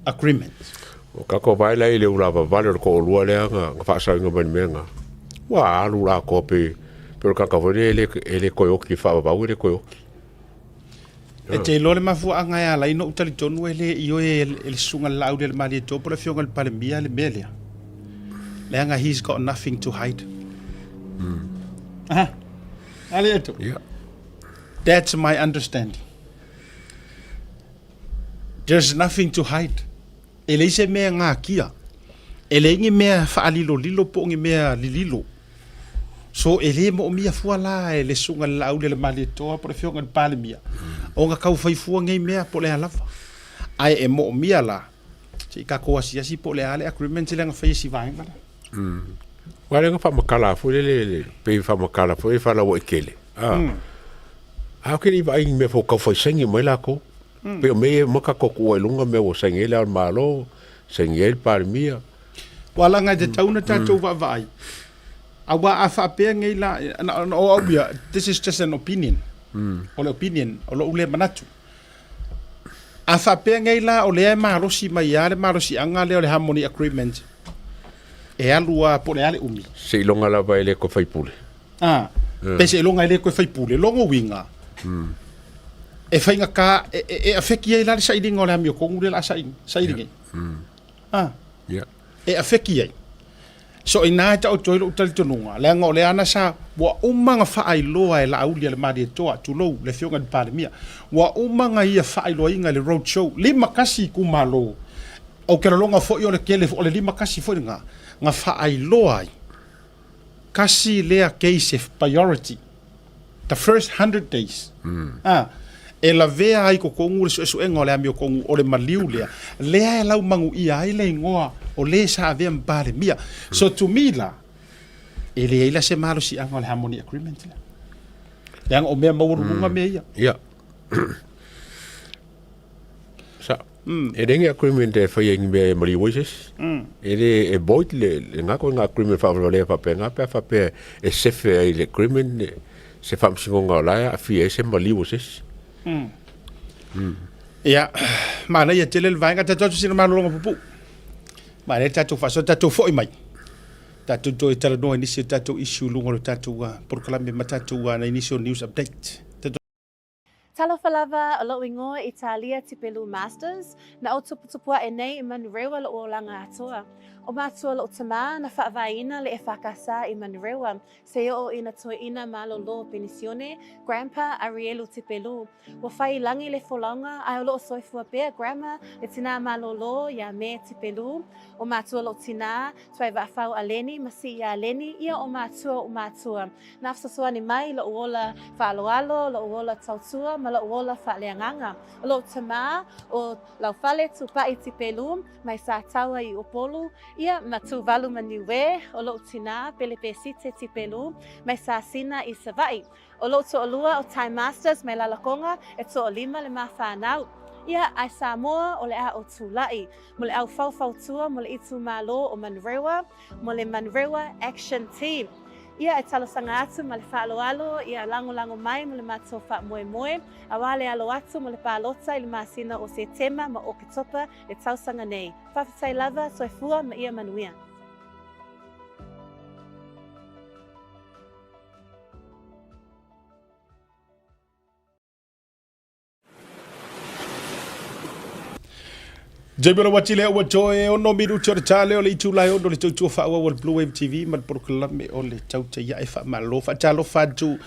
agreement. O tatou vaai la i le ulavavale o le toalua lea na na faasaoina mai le mea lena. Ua alu la atoa pe pe o le tagata foi lea e le e le toe oti faavavau e le toe oti. E te iloa le mafuaaga e ala ai ona ou talitonu e le ioe e le Susuga i le Laaulialemalietoa po o le Afioga i le Palemia le mea lea. Leaga he's got nothing to hide. Ah, ale atu. Yeah. That's my understanding. There's nothing to hide. E leai se mea e ngakia. E leai ni mea faalilolilo po o ni mea lililo. So e le moomia fua la e le Susuga i le Laaulialemalietoa po o le Afioga i le Palemia ona tau fai fua nei mea po o le a lava. Ae e moomia la se i tatou asiasi po o le a le agreement lea na fai e si vaega lea. Aua lea na faamatala foi lele le pei faamatala foi e faalauaitele. A. A ou te le i vaai i ni mea foi o tau fai saini mai latou. Pei o mea ia e uma tatou tuua i luga mea ua saini ai Le Ao o le Malo, saini ai le Palemia. Ua laga e tatau ona tatou vaavaai, aua a faapea nei la, na o au ia, this is just an opinion, o le opinion, o lou lea manatu. A faapea nei la o lea e malosi mai lava le malosiaga lea o le Harmony Agreement, e alu lava po o le a le umi. Seiloga lava e le toe faipule. A, pe seiloga e le toe faipule, lona uiga, e faigata, e afeki ai la le sailiga o le amiotonu lea o le a saili nei. A, e afeki ai. So inā e taoto ai lou talitonuga, leaga o lea na sa, ua uma ona faailoa e Laaulialemalietoa, tulou, le Afioga i le Palemia, ua uma ona ia faailoaina i le road show, 51 itumalo, ou te lagona foi o le tele, o le 51 foi lena, na faailoa ai, tasi lea case e priority, the first 100 days, a, e lavea ai i totonu le suesuega o le amiotonu o le maliu lea, lea e laumanuia ai le igoa o le sa avea ma Palemia. So to me la, e leai la se malosiaga o le Harmony Agreement lea. Leaga o mea maualuluga mea ia. Ia. Sa, e leai ni agreement e faia i ni mea e maliu ai se isi. E le, e void le, lena koe ngā agreement faavalevalea faapena pe a faapea e sefe ai i le agreement se faamasinoga o la e aafia ai se maliu o se isi. Ia, manaia tele le vaega. Tatou atu sina malologa pupuu. Manaia le tatou faasoa, tatou foi mai. Tatou toe talanoa i nisi o tatou issue i luga o le tatou polokalame ma tatou nai nisi o news update. Talofa lava, o lou ingoa Italia Tipelu Masters, na ou tuputupu aʻe nei i Manurewa loʻu olaga atoa. O matua loʻu tamā na faavaeina le EFKS i Manurewa, se oʻo ina toeʻina malōlō penisione, Grandpa Arielu Tipelu. Ua fai i lagi le folauga, ae o loo soifua pea Grandma le tinā malōlō iā Me Tipelu. O matua loʻu tinā, Tuaivaafau Aleni ma Siia Aleni, ia o matua o matua. Nā fesoasoani mai i loʻu ola faaaloalo, loʻu ola tautua ma loʻu ola faaleagaga. O loʻu tamā, ʻo Laufale Tupaʻi Tipelu, mai Sataua i Upolu, ia ma Tuvalu ma Niue, ʻo loʻu tinā, Pelepesite Tipelu, mai Sasina i Savaʻi. ʻO loʻu toʻolua, ʻo Ty Masters, mai Lalakoga, e toʻolima le ma whānau. Ia, ae Samoa, o le a o Tulaʻi, mo le au faufautua mo le itumalo o Manurewa, mo le Manurewa Action Team. Ia e talosaga atu ma le faaaloalo ia lagolago mai mo le matou faamoemoe, auā le alo atu mo le palota i le masina o Setema ma Oketopa le tausaga nei. Faafetai lava, soifua ma ia manuia. Jamie Lauati lea ua toe ono minuti o le ta lea o le itula e ono le tautua faaauau a le Blue Wave TV ma le polokalame o le Tautai Ae Faamalo. Faatalofa atu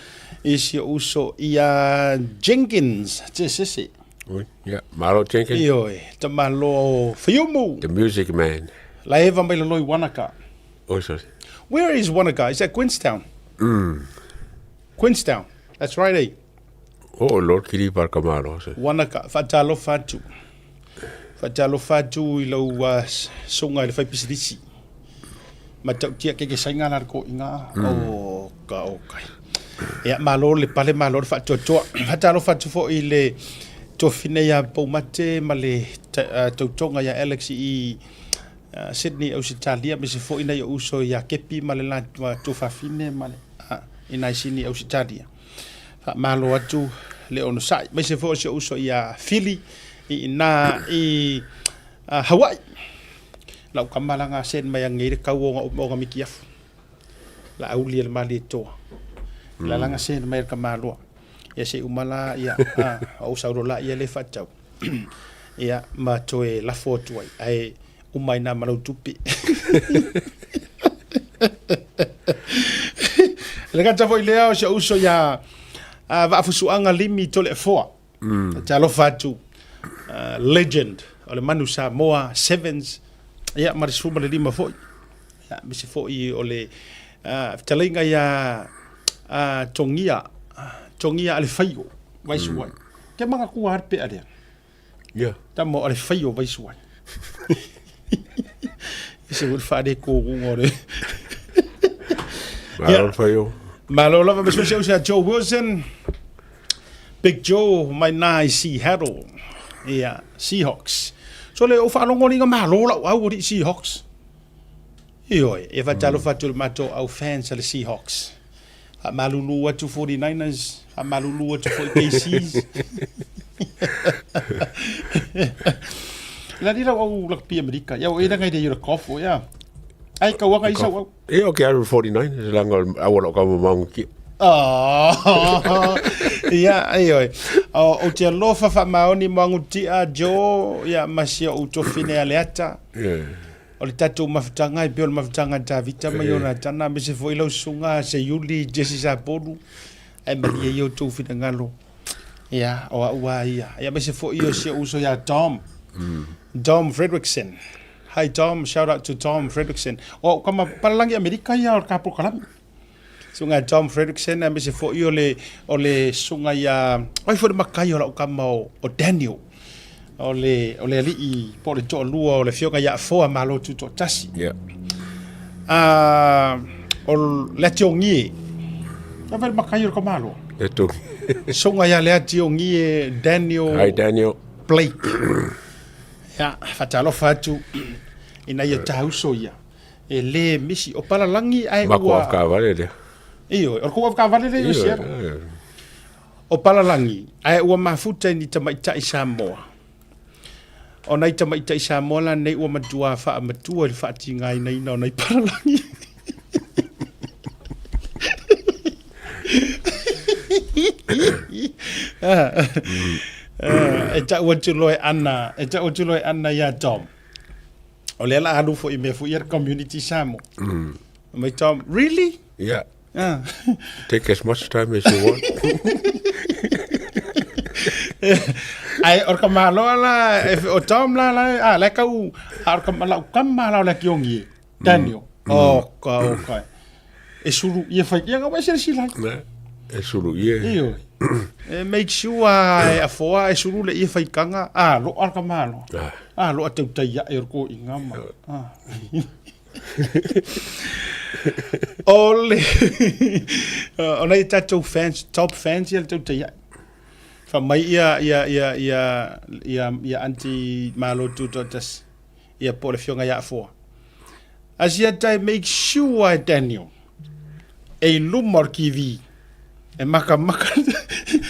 i si ou uso ia Jenkins Tesese. Oi, yeah. Malo Jenkins. Ioe, tamalo Fiumu. The music man. La eva mai lalo i Wanaka. Oi, sorry. Where is Wanaka? Is that Queenstown? Mm. Queenstown. That's right, eh? O o lor kiri par kamalo se. Wanaka, whaatalofa atu. Whaatalofa atu i lau uh, sunga i le whaipisilisi. Ma tautia ke ke sainga la ko inga. Mm. O ka o kai. Ia malo le pale malo le whaatoatoa. Whaatalofa atu fo i le tofine ia Poumate ma le uh, tautonga ia Alex i uh, Sydney Ausitalia me se fo ina i uso ia Kepi ma le la tofafine ma le uh, ina i Sydney Ausitalia. Faamalo atu le onosai. Aemaise foi o si ou uso ia Fili i ina i Hawaii. Lau kama la nga send mai ange i le kau o nga mikiafu. La auli e le Malietoa. La langa send mai le kamaloa. Ia se uma la ia o saulo la ia le faatau. Ia ma toe lafo atu ai. Ae uma ai nā ma lau tupe. Le gata foi lea o si ou uso ia a Vaafusuaga Limi Toleafoa. Mm. Talofa atu legend o le Manu Samoa Sevens ia ma le 15 foi. Ia me se foi o le fetalaiga ia Tongia Tongia Alefaio Vaisuai. Mm. Ke manga kua har pe alea. Yeah. Tama o le whai o Vaisuai. Se ua whaare ko runga o le. Malo le whai o. Malo lava me se usa Joe Wilson. Big Joe mai nā i Seattle. Ia, Seahawks. So le o whaalongo ringa malo lau au o Seahawks. Ioe, e whatalofa atu le matou au fans a le Seahawks. Faamalulu atu 49ers, faamalulu atu foi KCs. La ni rau au rugby Amerika. Ia o e ranga i le golf o ia. Ai kau anga isa au. E o ke aru 49 se langa au o ka maunga ki. Oh, ia, ai oi. O, o te alofa whaamaoni mo angu tia, Joe, ia, masia o tofine a le ata. Yeah. O le tatou mafutaga e pei o le mafutaga a Tavita ma Ionatana, aemaise foi lau susuga a Seiuli Jesse Sapolu, ae malie ia outou finagalo. Ia, o au lava ia. Ia, aemaise foi o si ou uso ia Dom, Dom Fredrickson. Hi Dom, shout out to Dom Fredrickson. O au kama palalagi Amerika ia o le kapolokalame. Susuga ia Dom Fredrickson, aemaise foi o le, o le susuga ia, o ai foi le makai o lau kama o, o Daniel, o le, o le alii po o le toalua o le afioga ia Afoa Malo Tutoatasi. Yeah. O le Ationgie, e vai le makai o le kamalo. Le Ationgie. Susuga ia le Ationgie Daniel. Hi Daniel. Blake. Ia, faatalofa atu ina ia tāuso ia. E le misi, o Palalangi ae ua... Mako avakavale lea. Ioe, o le kou avakavale lea i Seattle. O Palalangi ae ua mafuta i ni tamaitai Samoa. O nai tamaitai Samoa la nei ua matua faamatua i le faatigainaina o nai Palalangi. E tau atu loa e Ana, e tau atu loa e Ana iā Tom. O lea la alu foi i mea foi ia community Samoa. Mm. Mai Tom, really? Yeah. Ah. Take as much time as you want. Ai, o ka malo la, o Tom la, la, ah, la kau, a o ka lau kama la o la kiongi, Daniel. Mm. O ka, o ka. E sulu ia fai, ia nga wai sila sila. E sulu ia. Iyo. E make sure e afoa e sulu le ia faikanga, a lo al ka malo. A lo a tautai ia e ko inga ma. Ah. O le o nei tatou fans, top fans ia le tautai ia. Fa mai ia ia ia ia ia ia anti malo tu totas ia po le fionga ia afoa. Asia tai make sure Daniel e i luma o le TV e makamaka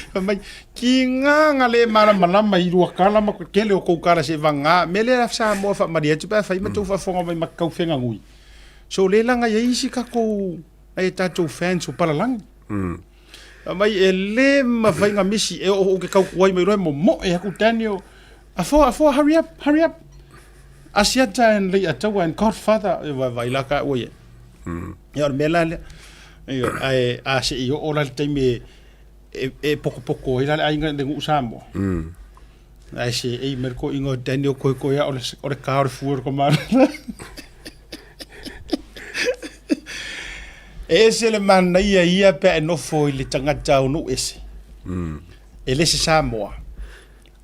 fai mai ki ngā ngā le malamalama i lua kala ma kele o kou kala se vanga me le Samoa faamalie atu pe afai ma tou faafofoga mai ma kau fegagui so le laga i ai isi kakou ai e tatou fans o palalagi fai mai e le mafai na misi e oo ke kaukuai mai loa e momoe aku Daniel afoa afoa hurry up hurry up Asiata and Lei'ataua and Godfather e vaivai la ka ua ia. Mm. Ia o le mea la lea. Ia, ae a se i oo la le taimi e, e, e pokopoko ai la le aiga le nuu Samoa. Mm. Ae se ei mai ko ingo Daniel koe koe o le, o le ka o le fua o le komana. E ese le manaia ia pe a e nofo i le tagata o nuu ese. E le se Samoa,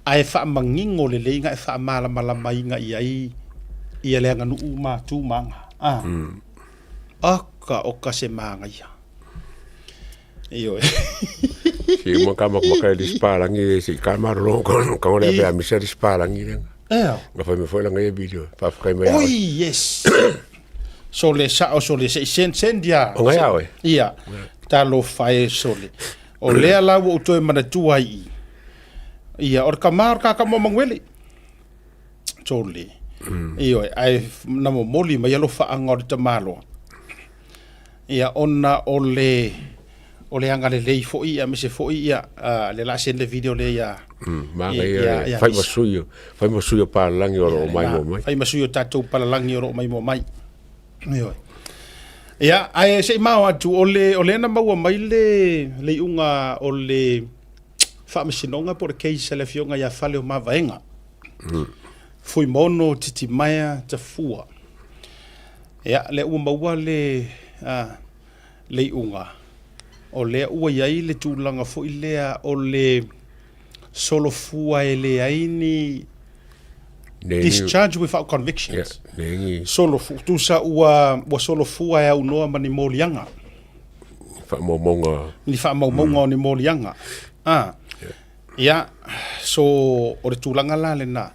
ae faamanino lelei na e faamalamalamaina i ai ia le aganuu ma tu ma aga. A. Oka oka se manaia. Ioe. Si uma ka makamaka i lisi palangi e si ka malolo ka ka ngore ape amisa lisi palangi le. Ea. Nga fai me foi langa ia video. Faafetai mai Oi, yes. Sole sao sole se i send send ia. O ngai ao e. Ia. Talofa e sole. O lea la ua ou toe manatua ai i. Ia, o le kama o le kakama o Manuele. Sole. Ioe, ae na momoli mai alofaaga o le tamaloa. Ia, ona o le o le agalelei foi aemaise foi ia le la send le video lea ia Manaia le fai ma sui fai ma sui o palalagi o lo o maimoa mai. Fai ma sui o tatou palalagi o lo o maimoa mai. Ioe. Ia, ae se i mao atu, o le, o lea na maua mai le, le iuga o le faamasinoga po o le case a le afioga ia Faleomavaega. Fuimaono Titimaea Tafua. Ia, lea ua maua le, a, le iuga, o lea ua i ai le tulaga foi lea o le solofua e leai ni discharge without convictions. Yeah, Solofu, tusa ua, ua solofua e aunoa ma ni moliaga. Faamaumauga. Ni faamaumauga o ni moliaga. Ah. Yeah. Ia, so o le tulaga la lena.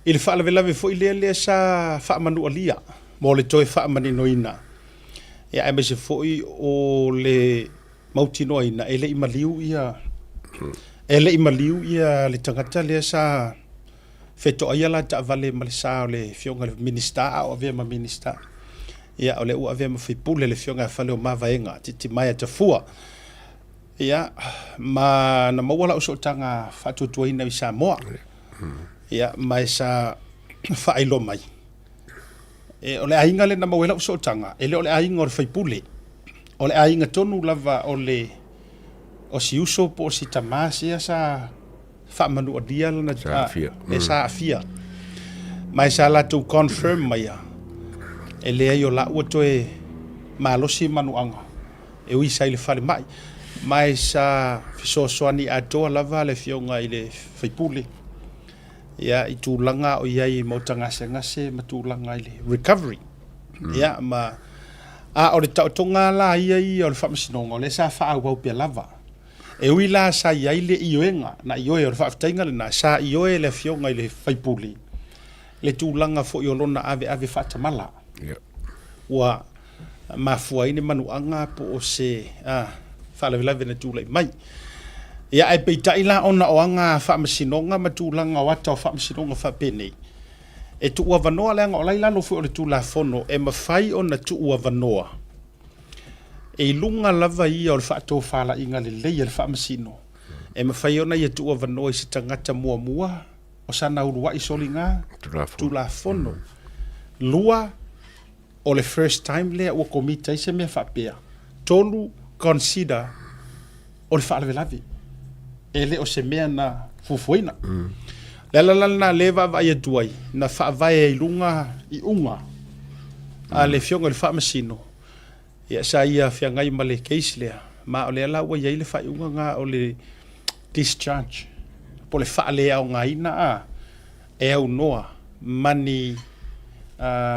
I le faalavelave foi lea lea sa faamanualia mo le toe faamaninoina, ia aemaise foi o le mautinoaina e le i maliu ia e le i maliu ia le tagata lea sa fetoaia la taavale ma le sa o le afioga i le Minisita a o avea ma Minisita. Ia o lea ua avea ma faipule le afioga ia Faleomavaega Titimaea Tafua. Ia, ma na maua lau sootaga faatuatuaina i Samoa. Ia, ma e sa faailoa mai. E, o le aiga lea na maua ai lau sootaga, e le o le aiga o le faipule. O le aiga tonu lava o le o si uso po o si tama sea sa faamanualia lana Sa aafia. E sa aafia. Ma e sa latou confirm maia, e leai o la ua toe malosi manuaga. E ui sa i le falemai, ma e sa fesoasoani atoa lava le afioga i le faipule ia, i tulaga o i ai i maota gasegase ma tulaga i le recovery. Ia, ma, a o le taotoga la ia ia o le faamasinoga, o lea sa faaauau pea lava. E ui la sa i ai le ioega, na ioe, o le faafetaiga lena, sa ioe le afioga i le faipule le tulaga foi o lona aveave faatamala. Yeah. Ua mafua ai ni manuaga po o se faalavelave na tulai mai. Ia, ae peitai la ona o aga faamasinoga ma tulaga o ata o faamasinoga faapenei, e tuuavanoa leaga o la i lalo foi o le Tulafono e mafai ona tuuavanoa e i luga lava ia o le faatofalaiga lelei a le faamasino, e mafai ona ia tuuavanoa i se tagata muamua o sana uluai soliga Tulafono. Lua, o le first time lea ua commit ai se mea faapea. 3, consider o le faalavelave. E le o se mea na fuafuaina. Le ala la lena lea e vaavaai atu ai, na faavae ai i luga iuga a le Afioga i le Faamasino, ia sa ia feagai ma le case lea, ma o lea la ua i ai le faaiuga lena o le discharge, po o le faaleaogaina a. e aunoa ma ni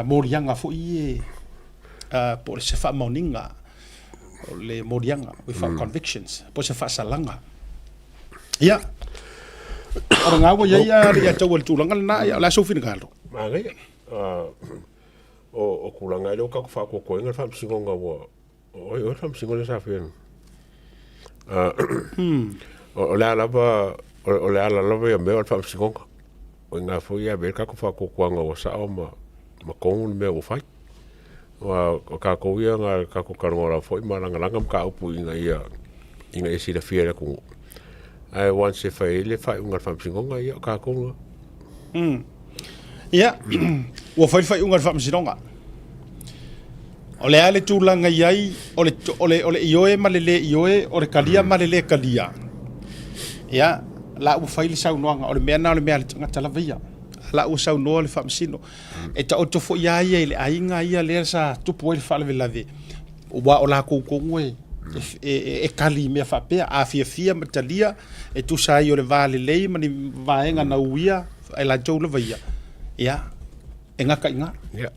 moliaga foi ie po o se faamaoniga o le moliaga without convictions po o se faasalaga. Ia, o lena ua i ai a le ia taua i le tulaga lena, ia o le a sou finagalo? Manaia. O tulaga e le o tatou faatoatoaina le faamasinoga ua O le faamasinoga lea sa faia O le a lava, o le ala lava ia mea o le faamasinoga. O i ina foi e ave ai le tatou faatuatuaga ua sao ma tonu le mea ua fai. Aua o tatou ia na tatou talanoa lava foi ma lagalaga mataupu ina ia silafia e le atunuu. Ae once e fai ai le faaiuga a le faamasinoga, ia o tatou lena. Ia, ua fai le faaiuga a le Faamasinoga. O le a le tulaga i ai, o le, o le, o le ioe ma le le ioe, o le talia ma le le talia. Ia, la ua fai le saunoaga, o le mea lena o le mea a le tagata lava ia. La ua saunoa le Faamasino. E taoto foi lava ia i le aiga ia lea sa tupu ai le faalavelave. Aua o lakou tonu e, e, e, e kali i mea faapea, a fiafia ma talia, e tusa ai o le va lelei ma ni vaega na uia e latou lava ia, ia, e gata i ina. Yeah.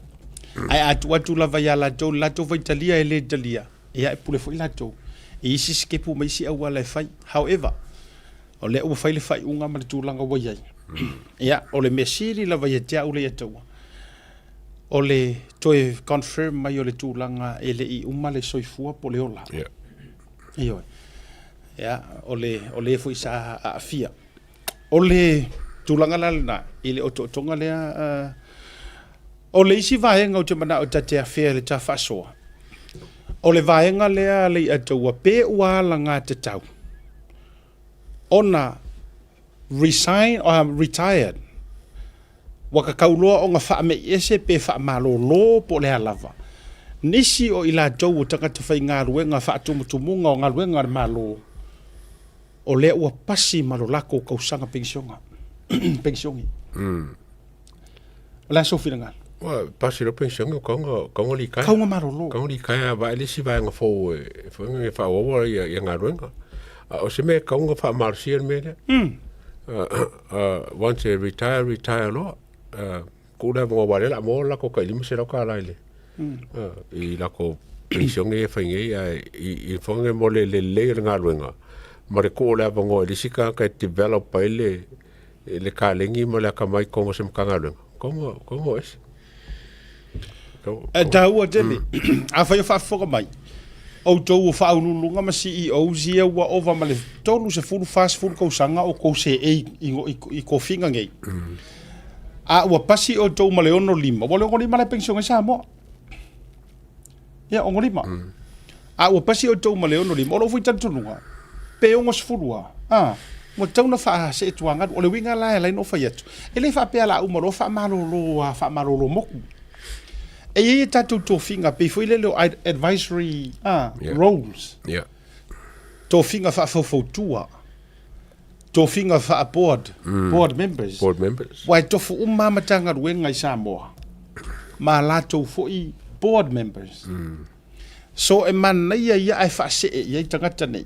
Ae a tuu atu lava ia latou le latou faitalia e le talia, ia e pule foi latou i isi sikepu ma isi auala e fai. However, o lea ua fai le faaiuga ma le tulaga ua i ai. Ia, o le mea sili lava ia te au Leiataua, o le toe confirm mai o le tulaga e le i uma le soifua po o le ola. Yeah. Ioe. Ia, o le, o le foi sa aafia. O le tulaga la lena i le otootoga lea, uh, o le isi vaega ou te manao ta te afea i le ta faasoa, o le vaega lea a Leiataua pe ua alagatatau ona resign or retired, ua kakau loa ona faame'i ese pe faamalolo po o le a lava. Nisi o i latou o tagata faigaluega faatumutumuga o galuega a le Malo, o lea ua pasi ma lo lakou kausaga penisiona, penisione. O le a sou finagalo? Ua pasi loa penisione o kauga, kauga likaea. Kauga malolo. Kauga likaea vae le isi vaega fou e, foi e faaauaua ia, ia galuega. A o se mea e kauga faamalosia le mea lea. Once e retire, retire loa. Tuu le avanoa aua o lea o le a maua le latou tai $500 i le, i latou penisione ia e fai nei, ae i foi nei mo le lelei o le galuega ma le tuu o le avanoa i le isi tagata e develop ai le, le kalegi ma le atamai i totonu o se Matagaluega, totonu, totonu o ese. E taua tele. Afai o faafofoga mai, outou o faauluuluga ma CEOs ia ua ova ma le 30, 40 tausaga o tou seei i, i, i tofiga nei. A ua pasi outou ma le 65, ua le 65 la e penisione ai Samoa. Ia, 65. A ua pasi outou ma le 65, o lou foi talitonuga, pe 60 lava, a, ua tatau ona faaseetuagalu. O le uiga la e ala ai ona ou fai atu, e le faapea o le a uma loa faamalolo lava, faamalolo motu. E i ai a tatou tofiga, pei foi lele o advisory roles, tofiga faafaufautua, tofiga faa-board, board members. Board members. Aua e tofu uma lava Matagaluega i Samoa ma a latou foi board members. So e manaia ia ae faasee i ai tagata nei.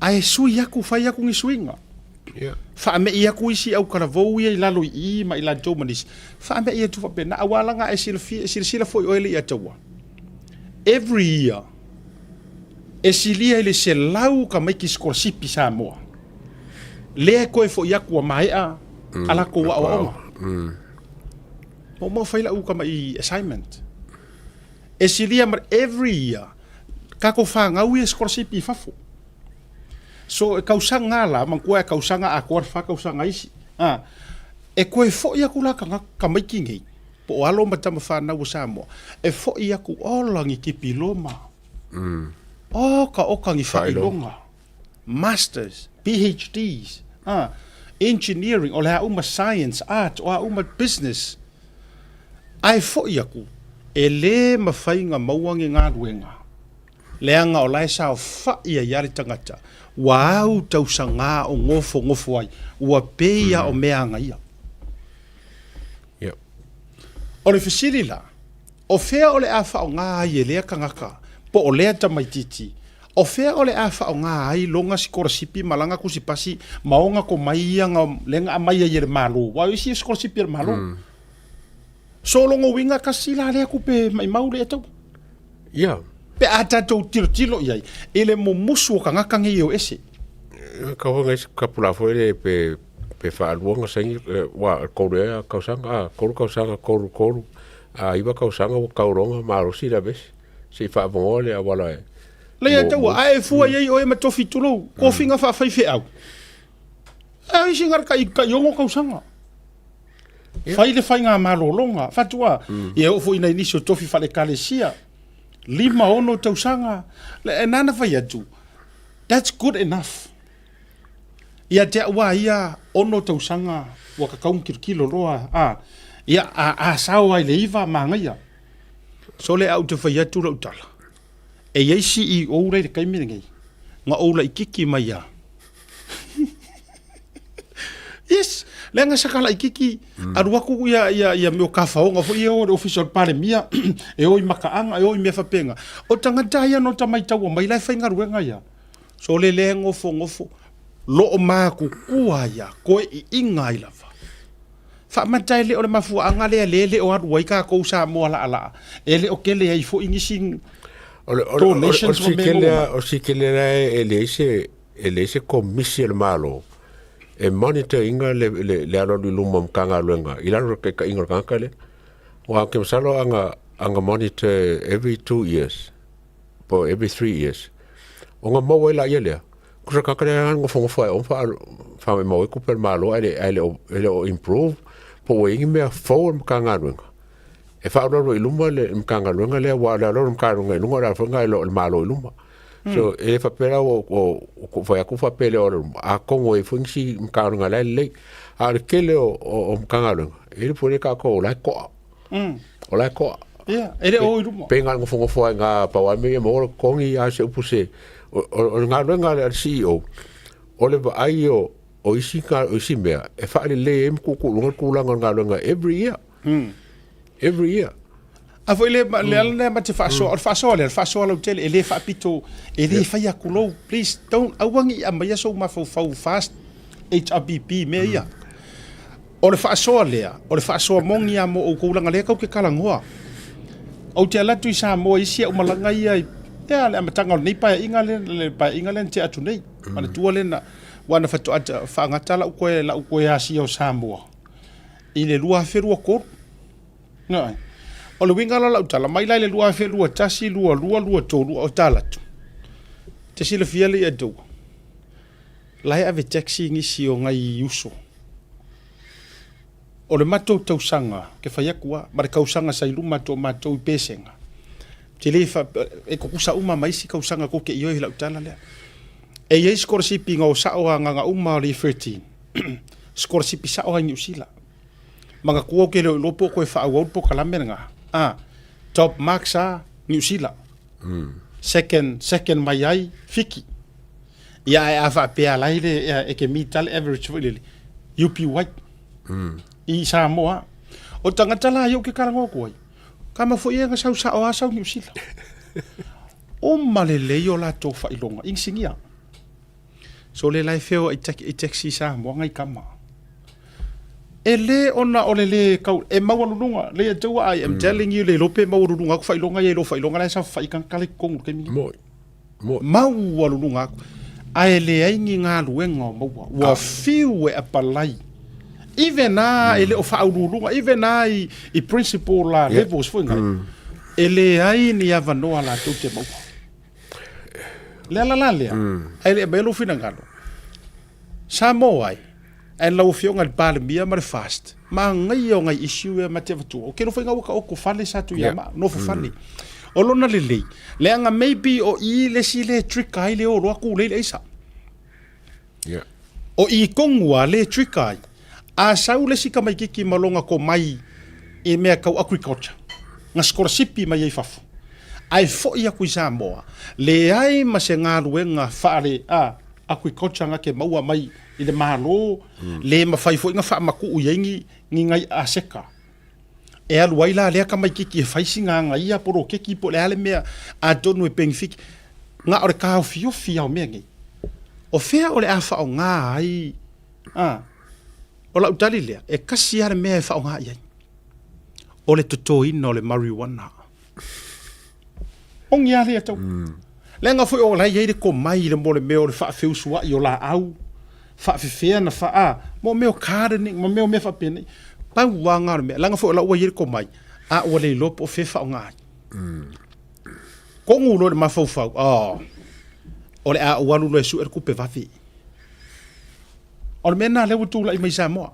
Ae sui aku, fai aku ni suiga. Yeah. Faame'i aku isi autalavou ia i lalo i i ma i latou ma nisi. Faame'i atu faapena, aua laga e silafia, e silasila foi oe le Iataua. Every year, e silia i le 100 tamaiti sikolasipi Samoa. Lea e toe foi atu ua maea a latou aoaoga. Ua uma ona fai lau tama'i assignment. E silia ma every year, tatou fanau ia e sikolasipi i fafo. So e tausaga lava la, manatua e tausaga atoa le fa tausaga isi. A, e toe foi atu la tagata tamaiti nei, po o alo ma tama fanau a Samoa, e foi atu, ola ni tipiloma, oka oka ni faailoga, masters, PhDs, a, engineering, o le a uma science, art, o a uma business. Ae foi atu, e le mafai ona maua ni galuega, leaga o la e saofai ai lava le tagata, ua au tausaga o nofonofo ai, ua pei lava o mea agaia. Yep. O le fesili la, o fea o le a faaaoga ai e lea tagata po o lea tamaitiiti, o fea o le a faaaoga ai lona sikolasipi ma lana tusipasi ma ona tomai ia na, lea na aumai ai e le Malo, aua o isi sikolasipi a le Malo. So o lona uiga tasi la lea tupe maimau lea e tau. Ia. Pe a tatou tilotilo i ai i le mumusu o tagata nei e o ese. Kau foi ngai kapula foi le pe pe faalua na saini ua tolu ea tausaga a tolu tausaga tolu tolu a iva tausaga ua tauloga malosi le avesi se i faavanoa le auala e Leai e taua, a e fua i ai oe ma tofi tulou, kofiga faafaifeau. A isi ngara kai kai ono tausaga. Fai le faigamalologa, fatua, ia oo foi i nai nisi o tofi faale-ekalesia, 5, 6 tausaga, e na ona fai atu, that's good enough. Ia te au lava ia, 6 tausaga ua tatau ona tilotilo loa, a, ia, a, a sao lava i le 9, manaia. Sole au te fai atu lau tala, e i ai CEO la i le taimi lenei, na ou laititi mai lava. Yes! Leaga sa kalaikiki, alu aku ia, ia, ia mea o kafaoga foi ia o le ofisa o le Palemia, e o i makaaga, e o i mea faapena. O tagata ia na ota maitaua mai la e faigaluega ia. So le le gofogofo, loo makukua ia, koe iiga ai lava. Faamata e le o le mafuaaga lea lea e le o alu ai tatou Samoa laalaa, e le o tele ai foi nisi donations ma mea maua mai. O le sikele la e leai se e leai se komisi a le Malo e monitor ina le le le alualu i luma o Matagaluega i lalo o le taitaiga o le tagata lea. Aua ou te masalo ana ana monitor every 2 years po o every 3 years ona maua ai laia lea. Tusa tagata lea na nofonofo ai ma faamaumau ai tupe a le Malo ae le ae le o improve po ua i ai ni mea fou a le Matagaluega e faaaloalo i luma le Matagaluega lea aua o le alualu o le Matagaluega i luga o le ala foi lena e le Malo i luma. So e le faapea la ua ua fai atu faapea e le o alu i luma atonu e i ai foi nisi Matagaluega la e lelei. A o le tele o Matagaluega e le pule tatou o la e toa. O la e toa. Ia, e le o i luma. Pe na o le nofonofo lava i ina pau lava le mea ia maua le totogi a o se upu se o le galuega a le CEO o le vaai o o isi o isi mea e faalelei ai ma tuutuuluga le tulaga o le galuega every year. Every year. A foi le le ala lea ma te faasoa, o le faasoa lea, o le faasoa lautele, e le faapito, e le fai atu lou, please don't, aua ne i aumaia sou mafaufau fast HRBP mea ia. O le faasoa lea, o le faasoa moni lava mo outou leaga o lea tou te talanoa. Ou te alu atu i Samoa i isi au malaga ia i ia le amataga o lenei Paeaiga lea, le Paeaiga lea na tea atu nei. Manatua lea na, aua na faatoa faagata lau toe, lau toe asia o Samoa i le 2023. Ioe. O le uiga la o lau tala, mai la i le 2021, 22, 23 o tala atu, te silafia le ia tou, la e ave taxi nisi o nai uso. O le matou tausaga, ke fai atu a, ma le tausaga sa i luma atu o matou i Pesega, te le fa, e tutusa uma ma isi tausaga tou te ioe i lau tala lea. E i ai sikolasipi na o sao a agaga uma o le Year 13, sikolasipi sao a i Niu Sila. Manatua ou te le o iloa po o toe faaauau le polokalame lena, a, top marks a Niu Sila. Second, second mai ai Fiti. Ia ae a faapea la i le e te meet a le average foi lele, UPY i Samoa. O tagata la ia ou te talanoa atu ai, kama foi ia na sau sao a sau Niu Sila. Uma lelei o latou faailoga, inisinia. So le la e feoai i taxi Samoa ngai kama. E le ona o le le kau, e maualuluga, le ia taua I am telling you le iloa pe maualuluga aku faailoga ia i lou faailoga la e saofafai tagata la i totonu i le taimi lenei. Moi. Moi. Maualuluga aku. Ae leai ni galuega o maua. Ua fiu e apalai. Even a e le o faauluuluga, even a i, i principal la levels foi ngai. E leai ni avanoa latou te maua. Le ala la lea, ae le aumaia lou finagalo, Samoa ai, ae lau Afioga i le Palemia ma le FAST, manaia o nai issue ia ma te avatua. O ke lofo inga ua ka oko fale sa tu ia ma, nofo fale. O lona lelei, leaga maybe o i le isi le trigger ai le o loa ku lei le aisa. O i kongu a le trigger ai. A sau le isi tamaititi ma lona tomai i mea tau agriculture, na sikolasipi mai ai fafo, ae foi atu i Samoa, leai ma se galuega faale a agriculture na te maua mai i le Malo, le mafai foi na faamatuu i ai ni ni nai aseta. E alu ai la lea tamaititi e fai sina aga ia poloketi po o le a le mea atonu e penefiti. Na o le taofiofi lava o mea nei. O fea o le a faaaoga ai A, o lau tali lea, e kasi lava le mea e faaaoga i ai, o le totoina o le marijuana. Ogi lava lea tau. Leaga foi o la e i ai le komai i le mo le mea o le faafeusuai o laau, faafefea na fa, a, mo mea o gardening ma mea o mea faapenei. Pau lava na o le mea, leaga foi o la ua i ai le komai, a ua le iloa po o fea e faaaoga ai. Kogu loa i le mafaufau, oh, o le a ou alu loa e sue le tupe vave. O le mea lena lea ua tulai mai i Samoa.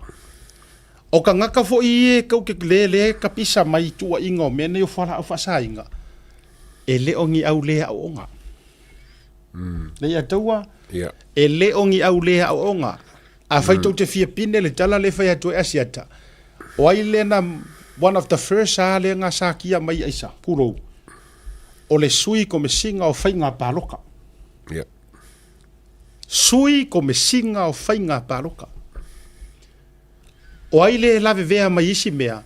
O tagata foi ia e tou te le le kapisa mai i tuuaiga o mea nei o fualaau faasaina, e le o ni au le aooga. Le ia taua, e le o ni au le aooga. Afai tou te fia pine le tala lea e fai atu ai Asiata, o ai lea na one of the first a lea na sakia mai aisa, pulou, o le sui komesina o faiga paloka. Sui Komesina o Faiga Palota. O ai le lavevea mai isi mea,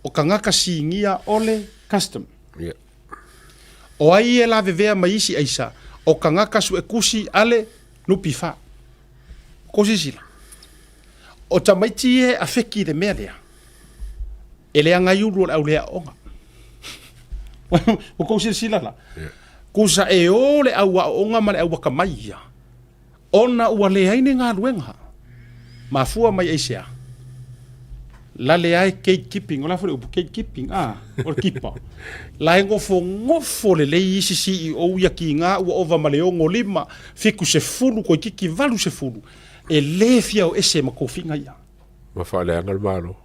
o tagata sinia o le custom. Yeah. O ai e lavevea mai isi aisa, o tagata suekusi a le NPF. Ko sisila. O tamaiti e afeki le mea lea. E le agaiulu o le auleaoga. Ua kou silasila la. Yeah. Kusa e o le au aoaoga ma le au akamai ia. Ona ua leai ni galuega. Mafua mai aisea? Lale ai gatekeeping, o le a foi le upu gatekeeping, a, o le kipa. La e gofogofo lelei isi CEO ia kiga ua ova ma le 65, 70, koikiki 80, e le fia o ese ma kofiga ia. Ma faaleaga le Malo.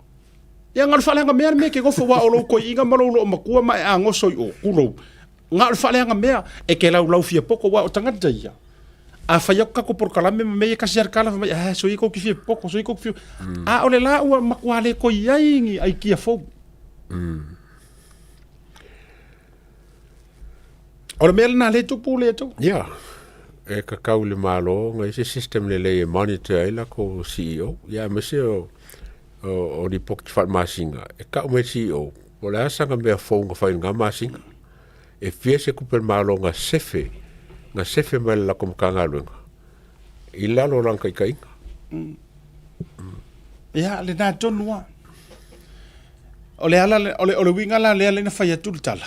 Ia, na o le faaleaga mea le mea e ke gofo, aua o lou koiiga ma lou loomatua ma e agoso i o, kulou. Na o le faaleaga mea e ke laulau fia poko, aua o tagata ia. A fai atu tatou polokalame ma mea ia e tasi lava le tala fai mai, ah, soia tou te fia poko, soia tou te fia... A o le la ua matua le toe i ai ni aikia fou. O le mea lena lea e tupu lea tu. Ia, e kakau i le Malo ona i ai se system lelei e monitor ai lakou CEO, ia aemaise o, o, o lipoti faalemasina, e tau mai le CEO, po o le a sana mea fou na fai i lena masina. E fia se tupe a le Malo na sefe, na sefe mai le latou Matagaluega i lalo o lana taitaiga. Ia, lena tonu lava. O le ala, o le, o le uiga la lea lea na fai atu le tala,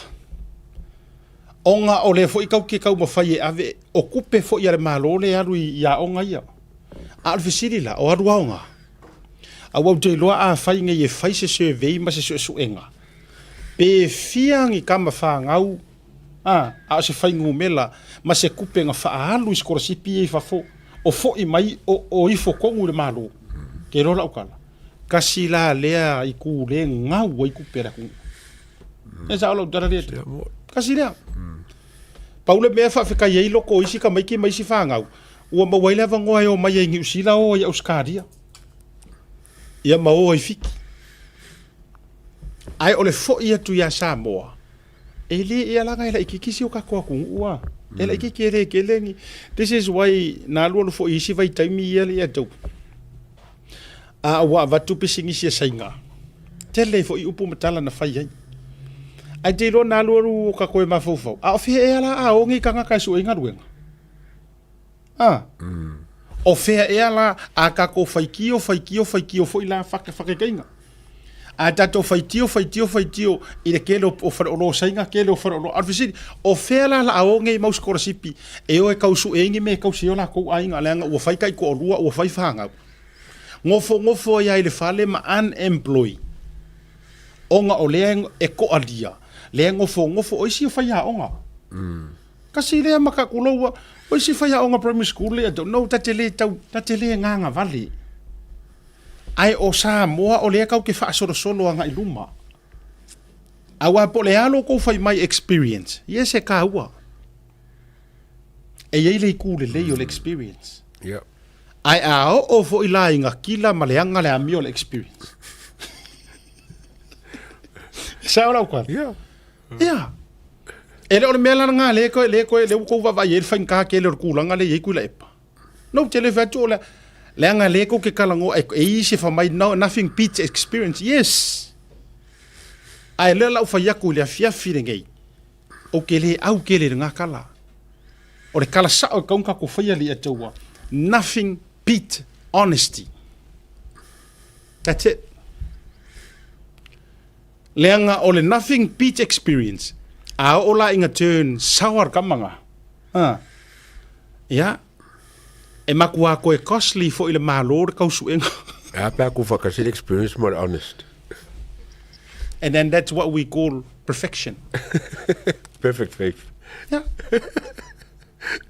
ona o lea foi tatou te taumafai e ave, o tupe foi a le Malo lea e alu i aoga ia. A o le fesili la, o alu aoga? Aua ou te iloa afai nei e fai se survey ma se suesuega, pe fia ni tama fanau a, a o se fuainumera ma se tupe na faaalu i sikolasipi ia i fafo, o foi mai o, o ifo tonu i le Malo. Ke iloa lau tala, kasi la lea itu le gau ai tupe a le atunuu. E sao lau tala lea? Kasi lea. Pau le mea e faafetai ai loko o isi tamaiti ma isi fanau, ua maua ai le avanoa e omai ai i Niu Sila o ai Ausetalia, ia ma o ai Fiti. Ae o le foi atu ia Samoa, e le e alaga e laitiiti si o tatou atunuu a. E laitiiti e le tele ni. This is why na alualu foi i isi vaitaimi ia le ia tau. A ua avatu pisinisi a Saina, tele foi upu ma tala na fai ai. Ae te iloa na alualu o tatou e mafaufau, a o fea ea la a o nei tagata e sue ai galuega? A. O fea ea la a tatou faitio, faitio, faitio foi la fakekaiga? A tatou faitio, faitio, faitio i le tele o faleoloa o Saina, tele o faleoloa. A o le fesili, o fea la la a o nei mau sikolasipi e o e tau sue ai ni mea e tausi ai o latou aiga leaga ua fai taitoalua, ua fai fanau. Nofonofo ai lava i le fale ma unemployed ona o lea e toalia, lea e nofonofo o isi o faiaoga. Kasi lea ma kakulou a, o isi faiaoga primary school lea, don't know, ta te le tau, ta te le gagavale. Ae o Samoa o lea kau ke faasolosolo agai luma. Aua po o le a lo kou fai mai experience, yes e kāua. E i ai le itu lelei o le experience. Yeah. Ae a oo foi la i ga kila ma le aga le amio o le experience. Sao lau tala? Yeah. Ia. E le o le mea la lena lea koe, lea koe, lea ua tou vaavaai ai le faigata tele o le tulaga lea e i ai Tuilaepa. No, ou te le fai atu o le, leaga lea tou te talanoa, e, e easy fai mai, no, nothing beats experience. Yes! Ae lea la ou fai atu i le afiafi lenei, ou te le au tele i lena tala. O le tala sao e tatau ona tatou faia le Atua, nothing beat honesty. That's it. Leaga o le nothing beat experience, a oo la ina turn sour ka maga, a, ia, e matua toe costly foi i le Malo le tausuega. E a pe a ku whakasi le experience mo le honest. And then that's what we call perfection. Perfect faith. Yeah.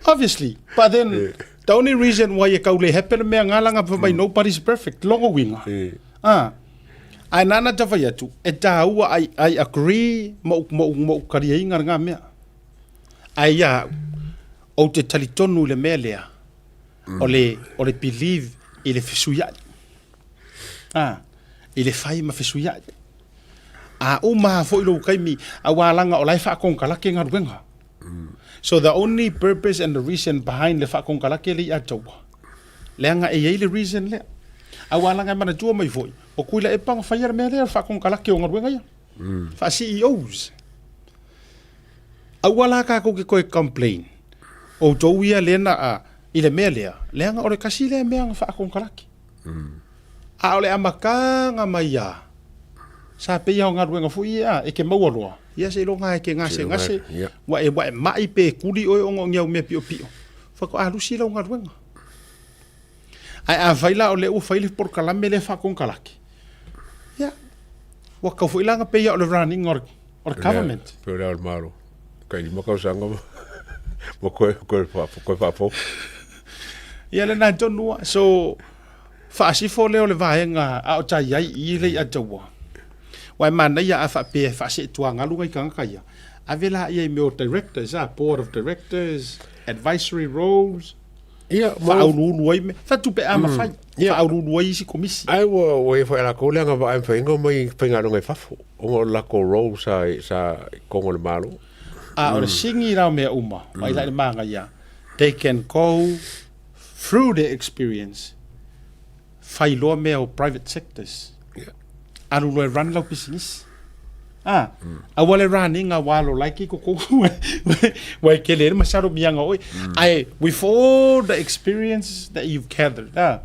Obviously. But then, yeah. the only reason why e kau le happen le mea ngā langa pa mai mm. nobody's perfect. Longo winga. Yeah. Ah. Ae nāna ta whai atu, e tāua I, I agree ma u, ma u, ma u kariainga ngā mea. Ae ia, ou te talitonu i le mea lea, o le, o le believe i le fesuiai. Ah, i le whai ma fesuiai. A uma foi lou taimi, aua langa o la e whaakonkalake galuega. So the only purpose and the reason behind le whaakonkalake le i ataua, leaga e i ai le reason lea. Aua leaga e manatua mai foi, o Tuilaepa na faia le mea lea o le faakonekarate o galuega ia. Faa-CEOs. Aua la tatou te toe complain, outou ia lea na a, i le mea lea, leaga o le tasi lea mea na faakonekarate. A o le amataga mai lava, sa pei lava o galuega foi ia e te maua loa, ia seiloga lava e te gasegase, ua e ua e mai pe tuli oe ona o ni au mea piopio, faatoa lusi lau galuega. Ae afai la o lea ua fai le polokalame lea faakonekarate, ia, ua tatau foi la ona pei lava o le running o le, o le government. Pei o le ao o le Malo, tai 5 tausaga ma koe, koe, koe faafou. Ia lena tonu lava. So, faasifo lea o le vaega a o tai ai i i le iataua. Aua e manaia a faapea e faaseetuagalu nai tagata ia, ave laia i mea o directors, a, board of directors, advisory roles, Ia, faauluulu ai mea, faatupe a mafai, faauluulu ai isi komisi. Ai ua ua ia foi a lakou le agavaa e mafai ona omai faigaluega i fafo ona o le lakou role sa sa i totonu o le Malo. A o le sigi la o mea uma, vaai la i le manaia, they can go through their experience, fai loa mea o private sectors. Alu loa e run lau pisinisi. Ah, aua le run ina ua alo laiti i totonu ua e tele ai le masalomiaga o oe. Ae with all the experience that you've gathered, ah,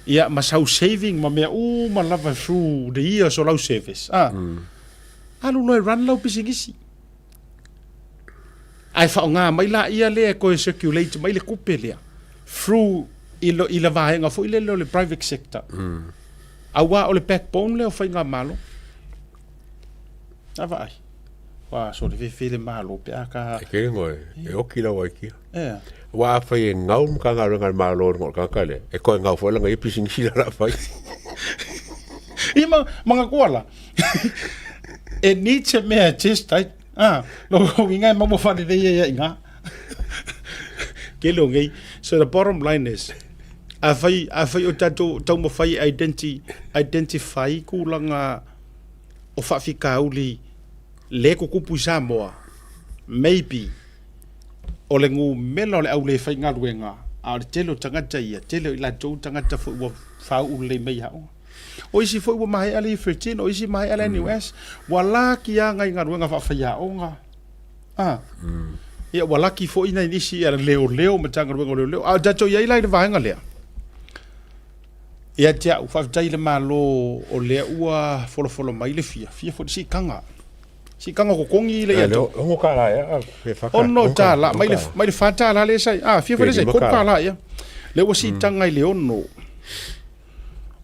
ia ma sau saving ma mea uma lava through the years o lau service, ah, alu loa e run lau pisinisi. Ae faaaoga mai laia lea e toe circulate mai le tupe lea through i le, i le vaega foi lele o le private sector. Aua o le backbone lea o faigamalo. A vaai. Ua sole fefe le Malo pe a ka... E kele ngoe, e oki lau aikia. Ea. Aua afai e gau le Matagaluega a le Malo i luga o le tagata lea, e toe gau foi lana ia pisinisi lea o le a fai. Ia ma, manatua la, e need se mea e test ai. Ah, lona uiga e maua faalelei ai lava i ina. Tele o nei. So the bottom line is, afai, afai o tatou taumafai e identi, identify tulaga o faafitauli le tutupu i Samoa, maybe o le numera o le au le faigaluega, a o le tele o tagata ia, tele o i latou tagata foi ua faauu lelei mai i aoga. O isi foi ua maea le Year 13, o isi maea le NUS, ua laki lava nai galuega faafaiaoga. Ah. Ia ua laki foi nai nisi ia leoleo, Matagaluega o Leoleo. A o tatou i ai la i le vaega lea, ia te au, faafetai i le Malo o lea ua folafolo mai le fia, fia foi le siitaga. Siitaga o totogi le ia te. Ono tala ea, pe whaka. Ono tala, mai le, mai le whā tala le sai. Ah, fia foi le sai, kolu tala ia. Le ua siitaga i le ono.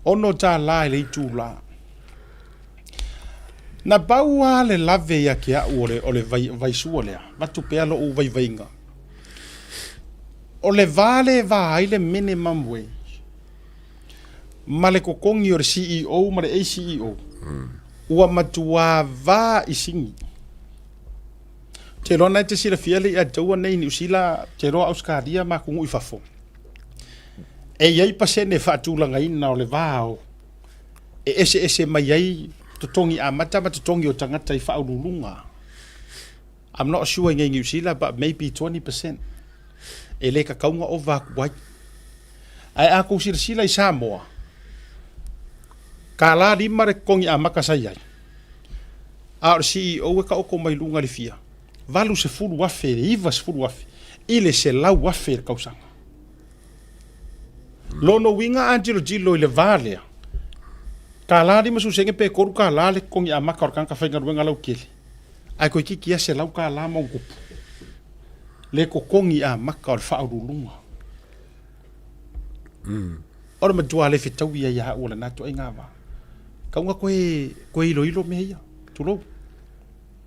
$6 i le itulā. Na pau lava le lave ia te au o le, o le vai, vaisua lea, avatu pea lou vaivaiga. O le va lea e va ai le minimum wage ma le totogi o le CEO ma le ACEO, ua matuā va i sigi. Ou te iloa na e te silafia le ia taua nei i Niu Sila, ou te iloa Ausetalia ma atunuu i fafo. E i ai pasene faatulagaina o le va o e eseese mai ai totogi amata ma totogi o tagata i faauluuluga. I'm not sure i nei Niu Sila but maybe 20% e le tatau ona ova atu ai. Ae a tou silasila i Samoa, $5 le totogi amata sa i ai, a o le CEO e taoto mai luga i le fia 80,000 i le 90,000 i le 100,000 i le tausaga. Lona uiga a tilotilo i le va lea, $50 sene pe $3 le totogi amata o le tagata faigaluega lautele, ae toeitiiti lava $100 ma ona tupu le totogi amata o le faauluuluga. O le matua le fetaui ia ia au o lena ituaiga va. Tau na toe, toe iloilo mea ia, tulou.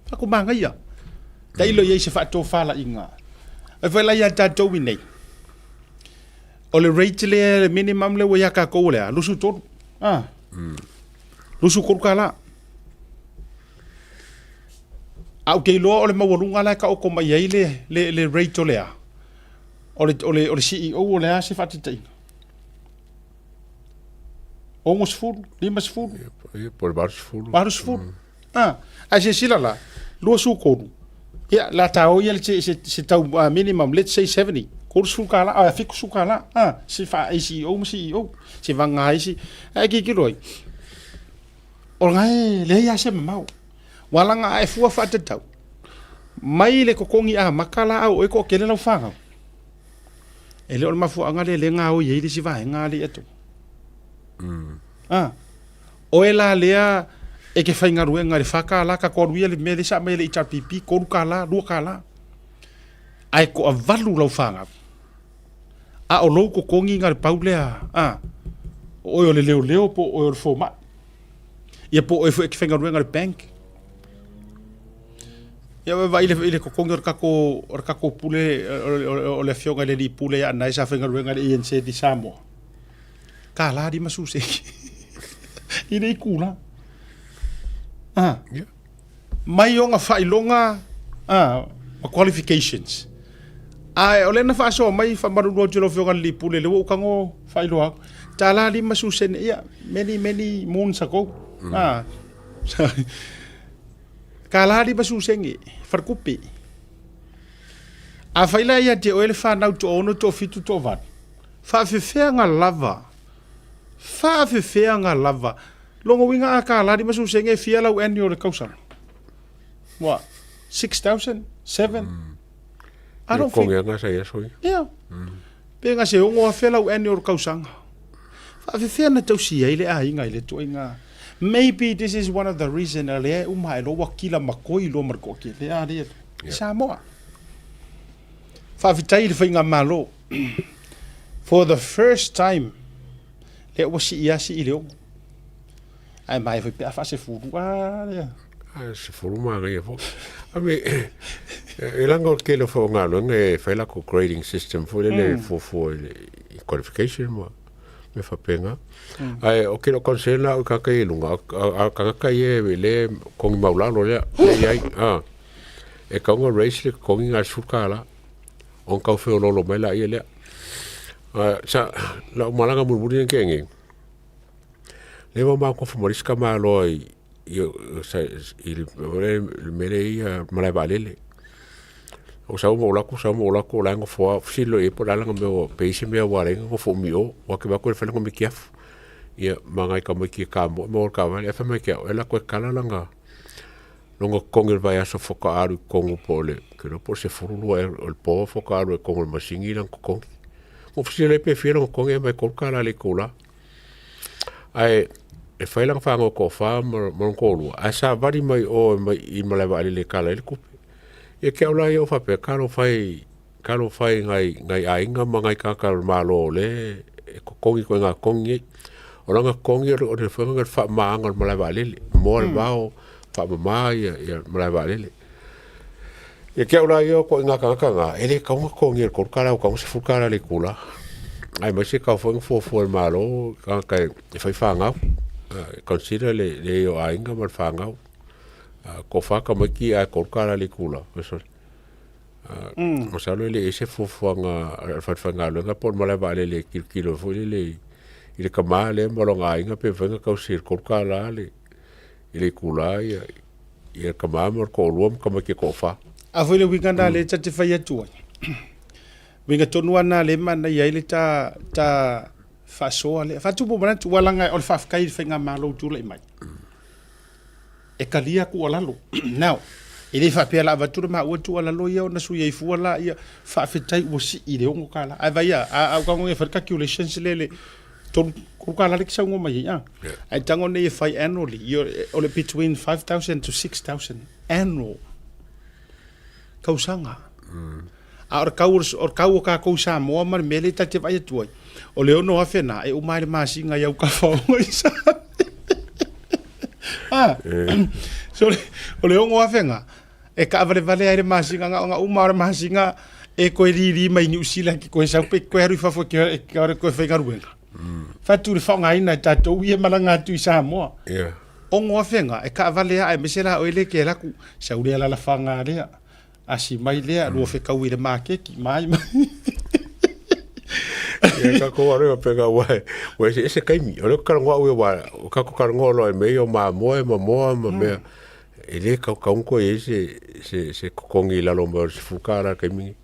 Tatou manaia. Tailo i ai se faatofalaiga. E fai la ia tatou i nei. O le rate lea, le minimum lea ua ia tatou o le a? 23. Ah. 23 tala. A ou te iloa o le maualuga la e taoto mai ai le, le, le rate o le a? O le, o le, o le CEO o le a se faataitaiga? 60, 50? Ia, po o le 80. 80. A, ae silasila la, 23, ia, la ta o ia se, se, se tau minimum, let's say 70, 30 kālā, a 70 kālā, a, si wha ACEO ma CEO, si wanga ai si, ae kikilo ai. O ngai leai a se mamao. Walanga ae fua whaatatau. Mai le kokongi a maka la au oe ko kele lau whangau. E le o le mafuaanga lea le gaoi ai le isi vaega alii atu. A, oe la lea e ke faigaluega i le $4 ka koalu ia le mea lea sa aumai e le HRPP, $3, $2. Ae toavalu lau fanau. A o lou totogi na o le pau lea, a, o oe o le leoleo po o oe o le fomai. Ia po o oe foi e te faigaluega i le bank. Ia vaai i le totogi o le tatou o le tatou pule o le afioga i le alii pule ia Anae sa faigaluega i le ANZ i Samoa. Kālā 50 sene i le itula. Ah. Yeah. Mai ona faailoga ah, ma qualifications. Ae o lea na faasoa mai faamalulu atu i lau afioga i le alii pule lea ua ou tago faailoa atu. Tālā 50 sene ia many many moons ago. Mm. Ah. Kālā 50 sene, falekupe. Afai la ia te oe le whanau toaono, toafitu, toavalu, faafefeaga lava, faafefeaga lava, lona uiga a kālā 50 sene e fia lau annual i le tausaga? What? 6,000? 7? I don't think... Yeah. Pe ga se 6,000 lau annual tausaga. Faafefea na tausi ai le aiga i le ituaiga. Maybe this is one of the reason a lea e uma ae loa ua kila makoi loa ma le toatele a lea i Samoa. Faafetai i le faigamalo for the first time lea ua sii lava sii i le ono. Ae mae foi pe a faasefulu a lea. A sefulu manaia foi. I mean, e laga o le tele foi o galuega e fai latou grading system foi lele e fuafua i le qualification ma mea faapena. Ae o ke concern la au i tagata ia i luga, a tagata ia e le totogi maulalo lea, lea e i ai, a, e tatau ona raise le totogi na o le $10 ona tau feoloolo mai laia lea. Sa, lau malaga mulimuli lea na tea nei, lea ua matou nofo ma le isi tamaloa i i le mea lea e i ai malae vaalele. Ou sau ma ou alu atu, sau ma ou alu atu o la e nofo lava, fesili loa i ai po o le a lana mea ua, pe i ai se mea ua ala ai ona nofo umi i o. Aua ou te vaai atu e fai lana mitiafu, ia ma nai tamaiti e kamoe ma o i le taavale. Ae fai mai ia te au, e alu atu e kala lana lona totogi o le vaiaso faatoa alu i totonu po o le, ou te iloa po o le 12 ea o le po faatoa alu ai i totonu o le masini lana totogi. Ou fesili loa i ai pe fia lona totogi ae fai mai e $3 i le itula. Ae e fai lana fanau toafa ma lona toalua, ae savali mai o mai i malae vaalele e kala ai le tupe. Ia te au la ia ou faapea, talofa e, talofa e i nai, nai aiga ma nai tagata o le Malo o lea e totogi ituaiga totogi nei. O lana totogi o le, o le faiga o le faamamaina o le malae vaalele, moa le vao, faamama ia, ia le malae vaalele. Ia te au la ia o ituaiga tagata na, e le tatau ona totogia i le $3, ua tatau ona $10 i le itula. Aemaise e tatau foi ona fuafua e le Malo tagata e fai fanau, e consider le i o aiga ma le fanau. Toafa tamaiti ae $3 i le itula. Masalo e le i ai se fuafuaga a le Fale Faigaluega po o le malae vaalele e tilotilo ai foi lele i le tama lea ma lona aiga pe mafai ona tausi e le $3 i le itula ia le tama ma le toalua ma tamaiti e toafa. A foi le uiga lena lea ta te fai atu ai, uiga tonu lava lena lea e manaia ai le ta ta faasoa lea. Faatupu manatu, aua leaga o le faafetai i le faigamalo ua tulai mai, e talia tuualalo. Now, e le faapea o le a avatu le maua tuualalo ia ona sui ai fua laia, faafetai ua sii i le $6. Ae vaai a, a ou tago nei e fai le calculations lea i le $3 lea e te saunoa mai ai, a? Ae tago nei e fai annually, o le between 5,000 to 6,000 annual tausaga. A o le tau o le tau o tatou i Samoa ma le mea lea ta te vaai atu ai, o le 6,000 na e uma ai le masina i au tafaoga i Samoa. Ah, so o le 6,000 na e taavalevale ai le masina na ona uma o le masina e toe lili mai Niu Sila ki koe sau pe koe alu i fafo e ke ore koe faigaluega. Fatu le faaaogaina e tatou ia malaga atu i Samoa. Yeah. 6,000 na e taavale lava aemaise la oe lea e te alu atu sau lea alalafaga lea. Asi mai lea, lua fetau i le maketi, mai mai. Ia tatou alo ia pega ua ua ese ese taimi. O lea ou te talanoa au ia aua o tatou talanoa loa i mea ia o mamoe ma moa ma mea e le tau tau ona toe i ai se se se totogi i lalo mai o le $10 i le taimi lenei.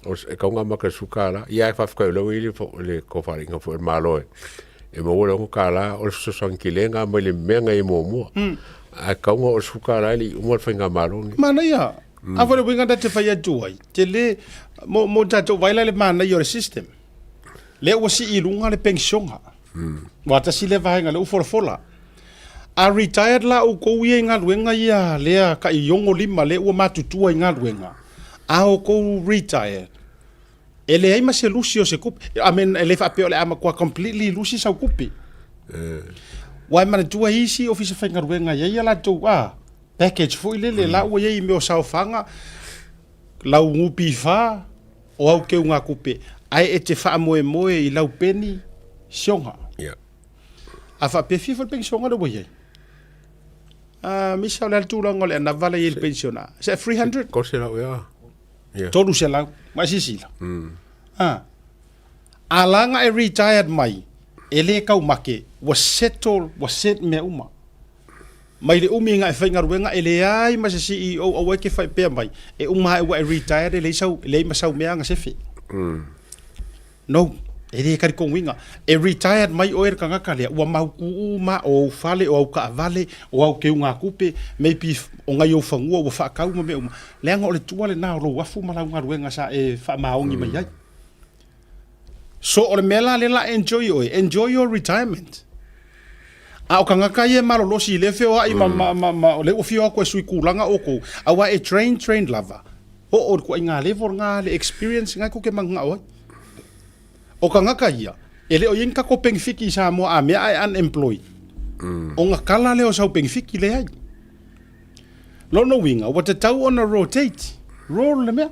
O e kauga amata i le $10, ia ae faafetai o lea ua i ai le tofalaiga foi a le Malo e maua le $6, o le fesoasoani tele lena mai le mea na i ai muamua. Ae kauga o le $10 e le i uma le faigamalo lenei. Manaia. A foi le uiga na te fai atu ai, tele mo mo tatou vaai la i le manaia o le system. Lea ua sii i luga le penisiona. Aua tasi lea vaega lea ua folafola. A retired la outou ia i galuega ia lea tai 65 lea ua matutua i galuega, a outou retired, e leai ma se lusi o se tupe. I mean, e le faapea o le a matua completely lusi sau tupe. Aua e manatua e isi ofisa faigaluega e i ai a latou a package foi lele la ua i ai i mea o saofaga, lau NPF, o au keugatupe, ae e te faamoemoe i lau peni sioga. Yeah. A faapea fia foi le penisiona lea ua i ai? Ah, misa o le a le tulaga o le anava lea i ai le penisiona? Is that 300? 300 ea. Yeah. 300. Mai sisila. Ah. A la nga e retired mai, e le kau make, ua settle, ua set mea uma. Mai le umi nga e faigaluega e leai ma se CEO aua e ke faipea mai, e uma ae ua e retired e leai sau, e leai ma sau mea nga sefe. No, e le talitonuina. E retired mai oe le tagata lea, ua mautu uma, o ou fale, o au taavale, o au keugatupe, maybe o nai ou fanua ua faatau ma mea uma. Leaga o le tua lena o lou afu ma lau galuega sa e faamaoni mai ai. So o le mea la lea la enjoy oe, enjoy your retirement. A o tagata ia e malolosi i lea feoai ma, ma, ma, ma, o lea ua fio atu e sui kulaga outou, aua e train, train lava. Oo i le ituaiga level lena le experience lena tou te mananao ai. O tagata ia, e le o i ai ni tatou penefiti i Samoa a mea ae unemployed. Ona kala lea o sau penefiti, leai. Lona uiga, ua tatau ona rotate, roll le mea.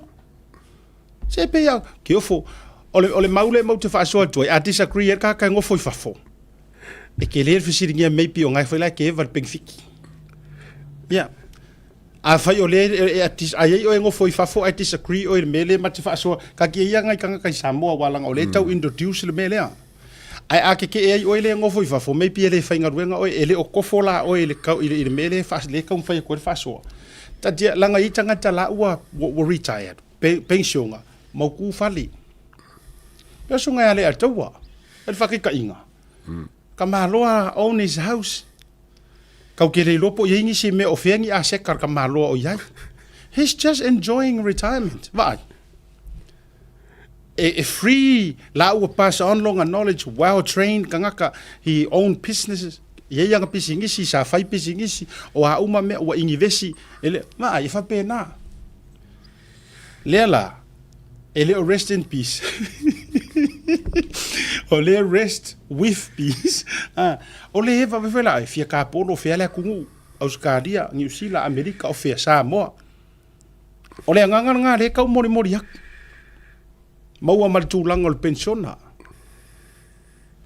Se pei a, ke ofo, o le, o le mau lea matou te faasoa atu ai, a disagree ai le tagata e nofo i fafo, e tele le fesiligia maybe o na e fai la e keva le penefiti. Ia. Afai o lea e, e, e, a i ai oe e nofo i fafo ae disagree oe i le mea lea ma te faasoa, taatia ia nai tagata i Samoa aua leaga o lea e tau introduce le mea lea. Ae a tetee ai oe lea e nofo i fafo, maybe e le faigaluega oe, e le o kofo la oe i le, i le, i le mea lea e le taumafai atu ai le faasoa. Taatia, leaga e i ai tagata la ua, ua, ua retired, pe, penisiona, mautu fale. Pe o susuga ia Leiataua, o le faataitaiga, Tamaloa own his house. Kau ke le iloa po o i ai nisi mea o fea ni aseta a le tamaloa o i ai. He's just enjoying retirement. Vaai. E, e free la ua pass on lona knowledge, well trained tagata, he own businesses. E i ai ana pisinisi, sa fai pisinisi, o a uma mea ua inivesi, e le, vaai, e faapena. Lea la, e le o rest in peace. o lea rest with peace. Ah, o le eva foi la, e fia kapolo fea le atunuu, Ausetalia, Niu Sila, Amerika, o fea, Samoa. O le agaga lena lea e tau molimoli atu. Maua ma le tulaga o le penisiona.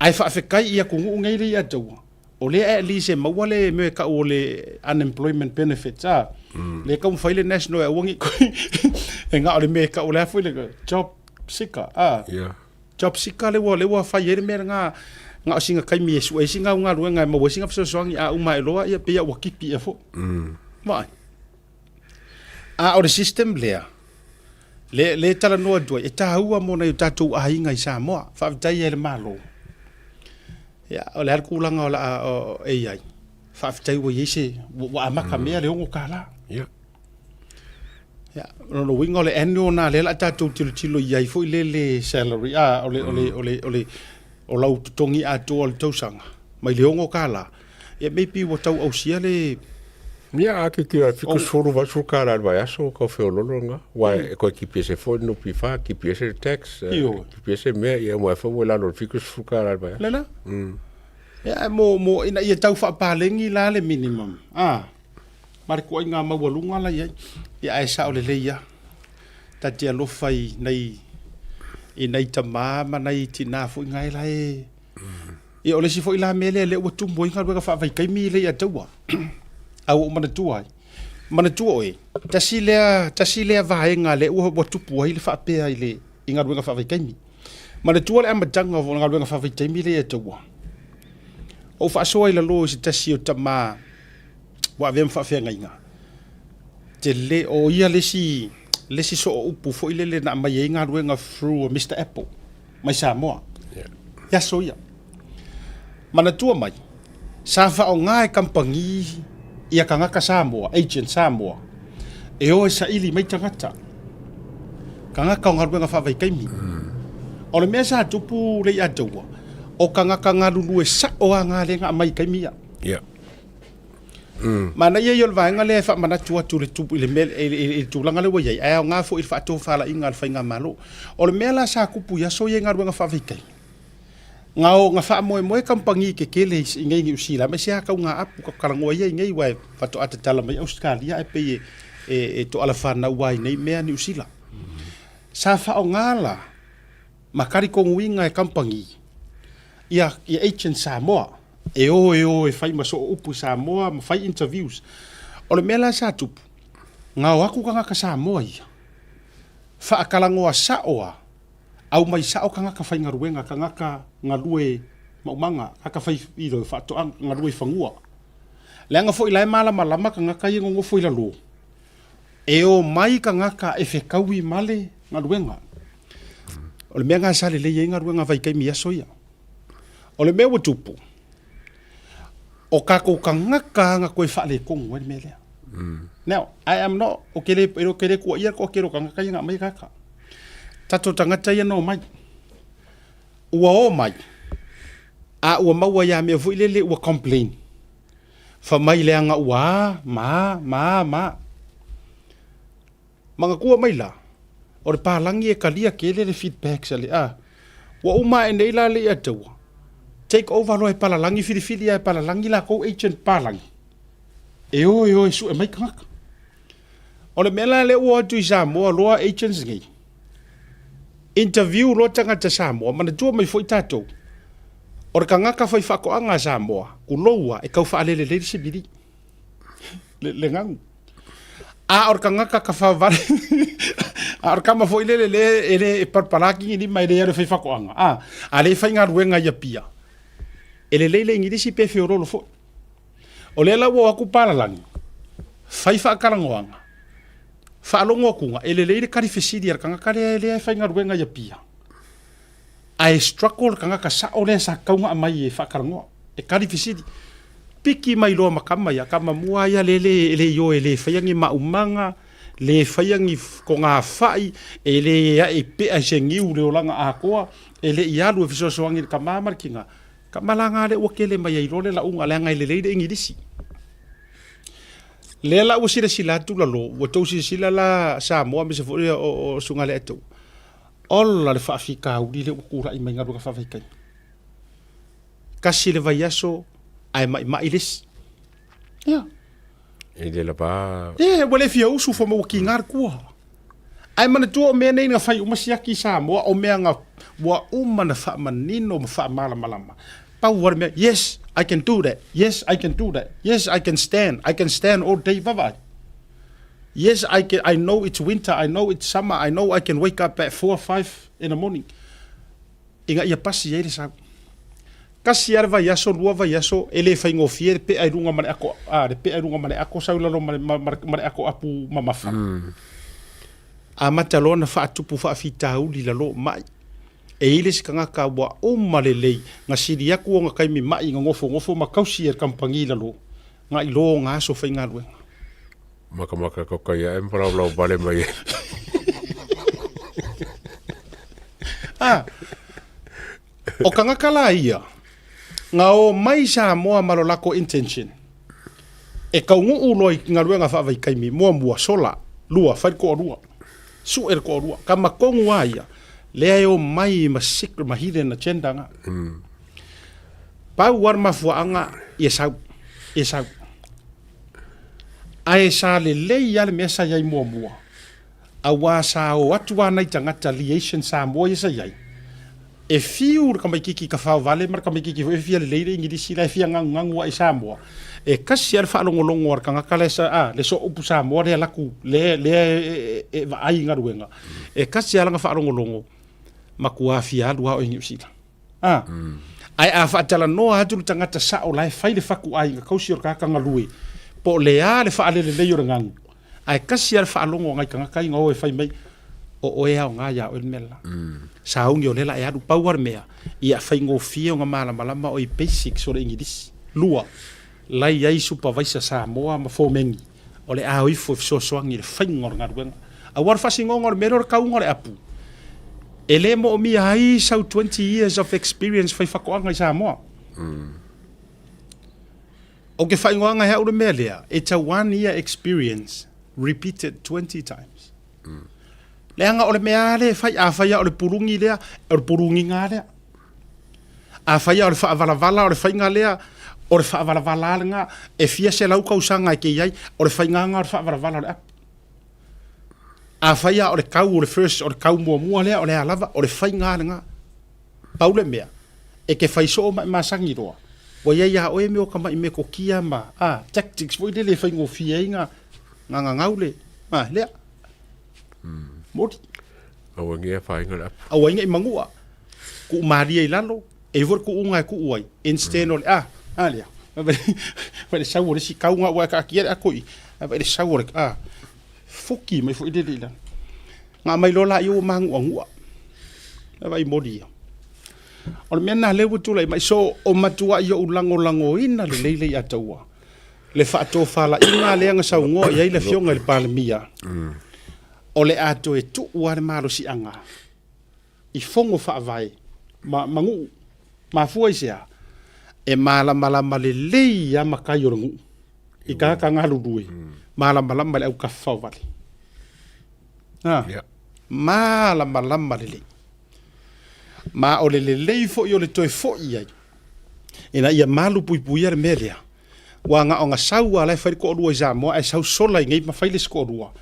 Ae faafetai i atunuu nei lea ia te au, o lea at least e maua le mea e tau o le unemployment benefits a. Lea e taumafai le national e aua ne i toe e na o le mea e tau o le a foi le job seeker a. Yeah. Job seeker lea ua lea ua fai ai le mea lena na o sina taimi e sue ai sina au galuega e maua ai sina fesoasoani a uma ae loa ia pei lava ua tipi ea foi. Vaai. A o le system lea, lea, lea e talanoa atu ai, e taua mo nai o tatou aiga i Samoa. Faafetai ai i le Malo. Ia, o le a le tulaga o le a e i ai? Faafetai ua i ai se, ua amata mea le $6. Ia. Ia, o lona uiga o le annual lena lea o le a tatou tilotilo i ai foi lele salary, a, o le, o le, o le, o le, o lau totogi atoa o le tausaga, mai le $6, ia maybe ua tau ausia le... Ia, a tilotilo i le 70, 80 tala i le vaiaso, tau feololo lena. Aua e toe tipi ese foi le NPF, tipi ese le tax, tipi ese mea, ia uma ai foi ua i lalo o le 70 tala i le vaiaso. Le la? Ia, mo, mo, ina ia tau faapaleni la le minimum, a, ma le tuaiga maualuga la i ai. Ia, ae sao lelei lava. Ta te alofa i nai, i nai tama ma nai tina foi na e la e... Ia, o le isi foi la mea lea, lea ua tumu ai galuega faavaitaimi lea ia te ua. A ua ou manatua ai. Manatua oe, tasi lea, tasi lea vaega lea ua, ua tupu ai le faapea i le, i galuega faavaitaimi. Manatua le amataga o galuega faavaitaimi lea ia te ua. Ou faasoa i lalo i se tasi o tama ua avea ma faafeagaiga. Tele, o ia le isi le isi sooupu foi lele na aumai ai galuega through a Mister Apple mai Samoa i aso ia. Manatua mai, sa faaaoga e kamupani ia tagata Samoa, agent Samoa, e o e saili mai tagata, tagata o galuega faavaitaimi. O le mea sa tupu le ia te ua, o tagata galulue sao lava lea na aumai i taimi ia. Yeah. Manaia ia o le vaega lea e faamanatu atu i le i le mea i le tulaga lea ua i ai, ae aoga foi i le faatofalaiga a le faigamalo. O le mea la sa tupu i aso ia i galuega faavaitaimi, na o na faamoemoe kamupani tetele i inei i Niu Sila, aemaise lava tauga apu ka talanoa ia i inei aua e faatoa tatala mai Ausetalia ae pei e toala fanau lava i nei mea Niu Sila. Sa faaaoga la ma talitonuina e kamupani ia agent Samoa e o e o e fai ma soo upu i Samoa ma fai interviews. O le mea la sa tupu, na o atu tagata Samoa ia, faatalanoa sao a, aumai sao tagata faigaluega, tagata galue maumaga, tagata fai you know, faatoaga, galue i fanua. Leaga foi la e malamalama tagata ia nonofo i lalo, e o mai tagata e fetaui ma le galuega. O le mea na sa lelei ai galuega vaitaimi i aso ia. O le mea ua tupu, o tatou tagata lava na toe faaletonu ai le mea lea. Now, I am not, ou te le, ou te le tuuaia le toatele o tagata ia na aumai tagata. Tatou tagata ia na omai, ua omai, a ua maua ia mea foi lele ua complain. Fai mai leaga ua a, ma a, ma a, ma a. Manatua mai la, o le palagi e talia tele le feedbacks a le a. Ua uma ae nei la le ia taua, take over loa e palalagi filifili a e palalagi latou agent palagi, e o e o e sue mai tagata. O le mea la lea ua o atu i Samoa loa agents nei, interview loa tagata Samoa, manatua mai foi tatou, o le tagata faifaatoaga a Samoa, tulou a, e tau faalelelei le CBD. Le, le gagu. A o le tagata ka faavale a o le tama foi lele le e le e palapala kini lima e le alu e fai faatoaga a a le faigaluega i Apia e lelei le Igilisi pe feololo foi. O lea la ua o atu palalagi fai faatalanoaga faalogo atuga e lelei le tali fesili a le tagata lea lea e faigaluega i Apia ae struggle le tagata sao lea sa tatau ona aumai e faatalanoa, e tali fesili. Piki mai loa ma tama ia, tama mua ia le le e le ioe e le faia ni maumaga, le faia ni togafai, e le ae pea i se niu le olaga atoa, e le i alu e fesoasoani i le tama ma le tina. Tama la na lea ua tele mai ai loa le lauga leaga e lelei le Igilisi. Lea la ua silasila atu lalo, ua tou silasila la Samoa aemaise foi o Susuga i le Atua, Ola le faafitauli lea ua tulai mai galuega faavaitaimi. Tasi le vaiaso ae maimai le isi. Ia. E le lava. E, ua le fia usu fua ma ua kiga le tua. Ae manatua o mea nei na fai uma siaki i Samoa, o mea na ua uma na faamanino ma faamalamalama. Pau lava le mea, yes, I can do that, yes, I can do that, yes, I can stand, I can stand all day, vaavaai. Yes I can, I know it's winter, I know it's summer, I know I can wake up at 4, 5 in the morning ina ia pasi ai le sau. Tasi lava le vaiaso, lua vaiaso, e le faigofie le pea i luga ma le ako, a, le pea i luga ma le ako sau i lalo ma le, ma, ma, ma le ako apu mamafa. Amata loa ona faatupu faafitauli i lalo o mai. E i ai le isi tagata ua uma lelei, na sili atu ona taimi mai na nofonofo ma tausi e le kamupani i lalo, na i lo ona aso faigaluega. Makamaka koka ia e malaulau vale mai ai. Ah, o tagata la ia, na o mai Samoa ma lo lako intention, e taunuu loa i galuega faavaitaimi, muamua, sola, lua, fai le toalua, sue le toalua, tama tonu lava ia, lea e o mai ma secret, ma hidden agenda na. Pau lava le mafuaaga, ia sau, ia sau. Ae sa lelei lava le mea sa i ai muamua, aua sa o atu lava nai tagata liaison Samoa ia sa i ai, e fiu le tamaitiiti tafaovale ma le tamaitiiti foi e fia lelei le Igilisi la e fia gagugagu ae i Samoa, e tasi lava le faalogologo a le tagata lea sa, a, le sooupu Samoa lea laku, lea, lea e, e, e vaai i galuega, e tasi lava lana faalogologo, matua fia alu lava oe i Niu Sila. A. Ae a faatalanoa atu le tagata sao la e fai le fatuaiga kausi o le tagata galue, po o le a le faalelelei o le gagu, Ae tasi lava le faalogo a nai tagata ia na o e fai mai, o oe e aoga ia oe le mea le la. Sauni o lea o le a e alu. Pau lava le mea, ia faigofie ona malamalama oe i basics o le Igilisi. Lua, la e i ai supervisor Samoa ma fomeni o le a o ifo e fesoasoani i le faiga o le galuega. Aua o le faasinoga o le mea lea o le tauga o le apu, e le moomia ai sau 20 years of experience fai fatoaga i Samoa. Ou te faaigoaina e au le mea lea, it's a one year experience repeated 20 times. Leaga o le mea lava lea e fai, afai lava o le puluni lea, o le puluniga lava lea. Afai lava o le faavalavala o le faiga lea, o le faavalavala lava lena, e fia selau tausaga e te i ai, o le faiga lena o le faavalavala o le apu. Afai lava o le tau o le first, o le tau muamua lea, o le a lava, o le faiga lava lena. Pau le mea, e te fai soo ma e masani loa, ua i ai ia oe mea o tamai metotia ma, a, tactics foi lele e faigofie ai na, na gagau le, a, lea. Moni. Aua nei afaina le apu. Aua nei manua. Tuu malie i lalo, e i ai foi le tuuga e tuu ai, instead o le, a, a lea. Vaai le sau o le isi tauga ua e taatia le ato i i, ae vaai le sau o le, a, fuki mai foi lele i lalo. Na aumai loa laia ua manu'anu'a. E vaai moli ia. O le mea lena lea ua tulai mai. So, o matua'i ou lagolagoina lelei Leiataua le faatofalaiga lea na saunoa i ai le Afioga i le Palemia, o le a toe tuu lava le malosiaga i fono faavae ma, ma nuu. Mafua i se a? E malamalama lelei lava matai o le nuu i tagata galulue, malamalama i le autafafaovale. A, yeah. Malamalama lelei. Ma o le lelei foi o le toe foi i ai, ina ia malu puipuia le mea lea. Ua na ona sau lava la e fai le toalua i Samoa ae sau sola i nei ma fai le isi toalua.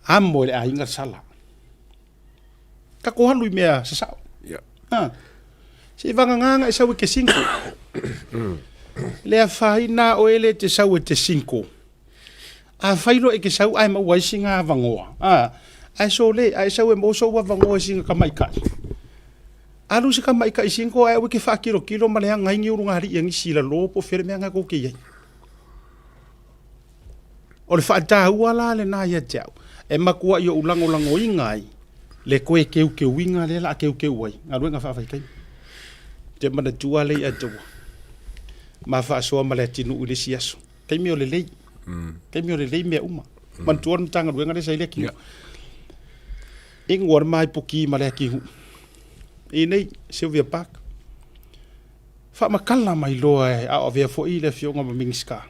Amo e le aiga le sala. Tatou alu i mea sasao. Yeah. Ha. Se i vagana na e sau e te cinco. Le afaina oe le te sau e te cinco. Afai loa e te sau ae maua ai sina avanoa, a, ae sole, a e sau e maua sou avanoa i sina tamaitai. Alu si tamaitai single ae aua e te faakilokilo ma leaga ai ni ulugalii a nisi i lalo po o fea le mea lena tou te i ai. O le faataua la lena ia te au, e matuai ou lagolagoina ai le toe keukeuina lea o le a keukeu ai galuega faavaitaimi. Ou te manatua Leiataua ma faasoa ma Leatinuu i le isi aso. Taimi o lelei. Taimi o lelei mea uma. Manatua le Matagaluega lea sa i Leatinuu. Inu a le maipuki ma Leatinuu. I nei, Sylvia Park. Faamatala mai loa e a o avea foi le afioga ma Minisita.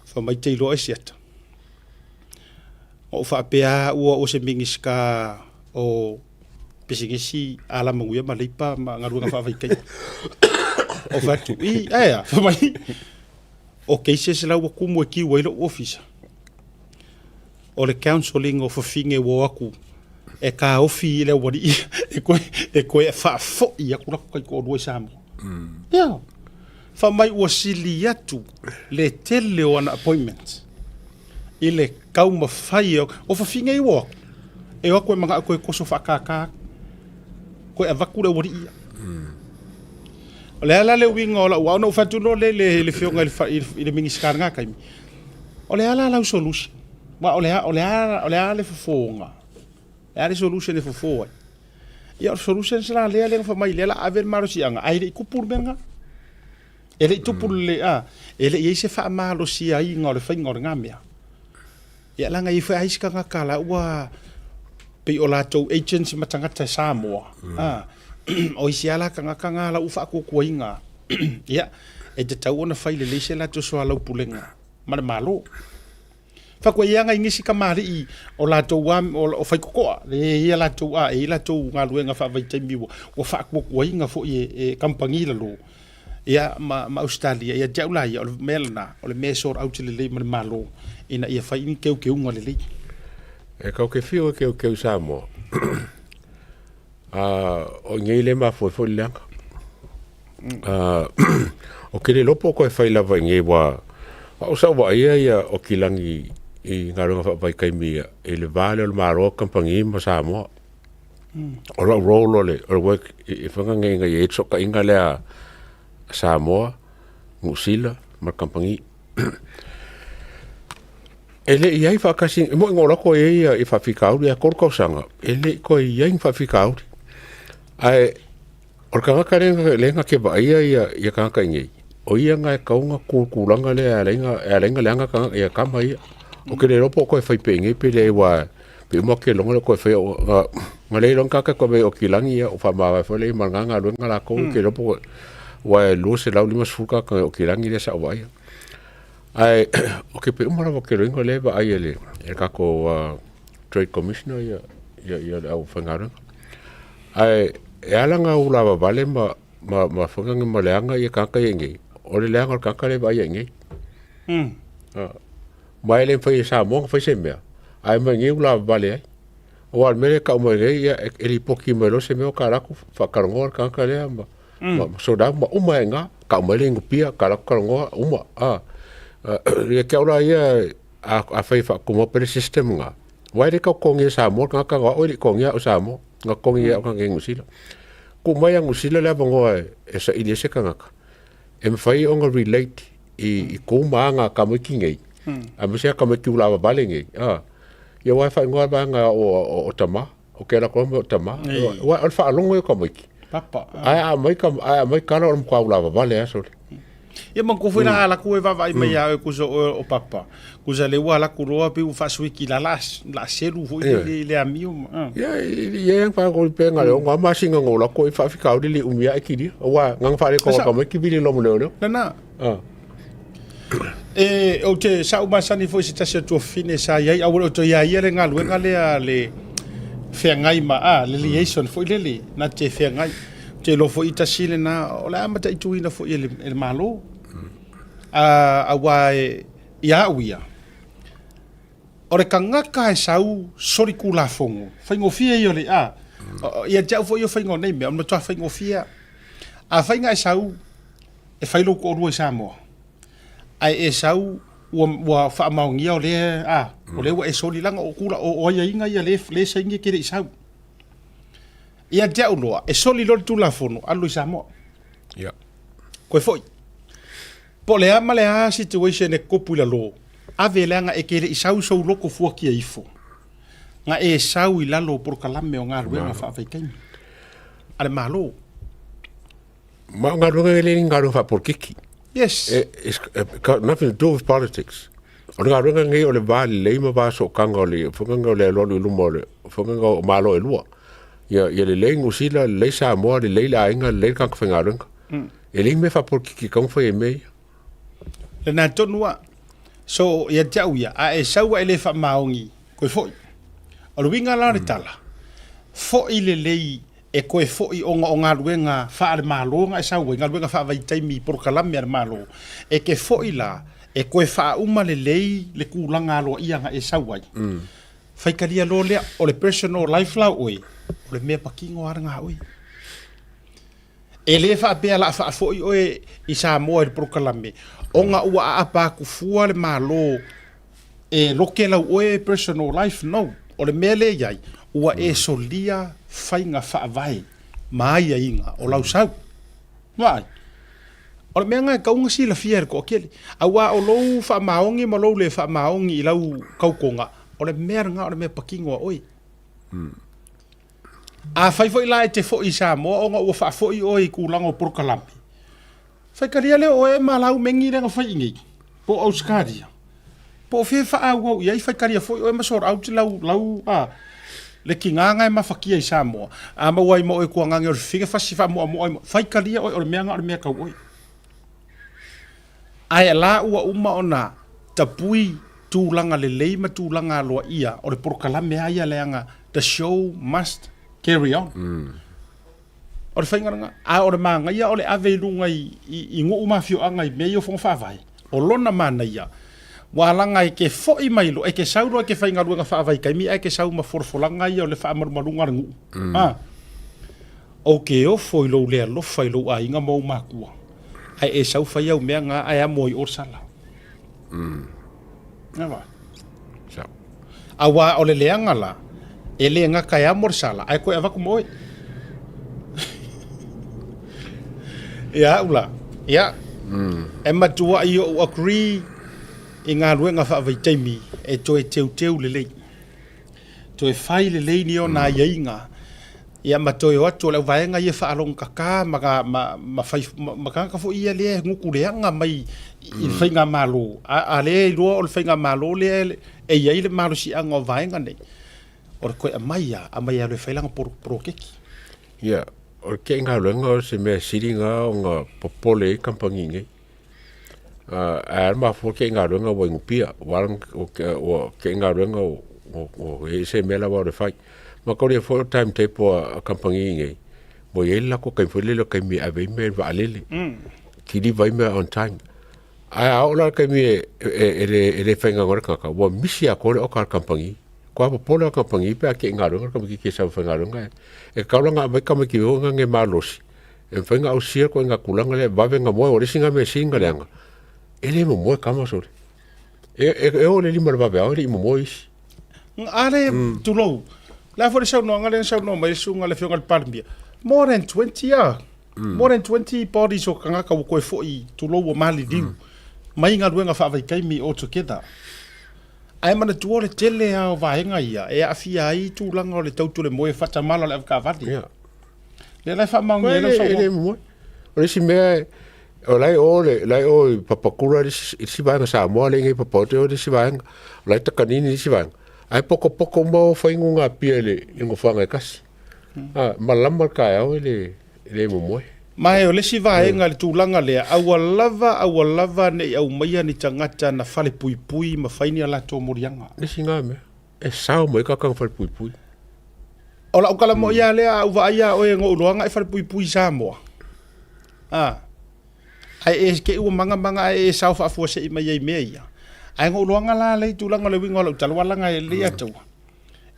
Fai mai te iloa e siata. Ou faapea ua o se Minisita o pisinisi alamanuia ma leipa ma galuega faavaitaimi. Ou fai atu, i, ae a, fai mai, o cases la ua tumu e kiu ai lou ofisa. O le counselling o fafine ua o atu e taofi i le aualii e toe, e toe faafoi atu latou taitoalua i Samoa. Ia. Fai mai ua sili atu le tele o ana appointment i le taumafai o, o fafine ia ua o atu, e o atu e manao e toe toso faakākā atu, toe avatu le aualii ia. O le a la le uiga o lau, ona ou fai atu loa lea i le afioga i le Minisita i lena taimi, o le a la lau solution? Aua o le a, o le a, o le a le fofoga? O le a le solution e fofo ai? Ia o le solution la lea lea na fai mai lea o le a ave le malosiaga, ae le i tupu le mea lena. E le i tupu le, a, e le i i ai se faamalosiaiga o le faiga o lena mea. Ia leaga e i ai foi lava isi tagata la ua pei o latou agents ma tagata Samoa, a, o isi lava la tagata na la ua faatuatuaina, ia, e tatau ona fai lelei se latou soalaupulega ma le Malo. Fai atu e i ai lava nai nisi tamalii o latou lava o faitotoa, e i ai latou, a, e i ai latou galuega faavaitaimi ua faatuatuaina foi e kamupani lalo, ia ma Ausetalia. Ia te au la ia, o le mea lena, o le mea e sort out lelei ma le Malo ina ia fai ni teuteuga lelei. E kau ke fiu e keukeu i Samoa, o i nei le mafua ai foi le leaga. O ke le iloa po o koe fai lava i nei wā, au sa ou vaaia ia o Kilagi i galuega faavaitaimi ia i le va lea o le Malo, kamupani ma Samoa. O lau role o le o le work i faiga nei ina ia i ai le fesootaiga lea a Samoa, Niu Sila ma le kamupani. E le i ai faatasi, e moi ngolako e ia i faafitauli a kolu tausaga, e le i toe i ai ni faafitauli. Ae o le tagata lea lea na te vaaia ia ia tagata i nei, o ia na e tatau ona tu i le tulaga lea e ala ai ona e ala ai ona leaga tagata ia tama ia. Ou te le iloa po o toe fai pea i nei pe leai aua pei uma ou te iloa e toe faia na na le iloa ni tagata e toe omai Aukilani ia ua faamavae foi lea ma lena galuega latou ou te iloa po o aua e 250 tagata nai Aukilani lea sa ou vaaia. Ae o ke pe uma lava o ke loiga lea e vaai e le e le tatou Trade Commissioner ia ia ia le aufaigaluega. Ae e ala ona ulavavale ma ma ma fagage ma leaga ia tagata ia i inei, o le leaga o le tagata lea e vaaia i inei. Ma e le mafai e Samoa ona fai se mea, ae mai inei ulavavale ai. Aua o le mea lea e tau mai nei, ia e lipoti mai loa se mea o ta alu atu faatalanoa le tagata lea ma ma soldau ma uma ai i ina, tau mai le inupia, ta alu atu talanoa, uma. Ia te au la ia, afai e faatumau pea le system lena, aua e le tau totogia e Samoa le tagata na o au e le i totogia au e Samoa, na totogi e au tagata i Niu Sila. Tuu mai ia Niu Sila le avanoa e saili ai se tagata, e mafai ona relate i tu ma aga a tamaiti nei, aemaise lava tamaiti ulavavale nei, ia aua e faaigoa le vaega o tama. O ke ala koa o tama. Wa o le faalogo ia o tamaiti. Papa. Ae a aumai ka ae aumai kala o le matua ulavavale lava sole. Ia manatua foi la a alu atu e vaavaai mai ia oe kusa o oe o papa. Kusa lea ua alu atu loa pei ua faasuiki la la la selu foi lele i le amio ma. Ia ia ia fa ko pe nga le o masina ngo la ko i faafitauli le umi ae kilia. Aua nga faaletonu o tamaiti vili loa ma leoleo. Lena. E, ou te sa ou masani foi se tasi o tuafafine sa i ai, aua le o toe ia ia le galuega lea a le feagai ma, a, le liaison foi lele, na te feagai. Ou te iloa foi tasi lena, o le a mataituina foi e le, e le Malo. A, aua e, ia au ia, o le tagata e sau solitulafono, faigofie ia o le, a, ia te au foi ia o faiga o nei mea, o le matua faigofie lava. Afai na e sau e fai lou toalua i Samoa, ae e sau ua, ua faamaonia o lea, a, o lea ua e soli, leaga o tula, o, o aiaiga ia lea, lea e saini e te le i sau. Ia te au loa, e soli loa le Tulafono, alu i Samoa. Ia. Koe foi. Po o le a ma le a situation e tupu i lalo, ave leaga e te le i sau sou loto fuatia ifo, na e sau i lalo o polokalame o galuega faavaitaimi a le Malo. Ma o galuega e le ni galuega faapolokiki. Yes. It's got nothing to do with politics. O le galuega lenei o le va lelei ma va sootaga o le whakanga o le alualu i luma o le whakanga o Malo e lua. Ia, ia lelei Niu Sila, lelei Samoa, lelei le aiga, lelei le tagata faigaluega. E leai ni mea faapolokiki e tatau ona fai ai i mea ia. Lena tonu a. So, ia te au ia, a e sau a e le faamaoni, koe foi. O le uiga la o le tala, foi lelei e toe foi ona o galuega faale-Malo na e sau ai, galuega faavaitaimi i polokalame a le Malo, e te foi la e toe faauma lelei le tulaga aloaia na e sau ai. Faitalia loa lea, o le personal life la o oe, o le mea patino lava lena a oe. E le faapea o le a faafoi oe i Samoa i le polokalame, ona ua aapa atu fua le Malo e loke lau oe personal life, no. O le mea lea e i ai, ua e solia faiga faavae ma aiaiga o lau sau. Vaai. O le mea lena e tatau ona silafia e le toatele. Aua o lou faamaoni ma lou le faamaoni i lau tautoga, o le mea lena o le mea patino a oe. Afai foi la e te foi i Samoa ona ua faafoi oe i tulaga o polokalame, faitalia lea o oe ma lau megi lea na fai i inei, po o Ausetalia, po o fea e faaauau i ai, faitalia foi oe ma sort out lau, lau, a, le tiga na e mafatia i Samoa, a maua ai ma oe tuagage o le fefine fasi faamoamoa ai ma, faitalia oe o le mea na o le mea tau oe. Ae la ua uma ona tapui tulaga lelei ma tulaga aloaia o le polokalame lava ia leaga the show must carry on. O le faiga lena. A o le manaia o le ave i luga i nuu ma afioaga i mea ia o fono faavae, o lona manaia, ua laga e te foi mai loa, e te sau loa e te faigaluega faavaitaimi ae te sau ma folafolaga ia o le faamalumaluga a le nuu. A. Ou te ofo i lou le alofa i lou aiga ma ou makua, ae e sau fai au mea na ae amo ai oe le sala. Ava. Sao. Aua o le leaga la, e le gata e amo le sala, ae toe avatu ma oe. Ia au la, ia, e matuai ou agree. i galuega faavaitaimi e toe teuteu lelei, toe fai lelei ni ona aiaiga, ia ma toe o atu o le auvaega ia faalogokaka ma, ma, ma, fai, ma, ma tagata foi ia lea e gukuleaga mai i le faigamalo, a, a lea iloa o le faigamalo lea e i ai le malosiaga o vaega nei, o le toe aumai lava, aumai e alu e fai lana poloketi. Ia, o le keigaluega o se mea sili na ona popole ai kamupani nei. Ae a le mafua keigaluega ua inupia, ua ua keigaluega ua i ai se mea lava o le fai. Ma tau le foi o le timetable a kamupani nei, ua i ai le latou taimi foi lele o taimi e ave ai mea i le vaalele, kiliva ai mea on time. Ae a oo la i le taimi e le faigaluega ai le tagata, ua misi atoa le oka a le kamupani. Kua popole a kamupani pe a keigaluega le tamaitiiti e sau e faigaluega, e tatau la ona aumai tamaiti foi na e malosi e mafai ona ausia le ituaiga tulaga lea e vave ona moe. O le isi lena mea sili ona leaga, e le momoe tama sole. E oo i le 5 o le vaveao e le i momoe isi. A le, tulou, o le a foi le saunoaga lea na saunoa mai ai le susuga i le Afioga i le Palemia, more than 20 a, more than 20 bodies o tagata ua toe foi, tulou, ua maliliu mai galuega faavaitaimi altogether. Ae manatua o le tele lava o vaega ia e aafia ai tulaga o le tautu le moe faatamala o le avetaavale. Ia. Lea la e faamaonia ai lau saunoaga. E le moe. O le isi mea, o la e o le, la e o i Papakura le isi, isi vaega Samoa le ingai Papaote o le isi vaega, o la e Takanini le isi vaega. Ae pokopoko uma o fai nuga Apia i le i nofoaga e tasi. A, malama le taeao e le, e le momoe. Ma e o le isi vaega i le tulaga lea, aua lava, aua lava ne i aumaia ni tagata na falepuipui ma fai ni a latou moliaga. Le isi na mea, e sao mai ka tagata falepuipui. O lau tala moi lava lea, a ou vaai ia oe na ou iloaga e falepuipui i Samoa, a, ae e te i ua magamaga ae e sao faafuasei mai ai i mea ia. Ae na ou iloaga la lea i tulaga o le uiga o lau tala, aua leaga e lelei atu,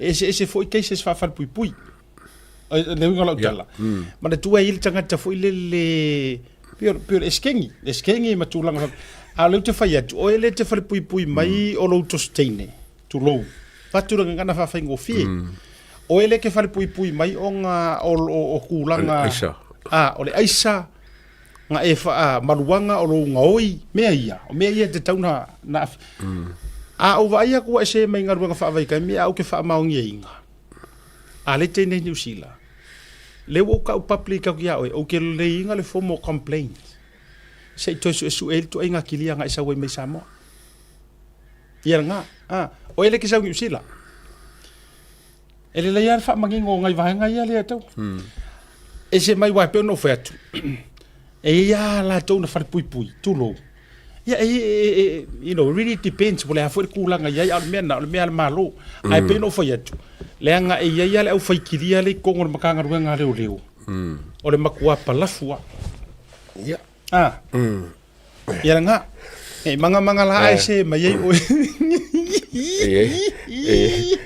e eseese foi cases faafalepuipui. Le uiga o lau tala, manatua e i ai le tagata foi lele, pei o le esekegi, le esekegi ma tulaga faapea. A o lea ou te fai atu, o oe lea e te falepuipui mai o lou tosi teine, tulou, vaeatu le gagana faafaigofie. O oe lea e te falepuipui mai ona o tulaga... O le aisa, na e maluaga o lou gaoi, mea ia, o mea ia e tatau ona... A ou vaai atu ua e see mai i galuega faavaitaimi ae ou te faamaoniaina, a lea e te i inei i Niu Sila, lea ua ou tau public atu ia oe, ou te leiina le formal complaint se i toe suesue ai le ituaiga kilia na e sau ai mai Samoa. Ia lena, a, o oe lea e te sau i Niu Sila. E lelei lava le faamanino o nai vaega ia lea tau. Ese mai aua e pei ona ou fai atu, e i ai lava latou na falepuipui, tulou. Ia, e, e, e, you know, it really depends po o le a foi le tulaga e i ai, a o le mea lena, o le mea a le Malo. Ae pei ona ou fai atu, leaga e i ai lava le aufaitilia lea i totonu o le Matagaluega a Leoleo, o le matua palafu lava. Ia. A. Ia lena. E mangamanga la ae se mai ai oe.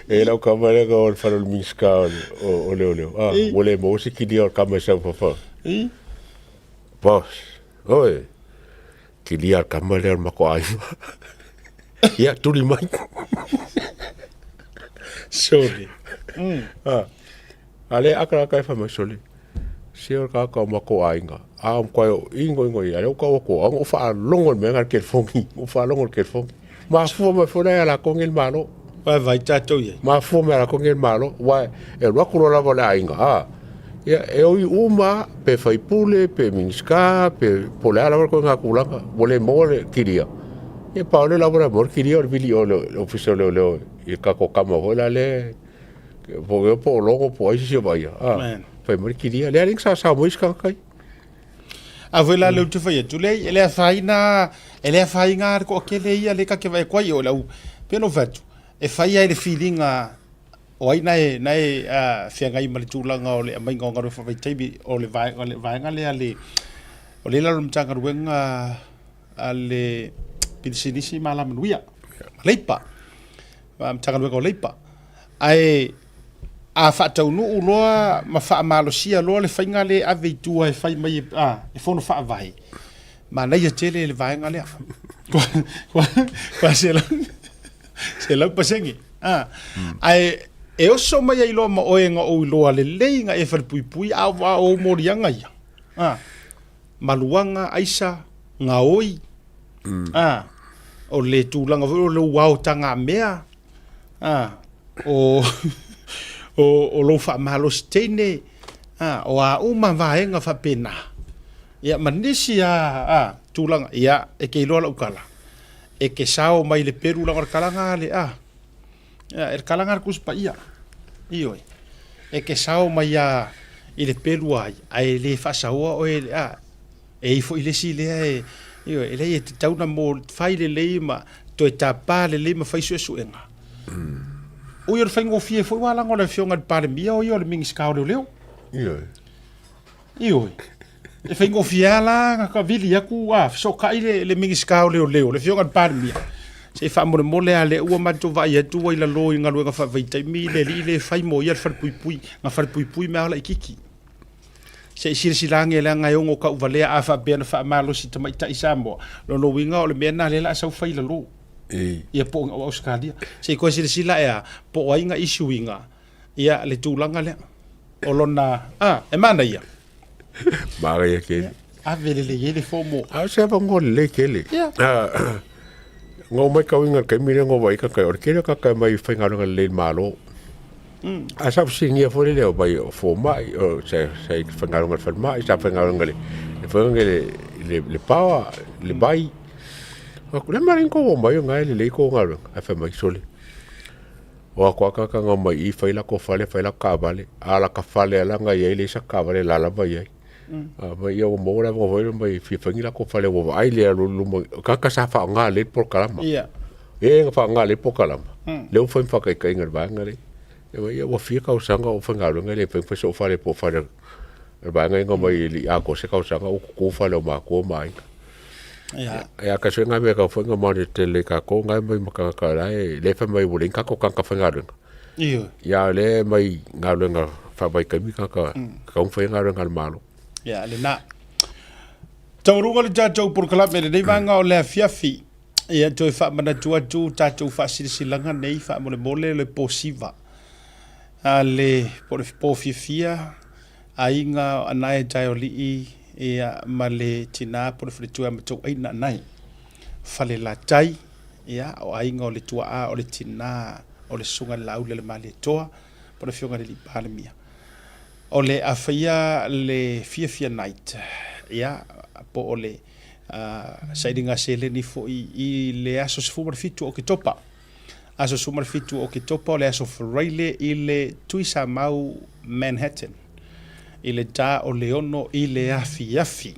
E lau kama lea ka o le fale o le Minisita o Leoleo. Ah, ua le maua se kilia o le kama e sau fafa. Boss, oi, kilia le kama lea o le matou aiga. Ia, tuli mai. Sorry. Ah. A lea aka aka e fai mai sole, se o le tagata o matou aiga, a o matua o ingoingo ia, lea ua tau atu, a na ou faalogo i le mea lena i le telefoni, ou faalogo i le telefoni. Mafua mai foi la ia latou nei le Malo. Vaivai tatou i ai. Mafua mai ia latou nei le Malo, aua e alu atu loa lava le aiga, a, ia e oi uma lava, pe faipule, pe Minisita, pe po o le a lava le ituaiga tulaga, ua le maua le kilia. Ia pau lea o le auala e maua ai le kilia o le vili i o i le Ofisa o Leoleo i le tatou tama foi la lea Po o po o logo po o ai se isi o vaaia. Ah, fai mai le kilia. Lea le sa sa mai isi tagata ai. A foi la lea ou te fai atu, leai, e le afaina, e le afaina le toatele ia lea ta te vaai atu ai, o lau, pei ona ou fai atu, e fai lava i le filiga o ai na e, na e feagai ma le tulaga o le aumaiga o galuega faavaitaimi, o le vaega, le vaega lea a le, o lea e i lalo o le Matagaluega a le Pisinisi ma Alamanuia, ma Leipa. Matagaluega o Leipa. Ae a faataunuu loa ma faamalosia loa le faiga lea e ave i tua e fai mai a, e fono faavae, manaia tele le vaega lea. Kua 100%. A, ae e oso mai ai loa ma oe na ou iloa lelei na e falepuipui a o ou moliaga ia. A, maluaga, aisa, gaoi, a. O le tulaga foi o lou aotagamea, a, o, o, o lou faamalosi teine, a, o a uma vaega faapena. Ia, ma nisi a, a, tulaga, ia, e te iloa lau tala, e te sao mai le pelu leaga o le kalaga a le, a, ia, e le kalaga a le Tusi Paia. Ioe. E te sao mai a i le pelu a ia, ae le faasaoa oe, a, E i ai foi le isi lea e, ioe, e leai e tatau ona mo fai lelei ma toe tapa lelei ma fai suesuega. Ui o le faigofie foi ua lago le afioga i le Palemia o ia o le Minisita o Leoleo. Ioe. Ioe. E faigofie lava la na ka vili atu a fesootai le, le Minisita o Leoleo, le afioga i le Palemia. Se i faamolemole lava lea ua matou vaai atu ua i lalo i galuega faavaitaimi le alii lea e fai mo ia le falepuipui, na falepuipui mea laitiiti. Se i silasila ane leaga e ono tauvalea a faapea na faamalosi tamaitai Samoa, lona uiga o le mea lena lea la a sau fai i lalo. Ia po o Ausetalia. Se i toe silasila ea po o ai na issue ina ia le tulaga lea. O lona, a, e manaia. Manaia tele. Ave lelei ai le fomo. A o se avanoa lelei tele. Ia. Na ou matauina i le taimi lea na ou vaai ai tagata, o le tele o tagata e omai e faigaluega lelei i le Malo. Ae sa fesiligia foi lea omai o fomai, o sa i faigaluega i le falemai, sa faigaluega i le foi lea i le power, i le vai. Ou fai atu, le ma le tou omai o lena e lelei tou galuega. Ae fai mai, sole, o atu lava tagata na omai i i fai latou fale, fai latou taavale, a o lata fale lava la na i ai e leai sata taavale o la lava e i ai. Fai mai, ia ua maua le avanoa foi lea mai e fia fai ni latou fale ua vaai le alu i luma, o tagata sa faaaoga lelei le polokalama. E na faaaoga lelei le polokalama, lea ua fai ma faataitaiga i le vaega lea. Fai mai, ia ua fia tausaga o faigaluega e le mafai ona fai sou fale po o fale o le vaega lea na omai e le i atoa se tausaga ua tutu fale o matua ma aiga. Ia a kasi nā mea kau foi na maoni tele i kākou nā mai ma tagata la e le fai mai ua leai ni tatou tagata faigaluega. Ioe. Ia o lea e aumai galuega faavaitaimi tagata tatau ona faia galuega a le Malo. Ia lena. Taualuga le tatou polokalame i lenei vaega o le afiafi. Ia toe faamanatu atu tatou faasilasilaga nei faamolemole le po siva a le po o le po fiafia aiga o Anae Taeolii ia ma le tina po o le faletua ia Matauaina Anae. Falelatai, ia, o aiga o le tuaa o le tina o le Susuga i le Laauli a le Malietoa po o le Afioga i le Alii Palemia. O le a faia le Fiafia Night, ia, po o le uh, sailiga seleni foi i le aso 17 o Oketopa. Aso 17 o Oketopa o le aso Faraile i le Tuisamau Manhattan i le ta o le 6 i le afiafi.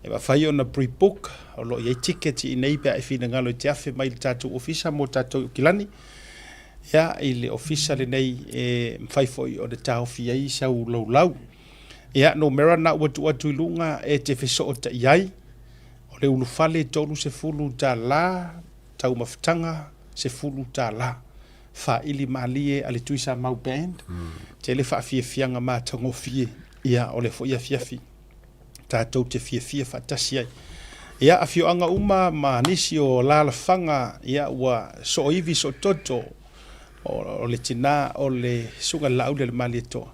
E mafai ona pre-book, o lo o i ai tickets i inei pe a e finagalo e te afe mai i le tatou ofisa mo tatou i Aukilani. Ia, i le ofisa lenei e mafai foi ona taofi ai sau laulau. Ia, numera na ua tuu atu i luga e te fesootai ai, o le ulufale $30, taumafataga $10. Faili malie a le Tuisamau Band, tele faafiafiaga matagofie, ia, o lea foi afiafi. tatou te fiafia faatasi ai. Ia, afioaga uma ma nisi o alaalafaga, ia, ua sooivi soototo o le tina o le Susuga i le Laauli a le Malietoa.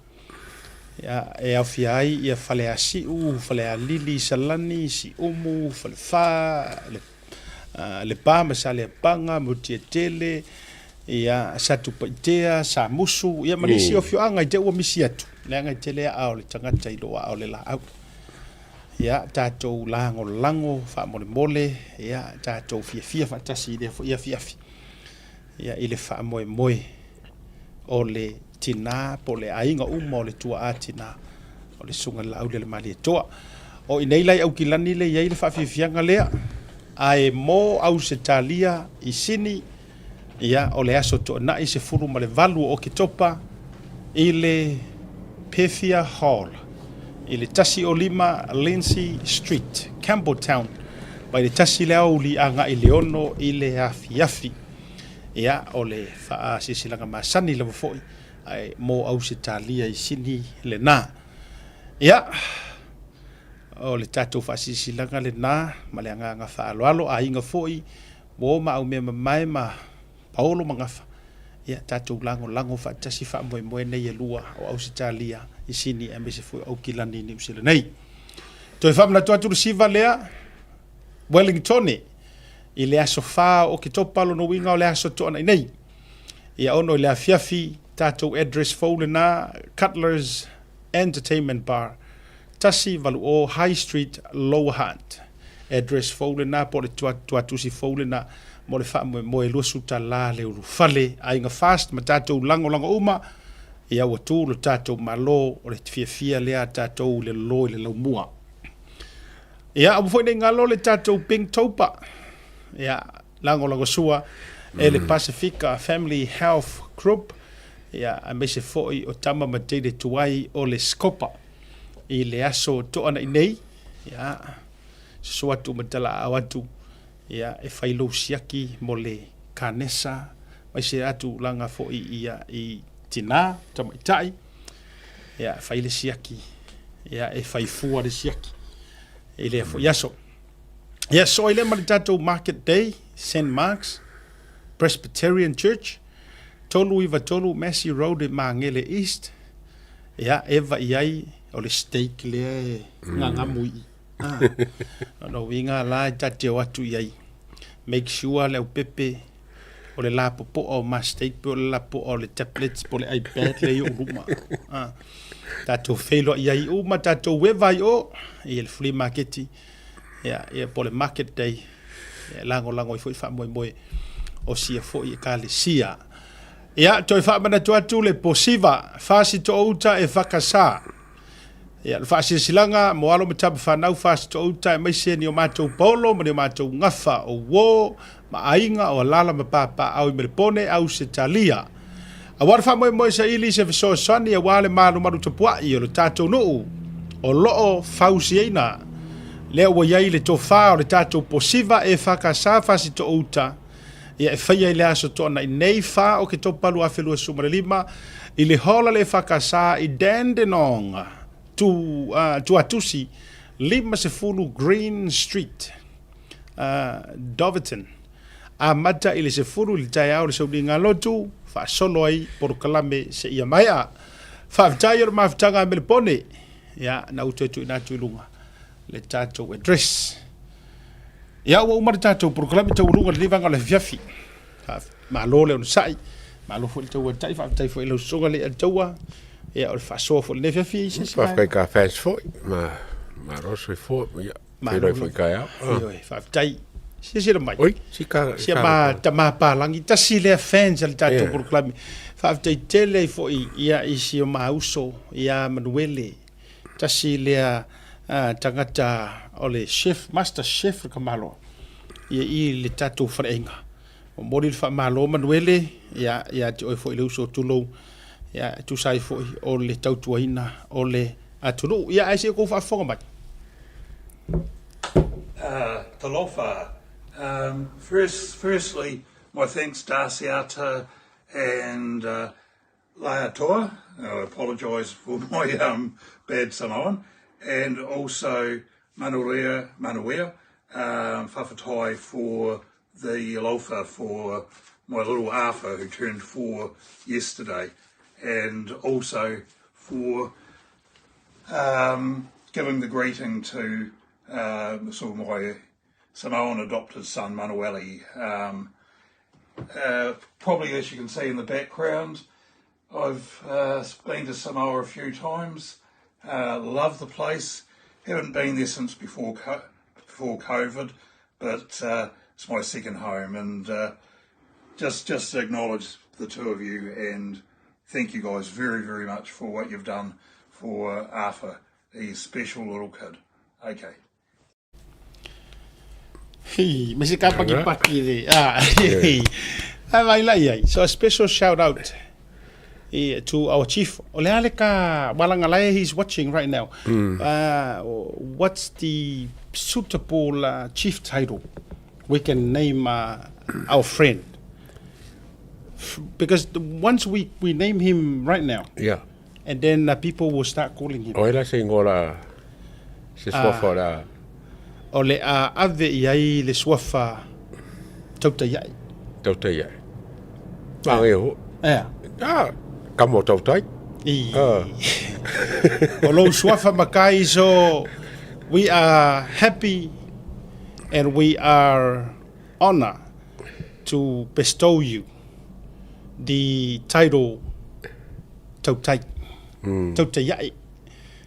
Ia, e aofia ai ia Faleasiu, Falealili, Salani, Siumu, Falefa, le, Lepa ma Saleapaga, Mutiatele, ia, Satupaitea, Samusu, ia ma nisi o afioaga i te ua misi atu, leaga e tele aa o le tagata i loo aa o le laau. Ia, tatou lagolago faamolemole, ia, tatou fiafia faatasi i lea foi afiafi, ia, i le faamoemoe o le tinā po o le aiga uma o le tuaa tinā o le Susuga i le Laauli a le Malietoa. O i nei la i Aukilani le i ai le faafiafiaga lea, ae mo Ausetalia i Sini, Ia, o le aso Toonai 18 o Oketopa i le Pefia Hall i le 105 Lindsay Street, Campbelltown, mai le 1 i le aoauli agai i le 6 i le afiafi. Ia, o le faasilasilaga masani lava foi ae mo Ausetalia i Sini lena. Ia, o le tatou faasilasilaga lena ma le agaga faaaloalo, aiga foi Ua o ma aumea mamae ma Paolo ma Gafa, ia tatou lagolago faatasi faamoemoe nei e lua o Ausetalia i Sini aemaise foi o Aukilani i Niu Sila nei. Toe faamanatu atu le siva lea, Wellingtone. I le aso 4 o Oketopa, lona uiga o le aso Toanai nei. Ia 6 i le afiafi, tatou address fou lena, Cutler's Entertainment Bar, 180 High Street, Lower Hutt. Address fou lena po o le tuatusi fou lena mo le faamoemoe 20 tala le ulufale. Aiga Fast ma tatou lagolago uma, ia ua tu lo tatou Malo, o le fiafia lea a tatou i le lolo i le laumua. Ia, aua foi ne i galo le tatou Pink Topa. Ia, lagolagosua e le Pasifika Family Health Group, ia, aemaise foi o tama ma teine tuai o le Scopa i le aso Toanai nei. Ia, susu atu ma talaaao atu, ia, e fai lou siaki mo le kanesa, aemaise atu laga foi ia i tinā, tamaitai, ia, fai le siaki, ia, e fai fua le siaki i lea foi aso. Ia, so ai lea ma le tatou Market Day, St. Mark's Presbyterian Church, 393 Massey Road i Māngere East. Ia, e vaai ai, o le steak lea e ngagamu i i. Ah, o lona uiga la e ta te o atu i ai. Make sure le aupepe o le lapopoa o ma steak pe o le lapopoa o le tablets po o le iPad lea i ou luma. Ah, tatou feiloai ai uma tatou eva ai o i le flea maketi. Ia, ia po o le market day. Ia, e lagolago ai foi faamoemoe o sia foi ekalesia. Ia, toe faamanatu atu le posiva, Fasitoo-uta e whakasā. Ia, le faasilasilaga mo alo ma tama whanau Fasitoo-uta aemaise ni o matou paolo ma ni o matou gafa o uō ma aiga o alala ma pāpāau i Melepone, Ausetalia. Aua le faamoemoe saili se fesoasoani aua le malumalu tapuai o le tatou nuu o loo fausiaina. Lea ua i ai le tofa o le tatou posiva EFKS Fasitoo-uta ia e faia i le aso Toanai nei 4 Oketopa 2025 i le hola le EFKS i Dandenong, tu, uh, Tuatusi, 50 Green Street, uh, Doverton. Amata i le 10 i le taeao le sauniga lotu, faasolo ai polokalame seia maea. Faafetai o le mafutaga a Melepone, ia, na ou toe tuuina atu i luga le tatou address. Ia, ua uma le tatou polokalame taualuga i lenei vaega o le afiafi. Malo le onosai, malo foi le tauatai, faafetai foi i lau susuga le Alitaua, ia, o le faasoa foi i lenei afiafi. I se isi Faafetai ka fans foi, ma malo soifua, ia, feiloai foi taeao. Ioe, faafetai. Silasila mai. Oi, si ka Si ma tama palangi, tasi lea fans a le tatou polokalame. Faafetai tele ai foi ia i si o ma uso ia Manuele. Tasi lea tagata o le chef, master chef le tamaloa ia i le tatou faleaiga. Momoli le faamalo Manuele ia ia te oe foi le uso tulou ia e tusa ai foi o le tautuaina o le atunuu. Ia ae se i kou faafofoga mai. Talofa. Um, first, firstly, my thanks to Asiata and uh, Leatoa. I apologise for my um, bad Samoan. And also Manurea, Manuea, um, Fafatai for the loafer for my little Arthur who turned four yesterday. And also for um, giving the greeting to uh, sort of my Samoan adopted son, Manueli. Um, uh, probably as you can see in the background, I've uh, been to Samoa a few times. Uh, love the place. Haven't been there since before co- before COVID, but uh, it's my second home, and uh, just just to acknowledge the two of you and thank you guys very very much for what you've done for Arthur, a special little kid. Okay. Hi, me se ka paki paki le. Ah, ai vai lai ai. So a special shout out eh, to our chief. O le ale ka walanga lai he's watching right now. Mm. Uh, what's the suitable uh, chief title we can name uh, our friend? Because once we, we name him right now, yeah. And then uh, people will start calling him. O ai la se ingoa la se suafa o le a. O le a ave i ai le suafa tautai ai. Tautai ai. Manaia ho. Ea. Ah, kama o tautai. I. Ah. o lou suafa makai so we are happy and we are honor to bestow you the title Tautai. Mm. Tautaia'i.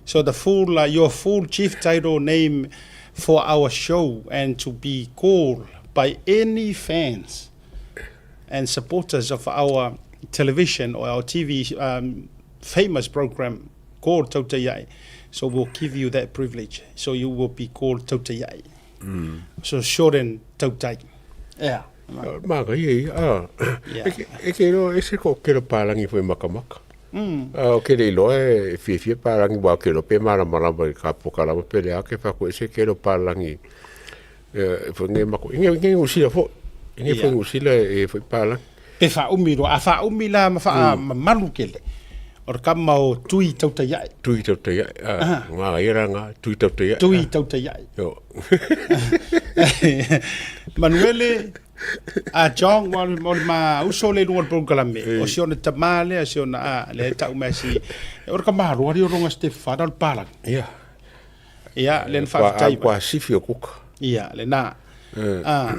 So the full, uh, your full chief title name for our show and to be called by any fans and supporters of our television or our TV um, famous program called Tautaia'i. So we'll give you that privilege. So you will be called Tautaia'i. Mm. So shorten Tautai. Yeah. Mākai e ia. E ke ro e se ko kero pālangi foi makamaka. Mm. O ke le iloa e fiafia pālangi wa ke lo pe malamalama i ka pokalama pe le ake fa ko e se kero pālangi e foi nge mako. Nge nge ngusila fo. Nge foi ngusila e foi pālangi. Pe whaumi roa, a whaumi la ma wha mm. mamalu kele. O le kama o tui tautai ai. Tui tautai ai. Ah, ngā ia rā ngā, tui tautai ai. Tui tautai ai. Yo. Manuele, a John, o le ma uso le lunga le polokalame. O si ona tamā lea, si ona a, le tau mea si. O le kama roa ri o ronga Stefana o le palangi. Ia. Ia, le na whaafetai. Kua sifi o kuka. Ia, le nā. Ah,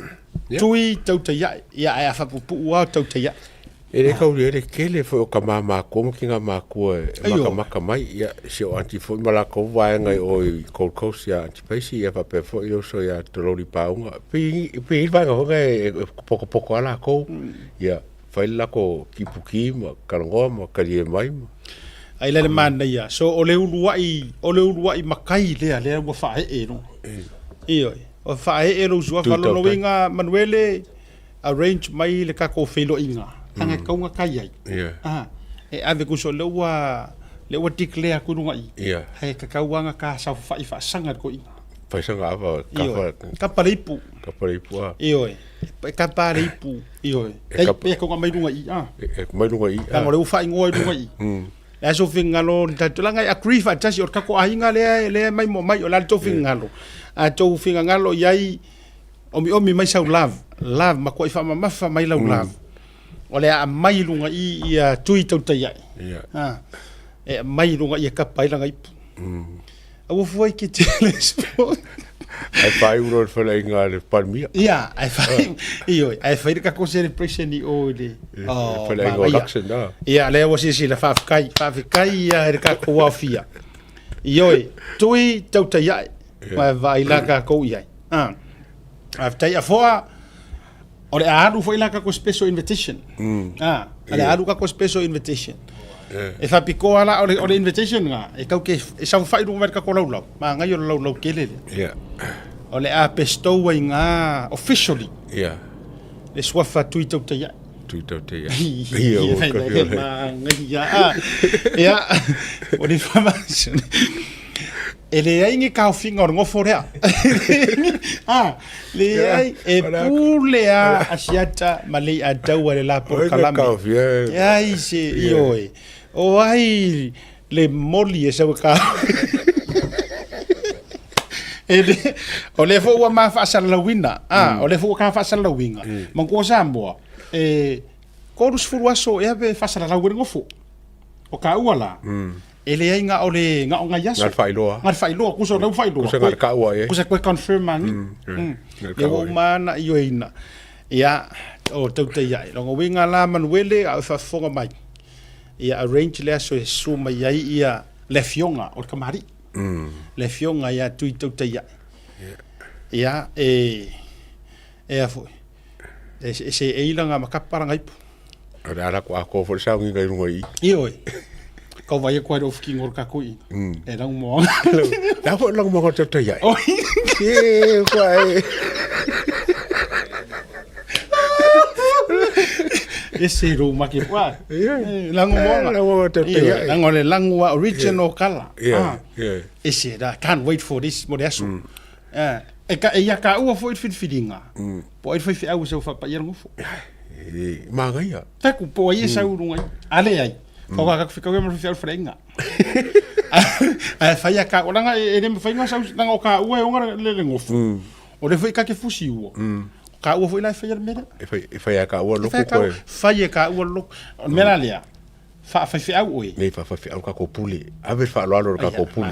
tui tautai ai. Ia, ai a whapupuu au tautai ai. E le kau le kele foi o ka māmākua ma ki ngā mākua e makamaka mai, ia, si o aunty foi ma lākou vaega i o i Gold Coast ia aunty Paisi, ia faapea foi le uso ia Tololi Pāunga. Pei, pei i vaega foi e pokopoko a lākou, ia, fai le lako kipuki ma kalagoa ma kalie mai ma. Ai le le manaia. So o le uluai, o le uluai makai lea, lea ua whae no. Ioe. O whae e lo usua whalono Manuele, arrange mai le kako feiloaiga taga e kauga kai ai yeah. ah, e ave kuso le ua le ua declare aku luga i yeah. he ka kauanga ka saofafai faasaga le koiga faisaga ava kafa kapa le ipu kapa le ipu a ioe e kapa le ipu ioe e kapa e kauga mai luga i a e mai luga i a le ua faaigoa i luga i mm. Le aso fingalo le tatou langa e agree faatasi o le kako aiga lea lea mai mo mai o la le tou fingalo a tou fingalo iai Omiomi mai sau love, love makuaʻi faamamafa mai lau love. O le a aumai i luga i ia tui tautai ae. Yeah. Ha. E aumai i luga i e kapa ai langa ipu. Aua fua i ke tele sport. Ai whai uro le whanainga le Palmia. Ia, ai whai, ioi, ai whai le kako celebration i o i le. Oh, whanainga o Luxon, ah. Ia, lea ua sisi la whaafekai, whaafekai ia he le kako waofia. Ioi, tui tautai ae, ma vaai la kākou i ai. Ah. Faafetai afoa o le a alu foi la kako special invitation. Mm. Ah, o le a alu kako special invitation. Yeah. E whapikoa la o le, o le invitation nga, e kau ke e saofai lunga mai le kako laulau. Ma ngai o le laulau kele le. Yeah. O le a bestow ai ngā officially. Yeah. Le suafa tui tautai ai. Tui tautai ai. Ia, o ka Ma ngai ia. Ia, o le whamasone. E leai ni kaofiga o le gofo lea. Ah, leai, e pule a Asiata ma le Ataua le la polokalame. Leai se, ioe. O ai le moli e sau e ka. E le, o lea foi ua ma faasalalauina. Ah, o lea foi ua ka faasalalauina. Manatua Samoa, e 30 aso ea pe faasalalau ai le gofo. O kāua la, E leai nga o le nga o ngai aso. Nga le faailoa. Nga le faailoa, kusa o lau faailoa. Kusa nga le kaua e. Kusa koe confirm angi. Mm. mm. Le ua uma ana i oeina. Ia, o tautai ai. Longa uiga la Manuele a o faafofoga mai. Ia arrange le aso e susu mai ai ia le afioga o le kamali'i. Mm. Le afioga ia Tui Tautai ai. Ia, e, e a foi. E, e se e ilanga ma kapa langa ipu. O le ala ko ako fo le saungiga i lunga i. Ioe. Kau vai e koe le ofukinga o le kako i. E langu moanga. La fo langu moanga tau tai ai. E kua e. E se ro make kua. Langu moanga. Langu moanga tau tai ai. Langu le langu a original kala. Yeah. Yeah. E se da, can't wait for this mo le aso. E ka e ia ka ua foi le filifiliga. Po ai le faifeau e sau faapaia le gofo. E magaia. Taku po ai e sau i luga i. A leai. Whakaka ku whikau e ma whiwhiau wharenga. Ae whai a ka oranga e le mawhai ngā sau nanga o ka ua e onga le le ngofo. O le whai ka ke fusi ua. Ka ua foi la e whai a le mera. E whai, e whai a ka ua loko koe. Whai e ka ua loko. O le mera lea. Wha whai whiau oe. Nei wha whai whiau ka ko pule. Ave wha loalo ka ko pule.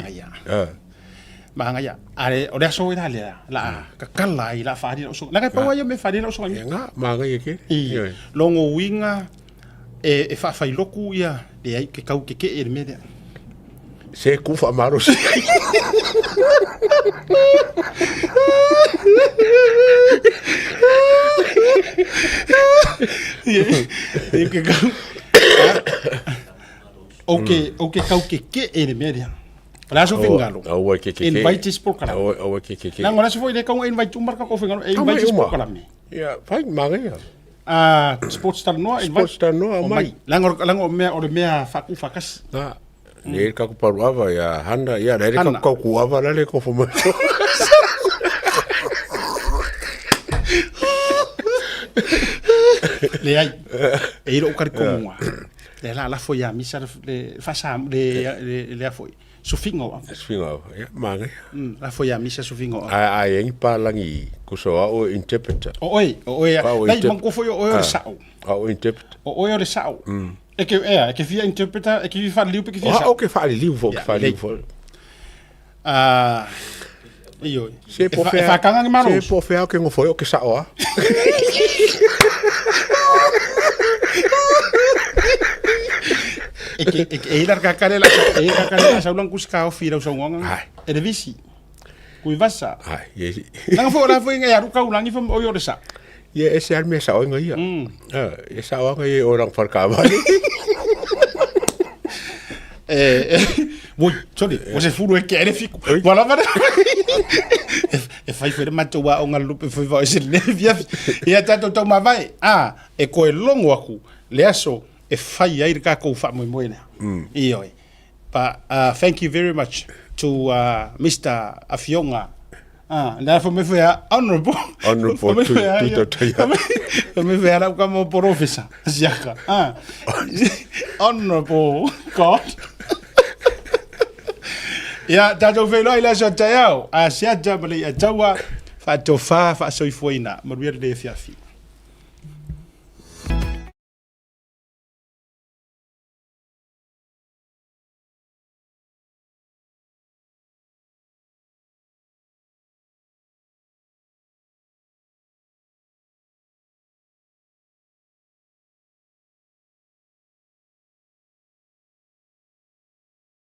Magaia. A o le aso ila lea, la kakala ai la faali lau usoga. Leaga e pau lava ia o mea e faali ai lau usoga i mea. Ga, magaia tele. I, logo uiga e faafailoku ia leai ke kau keke'e i le mea lea. Se ku faamalosi. E ke kau Ou ke ou ke kau keke'e i le mea lea. O le aso fingalo. Aua ke keke'e. Invite isi polokalame. Aua ke keke'e. Leaga o le aso foi le kau invite uma le tatou fingalo e invite isi polokalame. Ia, fai magaia. Ah, sports talanoa invite. Sports talanoa aumai. Leaga leaga o mea o le mea faaku faakasi. Na. Le ka ku paru ava ia Hana ia le ka ka ku ava la le ko fo mai. Leai. E i lou talitonuga. Le la lafo ia Misa le faasa le le le afoi. Sufiga o ava. Sufiga o ava, ia, manaia. Lafo ia Misa sufiga o ava. Ae a i ai ni palagi kuso o au e interpreter. O oe, o oe, lai manatua foi o oe o le sao. Au e interpreter. O oe o le sao. E ke, ea, e ke fia interpreter, e ke fia faaliliu pe ke fia sao. O au ke faaliliu foi, ke faaliliu foi. Ah, ioe. Se po fea. E whakanga ni maro. Se po fea ke ngofo o ke sao a. E ke e ke e ila kakare la e kakare la saulang kuska o fi lau saungonga. E le visi. Kui vasa. Ai, ye. Nanga fo la fo inga ya ruka ulangi fo o yore sa. Ye e se al me sao inga ia. E sao anga ye o rang wharka mai. Eh, Ui, sorry, o se furu e ke ere fiku. Wala wala. E fai fere matou a onga lupe foi vao se le via. Ia tatou tau mavae. A, e koe logo aku le aso e fai ai le kakou faamoemoe lea. Ioe. But thank you very much to Mister Afioga. Ah, lea fai mai foi a Honorable. Honorable Tuitotoia. Fai mai foi a lau kama o Porofesa. Siaka. Ah. Honorable God. Ia, tatou feiloai i le aso a taeao. A siata ma le iataua, faatofa, faasoifuaina. Manuia lenei afiafi.